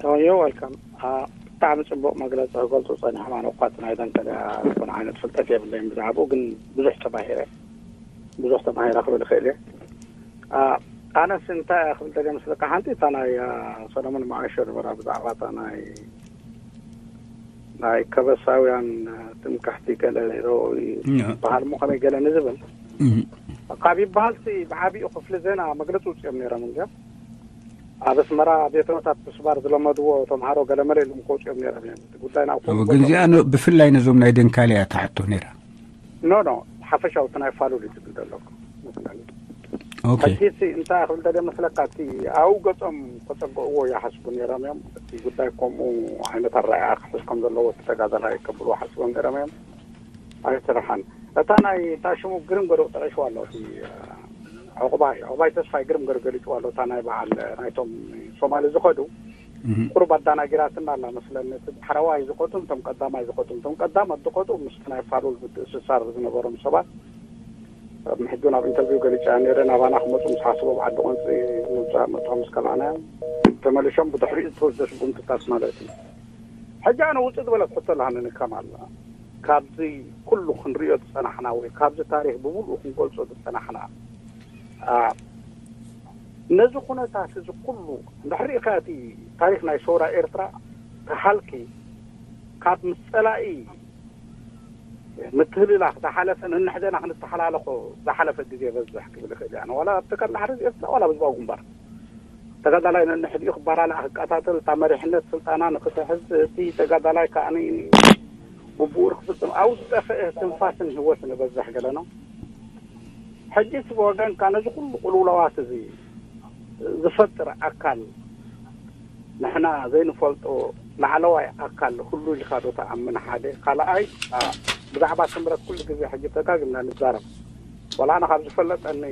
Oh, you're welcome. Uh, ብጣዕሚ ጽቡቕ መግለጺ ክገልጹ ጸኒሖም። ኣነ እኳ እቲ ናይ ደንከልያ ዝኾነ ዓይነት ፍልጠት የብለይን ብዛዕባኡ፣ ግን ብዙሕ ተማሂረ፣ ብዙሕ ተማሂረ ክብል እኽእል እየ። ኣ፣ ኣነስ እንታይ እየ ክብል ደልየ መስለካ፣ ሓንቲ እታ ናይ፣ ኣ፣ ሰሎሞን መዓሾ ዝነበራ ብዛዕባ እታ ናይ፣ ናይ ከበሳውያን ትምክሕቲ ገለ ዶ ይበሃል እሞ ከመይ ገለ ንዝብል እህ። ካብ ይበሃልሲ ብዓቢኡ ክፍሊ ዜና መግለጺ ውጽኦም ነይሮም እንዲዮም። ኣብ ኣስመራ ቤት ኖታት ምስባር ዝለመድዎ ተምሃሮ ገለመለ ኢሎም ክወጽኦም ነይሮም እዮም። እቲ ጉዳይ ናብ ከምኡ እወ፣ ግን ገጾም እዚኣ ን-፣ ብፍላይ ነዞም ናይ ደንካልያ ትሓቶ ነይራ። ኖ፣ ኖ፣ ሓፈሻዊ እቲ ናይ ፋሉል እዩ ዝብል ዘለኹ። ኦኬ። ሕጂ እቲ እንታይ ክብል ደልየ መስለካ፣ እቲ ኣብኡ ገጾም ከጸግዕዎ ይሓስቡ ነይሮም እዮም። እቲ ጉዳይ ከምኡ ዓይነት ኣረኣእያ ክሕዝ ከም ዘለዎ እቲ ተጋዳላይ ከብልዎ ሓሲቦም ነይሮም እዮም። ኣይተረሓን። እታ ናይ፣ እታ ሽሙ ግርም ገይሩ ጠቒስዋ ኣሎ። እቲ፣ እ፣ ዕቑባይ፣ ዕቑባይ ተስፋይ ግርም ገይሩ ገሊጽዋ ኣሎ። እታ ናይ በዓል፣ ናይቶም ሶማሊ ዝኸዱ እህ። ቁሩብ ኣዳናጊራትና ኣላ መስለኒ። እቲ ዳሕረዋይ ዝኸዱ፣ እቶም ቀዳማይ ዝኸዱ፣ እቶም ቀዳማት ዝኸዱ ምስቲ ናይ ፋሉል ምትእስሳር ዝነበሮም ሰባት፣ ኣብ ሕጂ ናብ ኢንተርቪው ገሊጸ ነይረ። ናባና ክመጹ ምስ ሓስቦም ዓዲ ቆንጺ ምምጻእ መጥቶም ምስ ከልኣናዮም፣ ተመሊሾም ብድሕሪኡ ዝተወስደ ስጉምትታት ማለት እዩ። ሕጂ ኣነ ውጽእ ዝበለት ሕቶ ኣለሃኒ ንከማል። ካብዚ ኩሉ ክንርእዮ ዝጸናሕና ወይ ካብዚ ታሪኽ ብምሉኡ ክንገልጾ ዝጸናሕና፣ ኣ፣ ነዚ ኩነታት እዚ ኩሉ እንድሕር ሪእካ፣ እቲ ታሪኽ ናይ ሰውራ ኤርትራ ተሃልኪ፣ ካብ ምስ ጸላኢ ምትህልላኽ ዝሓለፈ፣ ነንሕደና ክንተሓላለኾ ዝሓለፈ ግዜ በዝሕ ክብል ይኽእል እየ። ኣነ ዋላ ኣብ ተጋድሎ ሓርነት ኤርትራ ዋላ ብዝባዊ ግንባር ተጋዳላይ ነንሕድኡ ክባላላዕ ክቀታተል፣ እታ መሪሕነት ስልጣና ንክትሕዝ፣ እቲ ተጋዳላይ ከኣ ግቡኡ ክፍጽም፣ ኣብኡ ዝጠፍአ ትንፋስን ህይወትን ይበዝሕ ገለ ነው። ሕጂስ ብወገንካ ነዚ ኩሉ ቅልውላዋት እዚ ዝፈጥር ኣካል ንሕና ዘይንፈልጦ ላዕለዋይ ኣካል ህሉ ኢልካ ዶ ትኣምን? ሓደ። ካልኣይ፣ ኣ፣ ብዛዕባ ስምረት ኩሉ ግዜ ሕጂ ደጋጊምና ንዛረብ። ዋላ ኣነ ካብ ዝፈለጠኒ፣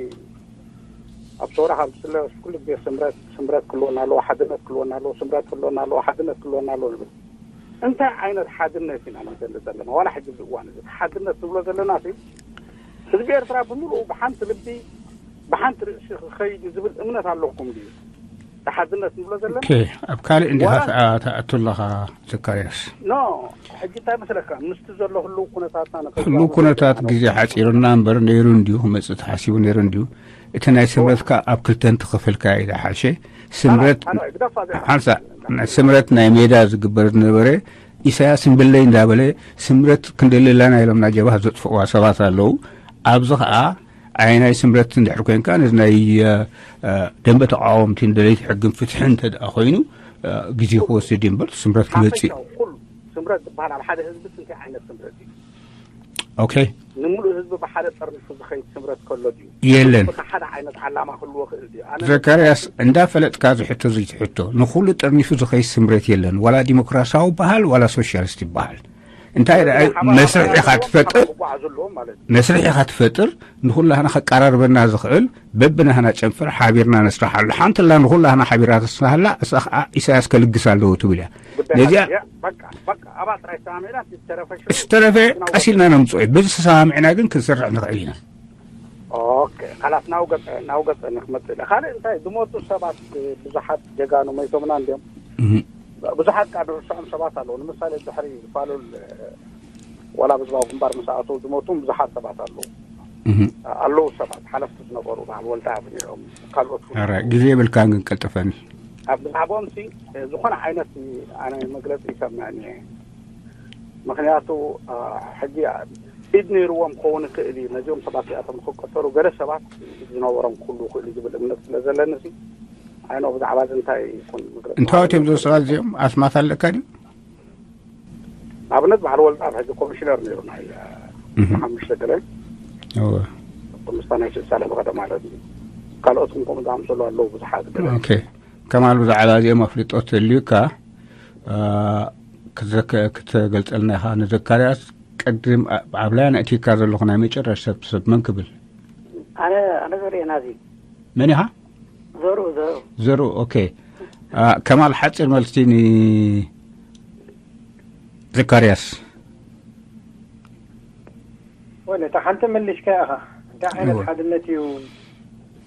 ኣብ ሰውራ ካብ ዝፍለጥ ኩሉ ግዜ ስምረት፣ ስምረት ክህልወና ኣለዎ፣ ሓድነት ክህልወና ኣለዎ፣ ስምረት ክህልወና ኣለዎ፣ ሓድነት ክህልወና ኣለዎ ንብል። እንታይ ዓይነት ሓድነት ኢና ንደሊ ዘለና? ዋላ ሕጂ ኣብዚ እዋን እዚ ሓድነት ንብሎ ዘለና ሲ፣ ህዝቢ ኤርትራ ብምሉኡ ብሓንቲ ልቢ፣ ብሓንቲ ርእሲ ክኸይድ እዩ ዝብል እምነት ኣለኩም ድዩ? እቲ ሓድነት ንብሎ ዘለና? ኦኬ፣ ኣብ ካልእ እንዲኻ ዋላ ትኣ-፣ ትኣቱ ኣለኻ ዘካርያስ። ኖ፣ ሕጂ እንታይ መስለካ? ምስቲ ዘሎ ህልው ኩነታትና ንኸይድ ህልው ኩነታት ግዜ ሓጺሩና እምበር ነይሩ እንድዩ፣ ክመጽእ ተሓሲቡ ነይሩ እንድዩ። እቲ ናይ ስምረትካ ኣብ ክልተ እንተኸፈልካ እዩ ዝሓሸ። ስምረት፣ ካልኣይ፣ ግደፋ እዚኣ። ሓንሳ፣ ናይ ስምረት ናይ ሜዳ ዝግበር ዝነበረ ኢሳያስ እምብለይ እንዳበለ ስምረት ክንደሊ ኣለና ኢሎም ናብ ጀብሃ ዘጥፍእዋ ሰባት ኣለዉ። ኣብዚ ኸኣ ኣየናይ ስምረት እንድሕር ኮይንካ፣ ነዚ ናይ፣ እ፣ እ፣ ደንበ ተቃወምቲ ንደለይቲ ሕግን ፍትሕን እንተ ደኣ ኮይኑ፣ እ፣ ግዜ ክወስድ እዩ እምበር ስምረት ክመጽእ እዩ። ሓፈሻዊ ኩሉ ስምረት ዝበሃል ኣብ ሓደ ህዝቢ እንታይ ዓይነት ስምረት እዩ? ኦኬ። ንምሉእ ህዝቢ ብሓደ ጠርኒፉ ዝኸይድ ስምረት ከሎ ድዩ? የለን። እቲ ሓደ ዓይነት ዓላማ ክህልዎ ክእል ድዩ? ኣነ ዘካርያስ፣ እንዳፈለጥካ ዝሕቶ እዚ ትሕቶ። ንኹሉ ጠርኒፉ ዝኸይድ ስምረት የለን። ዋላ ዲሞክራሲያዊ ይበሃል፣ ዋላ ሶሻሊስት ይበሃል። እንታይ ደኣ፣ ናይ ሓባር መስርሕ ኢኻ ዓላማ ትፈጥር፣ ክጓዓዙ ኣለዎም ማለት እዩ። መስርሕ ኢኻ ትፈጥር፣ ንኹላህና ከቀራርበና ዝኽእል፣ በብናህና ጨንፈር ሓቢርና ነስርሓሉ። ሓንቲ ኣላ ንኹላህና ሓቢራ ተስናሃላ፣ እሳ ኸዓ ኢሳያስ ከልግስ ኣለዎ ትብል እያ። ጉዳይ ነዚኣ ሓቂ እያ። በቃ፣ በቃ፣ ኣብኣ ጥራይ ተሰማሚዕና፣ ዝተረፈ ሽዑ ዝተረፈ ግን ኣብ ቀስ ኢልና ነምጽኦ እዩ። በዚ ተሰማሚዕና ግን ክንሰርሕ ንኽእል ኢና። ኦኬ፣ ካላስ ናው ገጸ፣ ናው ገጸ ንክመጽእ ኢለ። ካልእ እንታይ ዝሞቱ ሰባት ብዙሓት ጀጋኑ መይቶምና እንድዮም። እህ። ብዙሓት ቃ ንርስዖም ሰባት ኣለዉ። ንምሳሌ ድሕሪ ፋሉል ዋላ ብዝባው ግንባር ምስ ኣተው ዝሞቱን ብዙሓት ሰባት ኣለዉ። እህ። ኣለዉ ሰባት ሓለፍቲ ዝነበሩ በዓል ወልደኣብ ነይሮም፣ ካልኦት እውን ኣረ፣ ኣለዉ። ግዜ የብልካን ግን ቀልጥፈኒ። ኣብ ብዛዕባኦም ሲ ዝኾነ ዓይነት ኣነ መግለጺ ይሰምዕን እየ። ምኽንያቱ፣ ኣ፣ ሕጂ ኢድ ነይርዎም ክኸውን ይኽእል እዩ። ነዚኦም ሰባት እዚኣቶም ክቀተሉ ገለ ሰባት ኢድ ዝነበሮም ክህሉ ይኽእል እዩ ዝብል እምነት ስለ ዘለኒ ሲ፣ ኣይ ኖ ብዛዕባ እዚ እንታይ ይኹን መግለጺ እንታወት እዮም ማለት እዞም ሰባት እዚኦም? ኣስማት ኣለካ ድዩ? ንኣብነት በዓል ወልደኣብ ሕጂ ኮሚሽነር ነይሩ ናይ፣ እ፣ እህ። ሓሙሽተ ገለ እወ። ምስታ ናይ ስልሳ ለበቐደ ማለት እዩ። ካልኦት እውን ከምኡ ዝኣምሰሉ ኣለዉ ብዙሓት ገለ። ኦኬ። ከማል ብዛዕባ እዚኦም ኣፍልጦ ተልዩካ፣ እ፣ ክዘከ-፣ ክትገልጸልና ኢኻ ንዘካርያስ። ቅድም ኣ-፣ ኣብ ላያን ኣእቲካ ዘለኹ ናይ መጨረሻ ሰብ፣ ሰብ መን ክብል? ኣነ፣ ኣነ ዘርኤ ናዚ። መን ኢኻ? ዘሩ፣ ዘሩ። ዘሩ፣ ኦኬ። ኣ፣ ከማል ሓጺር መልሲ ንዘካርያስ። ወለ፣ እታ ሓንቲ መሊስካ ኢኻ። እንታይ ዓይነት እወ። ሓድነት እዩ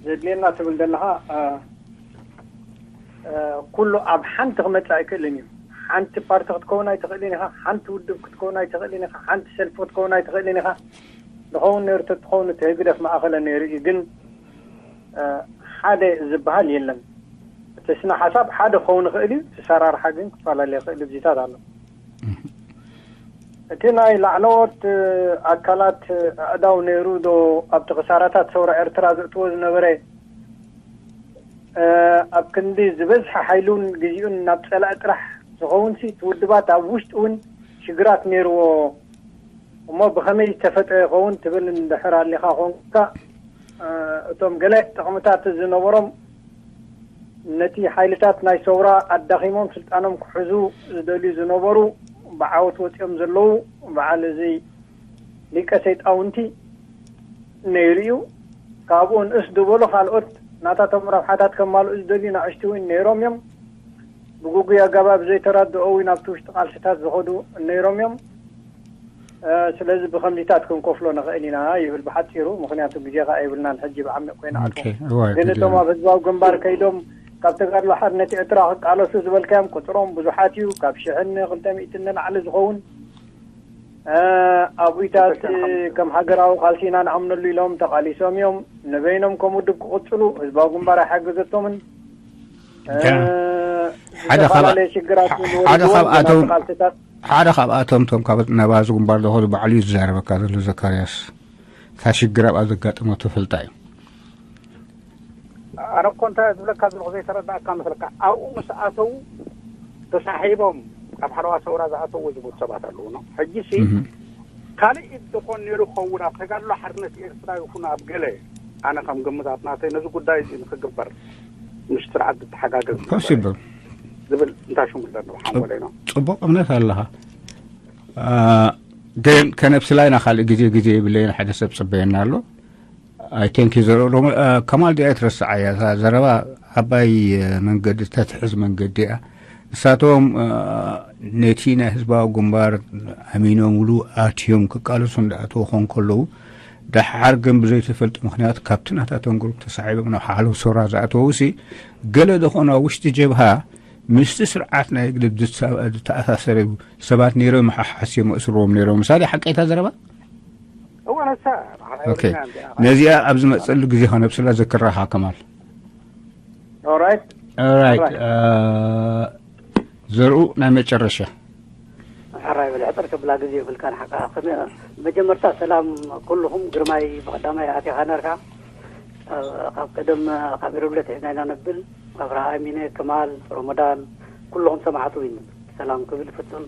ዘድልየና ትብል ዘለኻ? ኣ፣ እ፣ ኩሉ ኣብ ሓንቲ ክመጽእ ኣይክእልን እዩ። ሓንቲ ፓርቲ ክትከውን ኣይትኽእልን ኢኻ፣ ሓንቲ ውድብ ክትከውን ኣይትኽእልን ኢኻ፣ ሓንቲ ሰልፊ ክትከውን ኣይትኽእልን ኢኻ። ዝኸውን ነይሩ ተትኸውን እቲ ህግደፍ ማእኸለ ነይሩ እዩ። ግን ሓደ ዝበሃል የለን። እቲ ስነ ሓሳብ ሓደ ክኸውን ይኽእል እዩ፣ እቲ ሰራርሓ ግን ክፈላለ ይኽእል እዩ። ብዚታት ኣሎ። እቲ ናይ ላዕለዎት ኣካላት ኣእዳው ነይሩ ዶ ኣብቲ ክሳራታት ሰውራ ኤርትራ ዘእትዎ ዝነበረ ኣብ ክንዲ ዝበዝሐ ሓይሉን ግዜኡን ናብ ጸላእ ጥራሕ ዝኸውን ሲ እቲ ውድባት ኣብ ውሽጡ እውን ሽግራት ነይርዎ እሞ ብኸመይ ዝተፈጥረ ይኸውን ትብል እንድሕር ኣሊኻ ኮንካ እቶም ገለ ጥቕምታት ዝነበሮም ነቲ ሓይልታት ናይ ሰውራ ኣዳኺሞም ስልጣኖም ክሕዙ ዝደልዩ ዝነበሩ ብዓወት ወፂኦም ዘለዉ በዓል እዚ ሊቀ ሰይጣውንቲ ነይሩ እዩ። ካብኡ ንእስ ዝበሉ ካልኦት ናታቶም ረብሓታት ከማልኡ ዝደልዩ ናእሽቲ እውን ነይሮም እዮም። ብግጉይ ኣገባብ ዘይተረድኦ እውን ኣብቲ ውሽጢ ቃልስታት ዝኸዱ ነይሮም እዮም። ስለዚ ብከምዚታት ክንከፍሎ ንኽእል ኢና ይብል ብሓፂሩ። ምክንያቱ ግዜ ከዓ የብልናን ሕጂ ብዓሚቕ ኮይና ኣቶ ግን እቶም ኣብ ህዝባዊ ግንባር ከይዶም ካብ ተጋድሎ ሓርነት ኤርትራ ክቃለሱ ዝበልካዮም ቁፅሮም ብዙሓት እዩ። ካብ ሽሕን ክልተ ሚእትን ንላዕሊ ዝኸውን ኣቡይታት ከም ሃገራዊ ቃልሲ ኢና ንኣምነሉ ኢሎም ተቃሊሶም እዮም። ንበይኖም ከም ውድብ ክቕፅሉ ህዝባዊ ግንባር ኣይሓገዘቶምን። ሓደ ካብ- ዝተፈላለየ ሽግራት ሓደ ዝወለዱ ካብኣቶም- ናብቲ ቃልስታት ሓደ ካብኣቶም እቶም ካብ ነባዚ ግንባር ዝኸዱ ባዕሉ እዩ ዝዛረበካ ዘሎ ዘካርያስ። እታ ሽግር ኣብኣ ዘጋጠመ ትፈልጣ እዩ። ኣነ እኮ እንታይ ዝብለካ ዘለኹ ዘይተረዳእካ መስለካ ኣብኡ ምስ ኣተው ተሳሒቦም ካብ ሓለዋ ሰውራ ዝኣተው ዝብሉ ሰባት ኣለዉ ነው ሕጂ ሲ ካልእ ኢድ ዝኾን ነይሩ ክኸውን ኣብ ተጋድሎ ሓርነት ኤርትራ ይኹን ኣብ ገለ ኣነ ከም ግምታት ናተይ ነዚ ጉዳይ እዚ ንክግበር ምስ ስርዓት ዝተሓጋገዝ ዝግበር ፖሲብል ዝብል እንታይ ሽሙ ኣለና ሓንጎለይ ነው። ጽቡቅ እምነት ኣለኻ። ግን ከነብስላ ኢና ካልእ ግዜ ግዜ የብለይን ሓደ ሰብ ጽበየና ኣሎ። I think ዘርኡ ሎሚ ከማል ዲኣ ትረስዓ እያ እታ ዘረባ ዓባይ መንገዲ ተትሕዝ መንገዲ እያ። ንሳቶም ነቲ ናይ ህዝባዊ ግንባር ኣሚኖምሉ ኣትዮም ክቃለሱ እንዳኣተዉ ከንከለዉ ደሓር ግን ብዘይተፈልጡ ምክንያት ካብቲ ናታቶም ግሩፕ ተሳዒቦም ናብ ሓለዉ ሶራ ዝኣተዉ ሲ ገለ ደኾኑ ኣብ ውሽጢ ጀብሃ ምስቲ ስርዓት ናይ ግድብ ዝተኣሳሰረ ሰባት ነይሮም ሓሓስዮም ኣእስርዎም ነይሮም ምሳሌ ሓቀይታ ዘረባ እወ ነሳ ኦኬ ነዚኣ ኣብ ዝመፀሉ ግዜ ከነብስላ ዘክራኻ ከማል ኦራይት ኦራይት ዘርኡ ናይ መጨረሻ ሕራይ በል ሕፅር ክብላ ግዜ ይብልካ ንሓቃ መጀመርታ ሰላም ኩልኹም ግርማይ ብቀዳማይ ኣቲኻ ነርካ ካብ ቀደም ካብ ኢረብለ ትሒዝና ኢና ነብል ኣብርሃ ኣሚነ ከማል ሮሞዳን ኩልኹም ሰማዕቱ ሰላም ክብል ፍጹም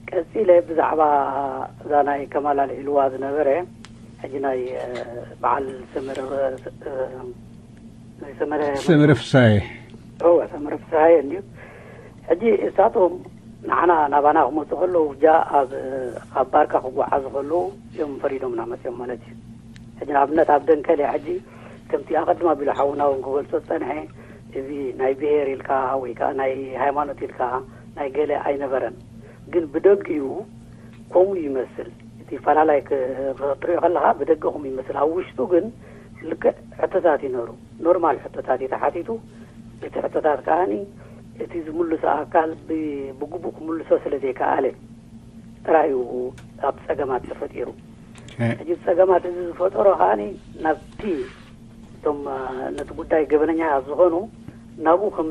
ቀጺለ ብዛዕባ እዛ ናይ ከማል ኣልዒልዋ ዝነበረ ሕጂ ናይ በዓል ሰመረ ሰመረ ሰመረ ፍሳየ እወ ሰመረ ፍሳየ እንድዩ ሕጂ እሳቶም ንዓና ናባና ክመፁ ከለዉ ጃ ኣብ ካብ ባርካ ክጓዓዙ ከለዉ እዮም ፈሪዶምና መፅኦም ማለት እዩ ሕጂ ንኣብነት ኣብ ደንከል እያ ሕጂ ከምቲ ኣቐድም ኣቢሉ ሓውና እውን ክገልፆ ዝፀንሐ እዚ ናይ ብሄር ኢልካ ወይ ከዓ ናይ ሃይማኖት ኢልካ ናይ ገለ ኣይነበረን ግን ብደጊኡ ከምኡ ይመስል እቲ ፈላላይ ክትሪኦ ከለካ ብደገ ከምኡ ይመስል ኣብ ውሽጡ ግን ልክዕ ሕቶታት ይነሩ ኖርማል ሕቶታት እዩ ተሓቲቱ እቲ ሕቶታት ከዓኒ እቲ ዝምልሶ ኣካል ብግቡእ ክምልሶ ስለ ዘይከኣለ ጥራይ እዩ ኣብ ፀገማት ተፈጢሩ ሕጂ ፀገማት እዚ ዝፈጠሮ ከዓኒ ናብቲ እቶም ነቲ ጉዳይ ገበነኛታት ዝኾኑ ናብኡ ከም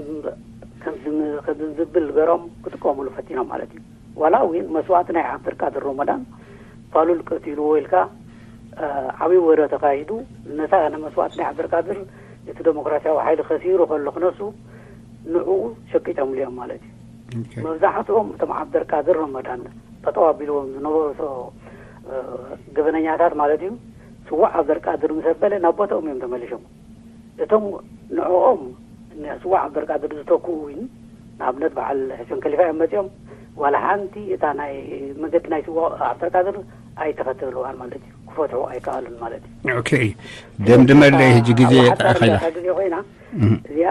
ዝብል ገሮም ክጥቀሙሉ ፈቲኖም ማለት እዩ ዋላ እውን መስዋእቲ ናይ ዓብደልቃድር ሮመዳን ፋሉል ቀቲልዎ ኢልካ ዓብዪ ወረ ተካሂዱ ነታ ንመስዋእቲ ናይ ዓብደልቃድር እቲ ዴሞክራሲያዊ ሓይሊ ከሲሩ ከሎ ክነሱ ንዕኡ ሸቂጦምሉ እዮም ማለት እዩ መብዛሕትኦም እቶም ዓብደልቃድር ሮመዳን ጠጠው ኣቢልዎም ዝነበሩ ገበነኛታት ማለት እዩ ስዋዕ ዓብደልቃድር ምስ ኣበለ ናብ ቦታኦም እዮም ተመሊሾም እቶም ንዕኦም ንስዋዕ ዓብደልቃድር ዝተክኡ እውን ንኣብነት በዓል ሕሴን ከሊፋ እዮም መፂኦም ዋላ ሓንቲ እታ ናይ መገዲ ናይ ስዋዕ ዓብደልቃድር ኣይተኸተልዋን ማለት እዩ ክፈትሑ ኣይከኣሉን ማለት እዩ ኦኬ ደምድመለይ ሕጂ ግዜ ኸይዳ ግዜ ኮይና እዚኣ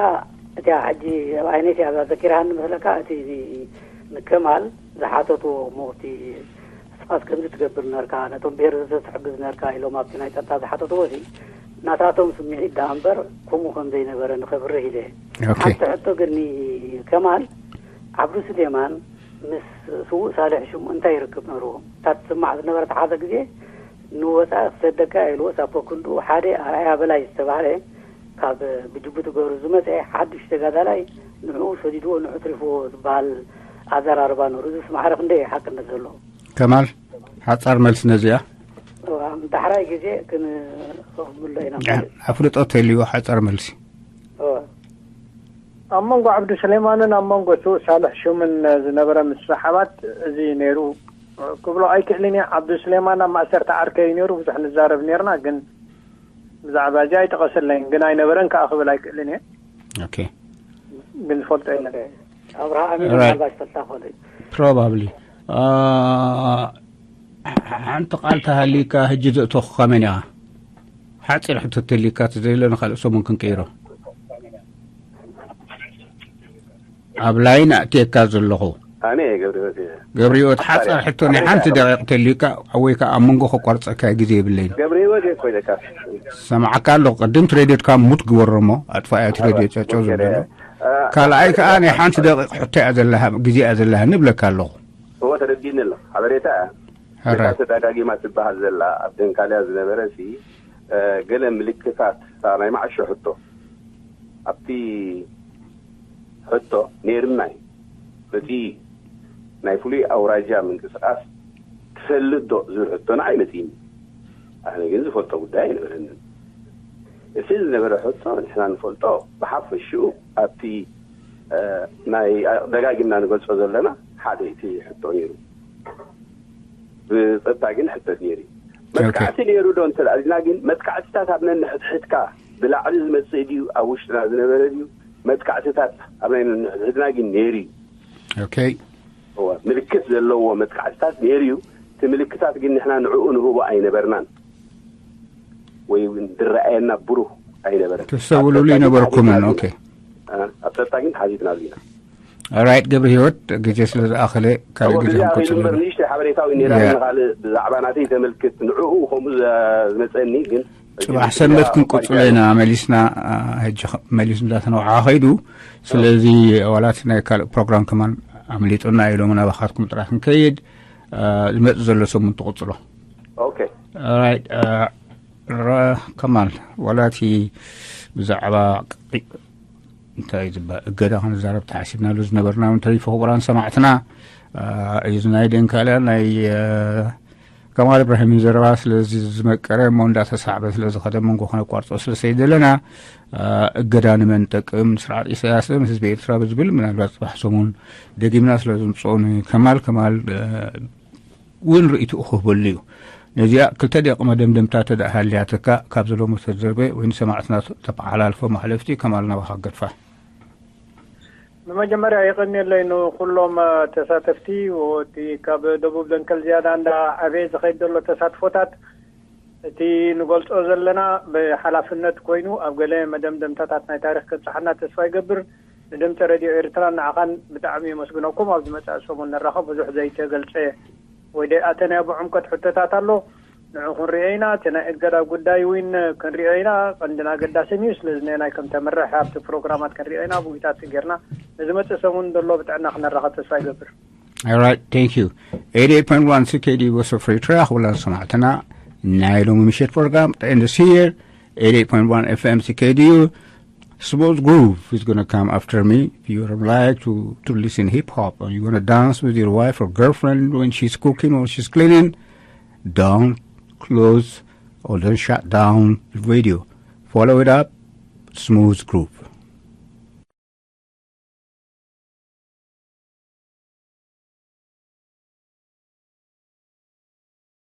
እቲኣ ሕጂ ኣብ ዓይነት እያ ዘኪርሃኒ መስለካ እቲ ንከማል ዝሓተትዎ እሞ እቲ ንስኻስ ከምዚ ትገብር ነርካ ነቶም ብሄር ተትሕግዝ ነርካ ኢሎም ኣብቲ ናይ ፀጥታ ዝሓተትዎ እዚ ናታቶም ስምዒት ደኣ እምበር ከምኡ ከም ዘይነበረ ንኸብርህ ኢለ ሓንቲ ሕቶ ግን ከማል ዓብዱ ስሌማን ምስ ስዉእ ሳልሕ ሽሙ እንታይ ይርክብ ነርዎ? እታ ትስማዕ ዝነበረት ሓደ ግዜ ንወፃኢ ክሰደካ ኢልዎ ሳፖ ክንዱ ሓደ ኣርኣያ በላይ ዝተባህለ ካብ ብጅቡቲ ገሩ ዝመፀ ሓዱሽ ተጋዳላይ ንዕኡ ሰዲድዎ ንዑ ትሪፍዎ ዝበሃል ኣዘራርባ ነሩ። እዚስ ማዕረ ክንደይ ሓቅነት ዘለዎ? ከማል፣ ሓጻር መልሲ ነዚኣ። ዳሕራይ ግዜ ክንምሎ ኢና። ኣፍልጦ ተልዩ ሓጻር መልሲ። ኣብ መንጎ ዓብዱ ስሌማንን ኣብ መንጎ ስውእ ሳልሕ ሹምን ዝነበረ ምስሕሓባት እዚ ነይሩ ክብሎ ኣይክእልን እየ። ዓብዱ ስሌማን ኣብ ማእሰርቲ ዓርከይ እዩ ነይሩ፣ ብዙሕ ንዛረብ ነርና፣ ግን ብዛዕባ እዚ ኣይጠቐሰለይን፣ ግን ኣይነበረን ከዓ ክብል ኣይክእልን እየ። ኦኬ። ግን ዝፈልጦ የለን። ኣብርሃ ኣሚን Right. ምናልባት ፈልታ ኾነ ፕሮባብሊ ሓንቲ ቃል ተሃሊካ ሕጂ ዘእተኹካ መን ኢኻ? ሓፂር ሕቶ ተሊካ ትዘይለ ንካልእ ሰሙን ክንቀይሮ። ኣብ ላይን ኣእትየካ ዘለኹ ኣነ እየ ገብረ ህይወት እየ። ገብረ ህይወት ሓፃር ሕቶ ናይ ሓንቲ ደቂቕ ተሊካ ወይ ከዓ ኣብ መንጎ ከቋርፀካ ግዜ የብለይን። ገብረ ህይወት እየ ኮይነካ ሰማዕካ ኣለኹ። ቅድም ትሬድዮትካ ሙት ግበሮ እሞ ኣጥፋእያ ትሬድዮ ጨጨው ዝብለሉ። ካልኣይ ከዓ ናይ ሓንቲ ደቂቕ ሕቶ እያ ዘለሃ ግዜ እያ ዘለሃ ንብለካ ኣለኹ። እዎ ተረዲኒ ኣሎ። ሓበሬታ እያ። ሕራይ። እታ ተዳጋጊማ ትበሃል ዘላ ኣብ ደንካልያ ዝነበረ ሲ ገለ ምልክታት እታ ናይ ማዕሾ ሕቶ ኣብቲ ሕቶ ነይርና እዩ። ነቲ ናይ ፍሉይ ኣውራጃ ምንቅስቃስ ትፈልጥ ዶ ዝብል ሕቶና ኣይመፅእኒ። ኣነ ግን ዝፈልጦ ጉዳይ ኣይነበረንን። እቲ ዝነበረ ሕቶ ንሕና ንፈልጦ ብሓፈሽኡ ኣብቲ ናይ ደጋጊምና ንገልጾ ዘለና ሓደ እቲ ሕቶ ነይሩ። ብፀጥታ ግን ሕተት ነይሩ እዩ። መጥቃዕቲ ነይሩ ዶ እንተልና ግን መጥቃዕትታት ኣብ ነንሕድሕድካ ብላዕሊ ዝመፅእ ድዩ ኣብ ውሽጥና ዝነበረ ድዩ? መጥቃዕትታት ኣብ ናይ ነንሕድሕድና ግን ነይሩ እዩ። ኦኬ። እወ፣ ምልክት ዘለዎ መጥቃዕትታት ነይሩ እዩ። እቲ ምልክታት ግን ንሕና ንዕኡ ንህቦ ኣይነበርናን ወይ እውን ዝረኣየና ብሩህ ኣይነበረን። ተስተውዕሉሉ ይነበርኩምን። ኦኬ። ኣብ ፀጥታ ግን ተሓቲትና ኢና። ራይት ገብረ ህይወት ግዜ ስለ ዝኣኸለ ካልእ ግዜ ግዜ ክንቆፅል ኣኺሉ እምበር ኢና። ንእሽተይ ሓበሬታዊ ነይራ ያ። ካልእ ብዛዕባ ናተይ ተመልክት ንዕኡ ከምኡ ዝመፀኒ ግን ፅባሕ ሰንበት ክንቅፅሎ ኢና መሊስና። አ፣ ሕጂ ኸ- መሊሱ እንዳተነውዓ ከይዱ። ስለዚ ዋላት ናይ ካልእ ፕሮግራም ከማን ኣምሊጡና ኢሎም ናባኻትኩም ጥራሕ ክንከይድ። አ፣ ዝመፅ ዘሎ ሰሙን ትቕፅሎ። ኦኬ። ራይት። አ፣ ረ- ከማል ዋላቲ ብዛዕባ እንታይ ዝበሃል እገዳ ክንዛረብ ተሓሲብናሉ ዝነበርና እውን ተሪፉ። ክቡራን ሰማዕትና፣ አ፣ እዚ ናይ ደንካልያ ናይ አ፣ ከማል እብራሂምን ዘረባ ስለዚ ዝመቀረ እሞ እንዳተሳዕበ ስለ ዝኸደ መንጎ ክነቋርጾ ስለ ሰይደለና፣ አ፣ እገዳ ንመን ጠቅም? ስርዓት ኢሳያስ ዶ ንህዝቢ ኤርትራ ብዝብል ምናልባት ጽባሕ ሰሙን ደጊምና ስለ ዝምጽኦ ንከማል ከማል አ፣ እውን ርእይትኡ ክህበሉ እዩ። ነዚኣ ክልተ ደቂ መደምደምታ ተደኣ ሃልያትካ ካብ ዘሎ መስተዘርበ ወይ ንሰማዕትና ተመሓላልፎ ማሕለፍቲ ከማል ናባኻ ገድፋ። ብመጀመርያ የቐንየለይ ንኩሎም ተሳተፍቲ። እቲ ካብ ደቡብ ደንከል ዝያዳ እንዳ ዓበየ ዝኸይድ ዘሎ ተሳትፎታት እቲ ንገልጾ ዘለና ብሓላፍነት ኮይኑ ኣብ ገለ መደምደምታታት ናይ ታሪክ ከብጽሓና ተስፋ ይገብር። ንድምፂ ሬድዮ ኤርትራ ንዓኻን ብጣዕሚ የመስግነኩም። ኣብ ዝመፅእ ሰሙን ንራኸብ። ብዙሕ ዘይተገልፀ ወይ ደይኣተናዮ ብዕምቀት ሕቶታት ኣሎ። ንዑ ክንሪኦ ኢና። እቲ ናይ እገዳ ጉዳይ እውን ክንሪኦ ኢና። ቀንድን ኣገዳስን እዩ። ስለዚ ነናይ ከም ተምርሕ ኣብቲ ፕሮግራማት ክንሪኦ ኢና። ብዊታት ጌርና ንዝመፅእ ሰሙን ዘሎ ብጥዕና ክነራኸብ ተስፋ ይገብር። All right, thank you. Eighty-eight point one C K D Voice of Eritrea፣ ክቡራን ሰማዕትና ናይ ሎሚ ምሽት ፕሮግራም end here. Eighty-eight point one F M C K D U. Smooth Groove is gonna come after me. If you would like to, to listen hip hop and you wanna dance with your wife or girlfriend when she's cooking or she's cleaning, don't close or don't shut down the radio. Follow it up. Smooth Groove.